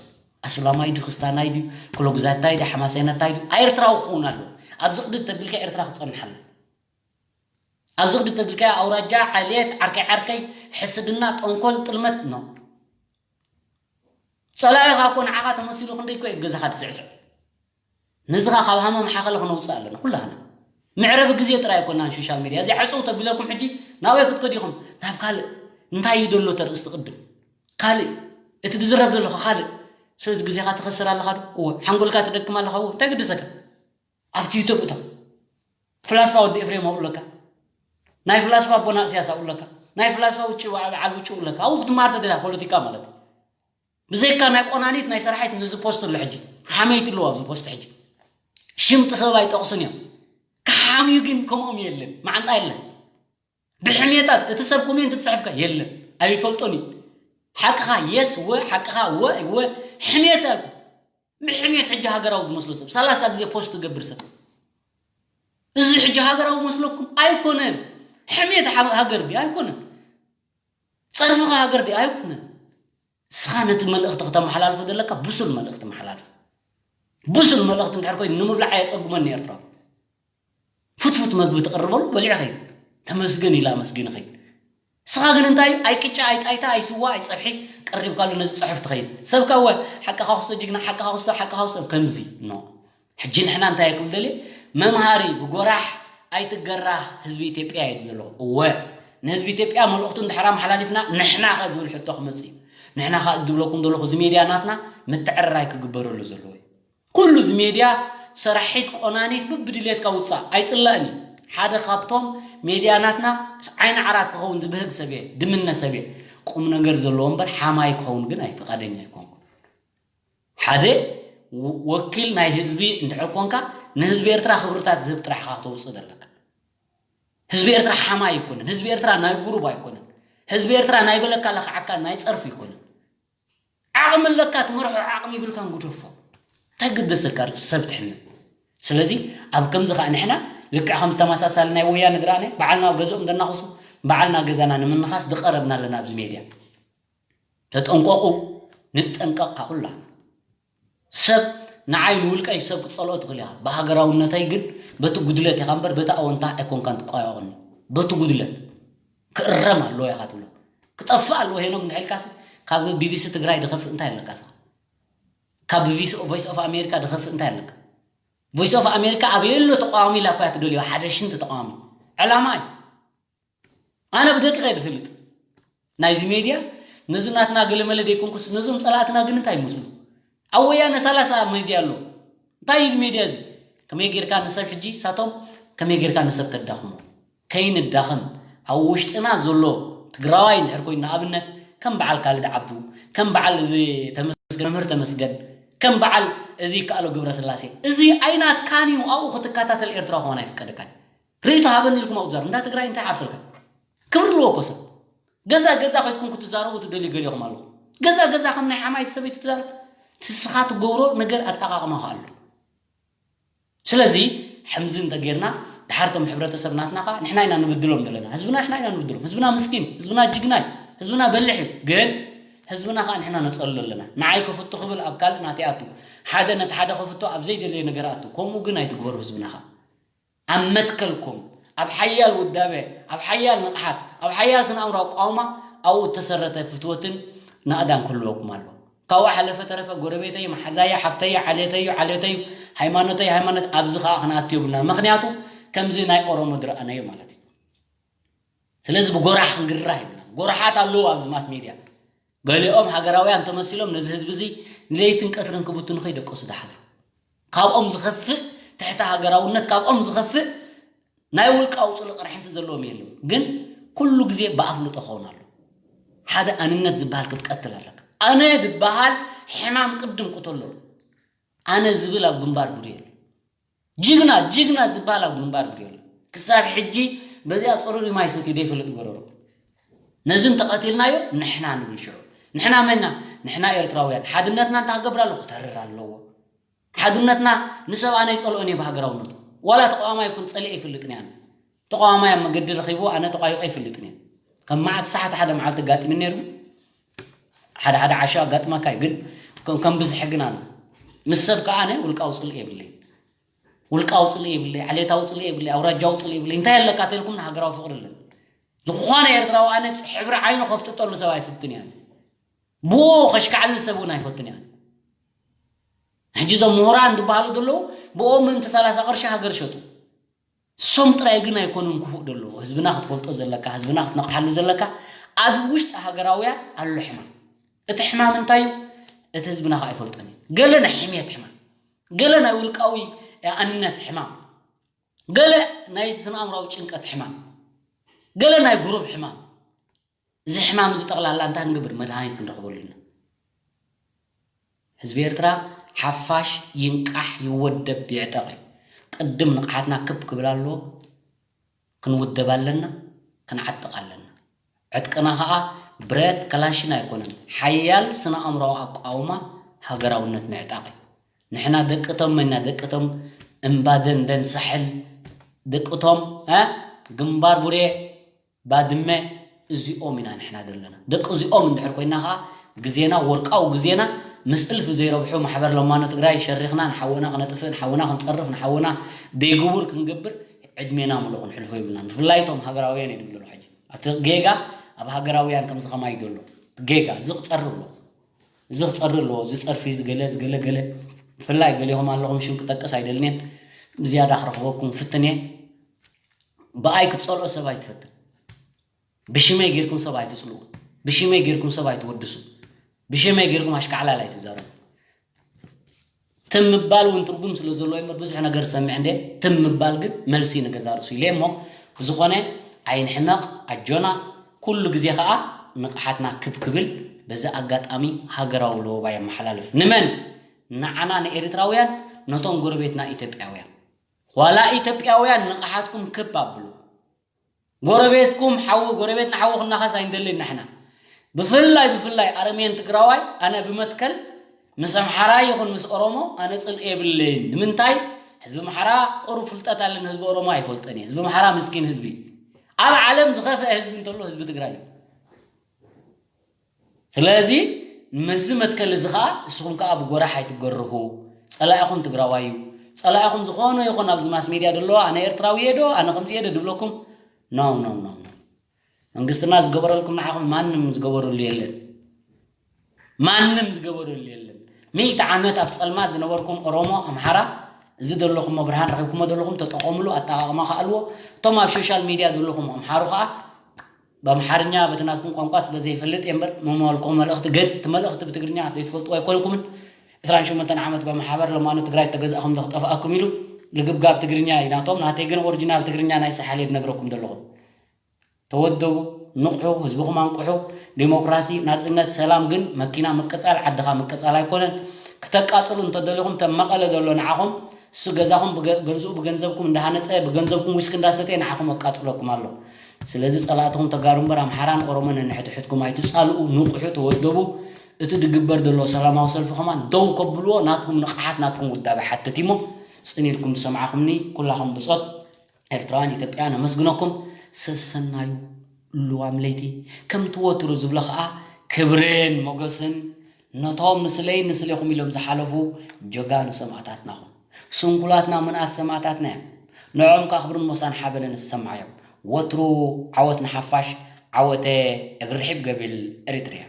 ኣስላማይ ድዩ፣ ክስታናይ ድዩ፣ ክሎግዛታይ ድዩ፣ ሓማሴናታይ ድዩ፣ ኤርትራዊ ክኸውን ኣሎ። ኣብዚ ቅድድ ተቢልካ ኤርትራ ክትጸንሕ ኣላ። ኣብዚ ቅድድ ተቢልካ ኣውራጃ፣ ዓሌት፣ ዓርከይ ዓርከይ፣ ሕስድና፣ ጠንኮል፣ ጥልመት ነው። ጸላኢኻ እኮ ንዓኻ ተመሲሉ ክንደይ እኮ እዩ ገዛኻ ዝስዕስዕ። ነዚ ኸኣ ካብ ሃመ ማሓኸለ ክነውጽእ ኣለና ኩላህና። መዕረቢ ግዜ ጥራይ ኣይኮናን ሶሻል ሜድያ። እዚ ዕጽው ተቢለኩም ሕጂ ናበይ ክትከዱ ኢኹም? ናብ ካልእ። እንታይ እዩ ዘሎ ተርእስቲ ቅድም? ካልእ። እቲ ትዝረብ ዘለኻ ካልእ። ስለዚ ግዜኻ ትኸስር ኣለኻ ዶ? እወ። ሓንጎልካ ትደክም ኣለኻ? እወ። እንታይ ግድሰካ? ኣብቲ ዩቱብ እቶም ፍላስፋ ወዲ ኤፍሬም ኣብኡ ኣለካ፣ ናይ ፍላስፋ ኣቦና እስያስ ኣብኡ ኣለካ፣ ናይ ፍላስፋ ውጭ በዓል ውጭ ኣለካ። ኣብኡ ክትመሃር ተደላ ፖለቲካ ማለት ብዘይካ ናይ ቆናኒት ናይ ሰራሒት ነዚ ፖስት ኣሎ ሕጂ ሓመይቲ ኣለዎ ኣብዚ ፖስት ሕጂ ሽምቲ ሰብ ኣይጠቕሱን እዮም። ክሓምዩ ግን ከምኦም የለን፣ መዓንጣ የለን። ብሕሜታት እቲ ሰብ ኮሜንት ትፅሕፍካ የለን፣ ኣይፈልጦን እዩ። ሓቅኻ የስ ወ ሓቅኻ ወ ወ ሕሜት ኣብ ብሕሜት ሕጂ ሃገራዊ ዝመስሎ ሰብ ሰላሳ ግዜ ፖስት ትገብር ሰብ እዚ ሕጂ ሃገራዊ መስለኩም ኣይኮነን። ሕሜት ሓ- ሃገር ድዩ ኣይኮነን። ፀርፍኻ ሃገር ድዩ ኣይኮነን። ንስኻ ነቲ መልእኽቲ ክተመሓላልፎ ዘለካ ብሱል መልእኽቲ መሓላልፍ። ብሱል መልእኽቲ እንድሕር ኮይኑ ንምብላዕ ኣየፀጉመኒ ኤርትራዊ። ፍትፉት መግቢ ትቕርበሉ በሊዑ ኸይድ። ተመስገን ኢላ ኣመስጊኑ ኸይድ። ንስኻ ግን እንታይ ኣይ ቅጫ ኣይ ጣይታ ኣይ ስዋ ኣይ ፀብሒ ቀሪብካሉ ነዚ ፅሑፍ ትኸይድ። ሰብካ ወ ሓቅኻ ክስቶ ጅግና ሓቅኻ ክስቶ ሓቅኻ ክስቶ ከምዚ ኖ። ሕጂ ንሕና እንታይ ክብል ደልየ መምሃሪ ብጎራሕ ኣይትገራህ ህዝቢ ኢትዮጵያ የድልሎ እወ ንህዝቢ ኢትዮጵያ መልእኽቱ እንድሕር ኣመሓላሊፍና ንሕና ኸ ዝብል ሕቶ ክመፅእ እዩ። ንሕና ኸ እዚ ዝብለኩም ዘለኹ እዚ ሜድያ ናትና ምትዕርራይ ክግበረሉ ዘለዎ እዩ። ኩሉ እዚ ሜድያ ሰራሒት ቆናኒት ብብድልየትካ ውፃእ ኣይፅላእን እዩ። ሓደ ካብቶም ሜድያ ናትና ዓይኒ ዓራት ክኸውን ዝብህግ ሰብ እየ ድምነ ሰብ እየ። ቁም ነገር ዘለዎ እምበር ሓማይ ክኸውን ግን ኣይፍቓደኛ ኣይኮንኩ። ሓደ ወኪል ናይ ህዝቢ እንድሕር ኮንካ ንህዝቢ ኤርትራ ክብርታት ዝህብ ጥራሕ ኢኻ ክተውፅእ ዘለካ። ህዝቢ ኤርትራ ሓማይ ኣይኮነን። ህዝቢ ኤርትራ ናይ ጉሩብ ኣይኮነን። ህዝቢ ኤርትራ ናይ በለካ ለኽዓካ ናይ ፀርፊ ኣይኮነን። ዓቕሚ ኣለካ ትመርሖ ዓቕሚ ይብልካን ጉደፎ። እንታይ ግደሰካ ርእሲ ሰብ ትሕምም። ስለዚ ኣብ ከምዚ ከዓ ንሕና ልክዕ ከም ተመሳሳሊ ናይ ወያነ ድራነ በዓልና ኣብ ገዝኦም ደናኽሱ በዓልና ገዛና ንምንኻስ ዝቐረብና ኣለና ኣብዚ ሜድያ። ተጠንቀቑ፣ ንጠንቀቕ ካብ ኩላና። ሰብ ንዓይ ንውልቀይ ሰብ ክትጸልኦ ትኽእል ኢኻ። ብሃገራውነተይ ግን በቲ ጉድለት ኢኻ እምበር በቲ ኣወንታ ኣይኮንካን ትቋየቖኒ። በቲ ጉድለት ክእረም ኣለዎ ኢኻ ትብሎ። ክጠፍእ ኣለዎ ሄኖክ እንድሕር ኢልካሲ ካብ ቢቢሲ ትግራይ ድኸፍእ እንታይ ኣለካ ስኻ? ካብ ቪስ- ቮይስ ኦፍ ኣሜሪካ ድኸፍእ እንታይ ኣለካ? ቮይስ ኦፍ ኣሜሪካ ኣብ የሎ ተቃዋሚ ኢላ እኮ እያ ትደልዮ ሓደ ሽንቲ ተቃዋሚ። ዕላማ እዩ። ኣነ ብደቂቐ ድፈልጥ ናይዚ ሜድያ ነዚ ናትና ገለመለ ደይኮንኩስ ነዞም ፀላእትና ግን እንታይ ይመስሉ? ኣብ ወያነ ሰላሳ ሜድያ ኣሎ። እንታይ እዩ እዚ ሜድያ እዚ? ከመይ ጌርካ ንሰብ ሕጂ ሳቶም ከመይ ጌርካ ንሰብ ተዳኽሞ? ከይንዳኸም ኣብ ውሽጥና ዘሎ ትግራዋይ እንድሕር ኮይኑ ንኣብነት ከም በዓል ካልድ ዓብዱ ከም በዓል እዚ ተመስገን መምህር ተመስገን ከም በዓል እዚ ይከኣሎ ግብረስላሴ እዚ ኣይናትካን እዩ ኣብኡ ክትከታተል ኤርትራ ክኾን ኣይፍቀደካን ርእይቶ ሃበኒ ኢልኩም ኣብኡ ትዛረቡ እንዳ ትግራይ እንታይ ሓፍሰልካ ክብሪ ኣለዎ እኮ ሰብ ገዛ ገዛ ከይድኩም ክትዛረቡ ትደልዩ ገሊኹም ኣለኹም ገዛ ገዛ ከም ናይ ሓማይት ሰበይቲ ትዛረብ ትስኻ ትገብሮ ነገር ኣጠቃቅማኻ ኣሎ ስለዚ ሕምዚ እንተጌርና ድሓር ቶም ሕብረተሰብ ናትና ከዓ ንሕና ኢና ንብድሎም ዘለና ህዝብና ንሕና ኢና ንብድሎም ህዝብና ምስኪን ህዝብና ጅግናይ ህዝብና በልሕ እዩ ግን ህዝብና ከዓ ንሕና ነፀሉ ኣለና ንዓይ ከፍቶ ክብል ኣብ ካልእ ናተይ ኣቱ ሓደ ነቲ ሓደ ከፍቶ ኣብ ዘይደለየ ነገር ኣቱ ከምኡ ግን ኣይትግበሩ ህዝብና ከዓ ኣብ መትከልኩም ኣብ ሓያል ውዳበ ኣብ ሓያል ንቕሓት ኣብ ሓያል ስነ ኣእምሮ ኣቋውማ ኣብኡ እተሰረተ ፍትወትን ናእዳን ክህልወኩም ኣለዎ ካብኡ ሓለፈ ተረፈ ጎረቤተይ መሓዛየ ሓፍተየ ዓሌተዩ ዓሌተዩ ሃይማኖተይ ሃይማኖት ኣብዚ ከዓ ክንኣቱ የብልና ምክንያቱ ከምዚ ናይ ኦሮሞ ድረኣናዮ ማለት እዩ ስለዚ ብጎራሕ ክንግርራህ የብልና ጎርሓት ኣለዉ ኣብዚ ማስ ሜድያ ገሊኦም ሃገራውያን ተመሲሎም ነዚ ህዝቢ እዚ ንለይትን ቀትርን ክብትኑ ከይደቀሱ ዝሓድሩ ካብኦም ዝኸፍእ ትሕቲ ሃገራውነት ካብኦም ዝኸፍእ ናይ ውልቃዊ ፅልኢ ቅርሕንቲ ዘለዎም የለውን ግን ኩሉ ግዜ ብኣፍልጦ ክኸውን ኣሎ ሓደ ኣንነት ዝበሃል ክትቀትል ኣለካ ኣነ ዝበሃል ሕማም ቅድም ቅተሎ ኣነ ዝብል ኣብ ግንባር ጉዱ የለ ጅግና ጅግና ዝበሃል ኣብ ግንባር ጉዱ የለ ክሳብ ሕጂ በዚኣ ፅሩሪ ማይ ሰትዩ ዘይፈልጥ ጎረሮ ነዚ እንተቐቲልናዮ ንሕና ንብል ሽዑ ንሕና መና ንሕና ኤርትራውያን ሓድነትና እንተ ክገብር ኣሎ ክተርር ኣለዎ ሓድነትና ንሰብ ኣነ ይፀልኦን እየ ብሃገራውነቱ ዋላ ተቃዋማይ ይኩን ፀሊአ ይፈልጥን እየ ኣነ ተቃዋማይ ኣብ መገዲ ረኺቡ ኣነ ተቋይቆ ይፈልጥን እየ ከም መዓልቲ ሰዓት ሓደ መዓልቲ ኣጋጢሚ ነይሩ ሓደ ሓደ ዓሾ ኣጋጥመካ እዩ ግን ከም ከም ብዝሒ ግን ኣነ ምስ ሰብ ከዓ ኣነ ውልቃዊ ፅልኢ የብለይ ውልቃዊ ፅልኢ የብለይ ዓሌታዊ ፅልኢ የብለይ ኣውራጃዊ ፅልኢ የብለይ እንታይ ኣለካ ተልኩም ንሃገራዊ ፍቅሪ ኣለኒ ዝኾነ ኤርትራዊ ኣነ ሕብሪ ዓይኑ ከፍጥጠሉ ሰብ ኣይፍትን እየ ብኡ ከሽካዕልን ሰብ እውን ኣይፈትን እየ ሕጂ እዞም ምሁራን ዝበሃሉ ዘለዉ ብኦም ምእንቲ ሰላሳ ቅርሺ ሃገር ሸጡ ሶም ጥራይ ግን ኣይኮኑን ክፉእ ደለዎ ህዝብና ክትፈልጦ ዘለካ ህዝብና ክትነቕሓሉ ዘለካ ኣብ ውሽጢ ሃገራውያን ኣሎ ሕማም እቲ ሕማም እንታይ እዩ እቲ ህዝብና ከዓ ኣይፈልጦን እዩ ገለ ናይ ሕምየት ሕማም ገለ ናይ ውልቃዊ የኣንነት ሕማም፣ ገለ ናይ ስነ ኣእምራዊ ጭንቀት ሕማም፣ ገለ ናይ ጉሩብ ሕማም። እዚ ሕማም እዚ ጠቕላላ እንታይ ክንገብር መድሃኒት ክንረኽበሉ ኢና። ህዝቢ ኤርትራ ሓፋሽ ይንቃሕ ይወደብ ይዕጠቕ እዩ። ቅድም ንቕሓትና ክብ ክብል ኣለዎ። ክንውደብ ኣለና፣ ክንዓጥቕ ኣለና። ዕጥቅና ኸኣ ብረት ከላሽን ኣይኮነን። ሓያል ስነ ኣእምራዊ ኣቋውማ ሃገራውነት ምዕጣቕ እዩ። ንሕና ደቅቶም መና ደቅቶም እምባ ደንደን ሳሕል ደቅቶም እ ግንባር ቡሬ ባድመ እዚኦም ኢና ንሕና ዘለና። ደቂ እዚኦም እንድሕር ኮይና ኸኣ ግዜና ወርቃዊ ግዜና ምስ እልፊ ዘይረብሑ ማሕበር ለማኖ ትግራይ ሸሪኽና ንሓወና ክነጥፍእ ንሓወና ክንጸርፍ ንሓወና ደይግቡር ክንገብር ዕድሜና ምሉእ ክንሕልፎ ይብልናን። ብፍላይ እቶም ሃገራውያን እየ ድብል ዘሎ ሕጂ ኣብቲ ጌጋ ኣብ ሃገራውያን ከምዚ ከማይ ዘሎ ጌጋ እዚ ክጸሪ ኣሎ እዚ ክጸሪ ኣለዎ እዚ ጸርፊ እዚ ገለ እዚ ገለ ገለ ብፍላይ ገሌኹም ኣለኹም ሽም ክጠቅስ ኣይደልኔን ብዝያዳ ክረኽበኩም ፍትን እየ ብኣይ ክትጸልኦ ሰብ ኣይትፈትን ብሽመይ ጌርኩም ሰብ ኣይትጽልኡ ብሽመይ ጌርኩም ሰብ ኣይትወድሱ ብሽመይ ጌርኩም ኣሽካዕላል ኣይትዛረቡ ትም ምባል እውን ትርጉም ስለ ዘለዎ እምበር ብዙሕ ነገር ዝሰምዕ እንደ ትም ምባል ግን መልሲ ንገዛ ርእሱ ኢለ እሞ ብዝኾነ ኣይንሕመቕ ኣጆና ኩሉ ግዜ ከዓ ንቕሓትና ክብ ክብል በዚ ኣጋጣሚ ሃገራዊ ለወባ የመሓላልፍ ንመን ንዓና ንኤርትራውያን ነቶም ጎረቤትና ኢትዮጵያውያን ዋላ ኢትዮጵያውያን ንቕሓትኩም ክብ ኣብሉ ጎረቤትኩም ሓዊ ጎረቤትና ሓዊ ክናኸስ ኣይንደልን ንሕና ብፍላይ ብፍላይ ኣረሜን ትግራዋይ ኣነ ብመትከል ምስ ኣምሓራ ይኹን ምስ ኦሮሞ ኣነ ፅልኢ የብለይን ንምንታይ ህዝቢ ኣምሓራ ቁሩብ ፍልጠት ኣለን ህዝቢ ኦሮሞ ኣይፈልጠን እየ ህዝቢ ኣምሓራ ምስኪን ህዝቢ ኣብ ዓለም ዝኸፍአ ህዝቢ እንተሎ ህዝቢ ትግራይ እዩ ስለዚ ምስዚ መትከል እዚ ከዓ እስኹም ከዓ ብጎራሕ ኣይትገርሁ ፀላኢኹም ትግራዋይ እዩ ፀላኢኹም ዝኾነ ይኹን ኣብዚ ማስ ሜድያ ደለዋ ኣነ ኤርትራዊ እየ ዶ ኣነ ከምዚ እየ ዶ ድብለኩም no no no no መንግስትና ዝገበረልኩም ንዓኹም ማንም ዝገበረሉ የለን ማንም ዝገበረሉ የለን ሚእቲ ዓመት ኣብ ፀልማት ዝነበርኩም ኦሮሞ ኣምሓራ እዚ ዘለኹሞ ብርሃን ረኺብኩሞ ዘለኹም ተጠቐምሉ ኣጠቓቕማ ከኣልዎ እቶም ኣብ ሶሻል ሚድያ ዘለኹም ኣምሓሩ ከዓ ብኣምሓርኛ በቲ ናትኩም ቋንቋ ስለ ዘይፈልጥ እየ እምበር መመልክኹ መልእኽቲ ግን እቲ መልእኽቲ ብትግርኛ ዘይትፈልጥዎ ኣይኮንኩምን ዕስራን ሸሞንተን ዓመት ብማሕበር ለማኖ ትግራይ ዝተገዛእኹም ዶ ክጠፍኣኩም ኢሉ ልግብጋብ ትግርኛ እዩ ናቶም ናተይ ግን ኦሪጂናል ትግርኛ ናይ ሰሓል እየ ዝነግረኩም ዘለኹ ተወደቡ ንቕሑ ህዝብኹም ኣንቅሑ ዲሞክራሲ ናፅነት ሰላም ግን መኪና ምቅፃል ዓድኻ ምቅፃል ኣይኮነን ክተቃፅሉ እንተደሊኹም ተመቐለ ዘሎ ንዓኹም እሱ ገዛኹም ገንዝኡ ብገንዘብኩም እንዳሃነፀ ብገንዘብኩም ዊስክ እንዳሰተየ ንዓኹም ኣቃፅለኩም ኣሎ ስለዚ ፀላእትኹም ተጋሩ እምበር ኣምሓራን ኦሮሞን ነንሕድሕድኩም ኣይትፃልኡ ንቕሑ ተወደቡ እቲ ድግበር ዘሎ ሰላማዊ ሰልፊ ከማን ደው ከብልዎ ናትኩም ንቕሓት ናትኩም ውዳበ ሓትት እሞ ፅን ኢልኩም ዝሰማዕኹምኒ ኩላኹም ብፆት ኤርትራውያን ኢትዮጵያን ኣመስግነኩም ሰሰናዩ ልዋም ለይቲ ከምቲ ወትሩ ዝብሎ ከዓ ክብርን ሞገስን ነቶም ንስለይ ንስሌኹም ኢሎም ዝሓለፉ ጀጋኑ ሰማእታትናኹም ስንኩላትና ምንኣስ ሰማእታትና እዮም ንዕኦም ከዓ ክብርን ሞሳን ሓበንን ዝሰማዓዮም ወትሩ ዓወት ንሓፋሽ ዓወተ እግርሒብ ገቢል ኤሪትርያ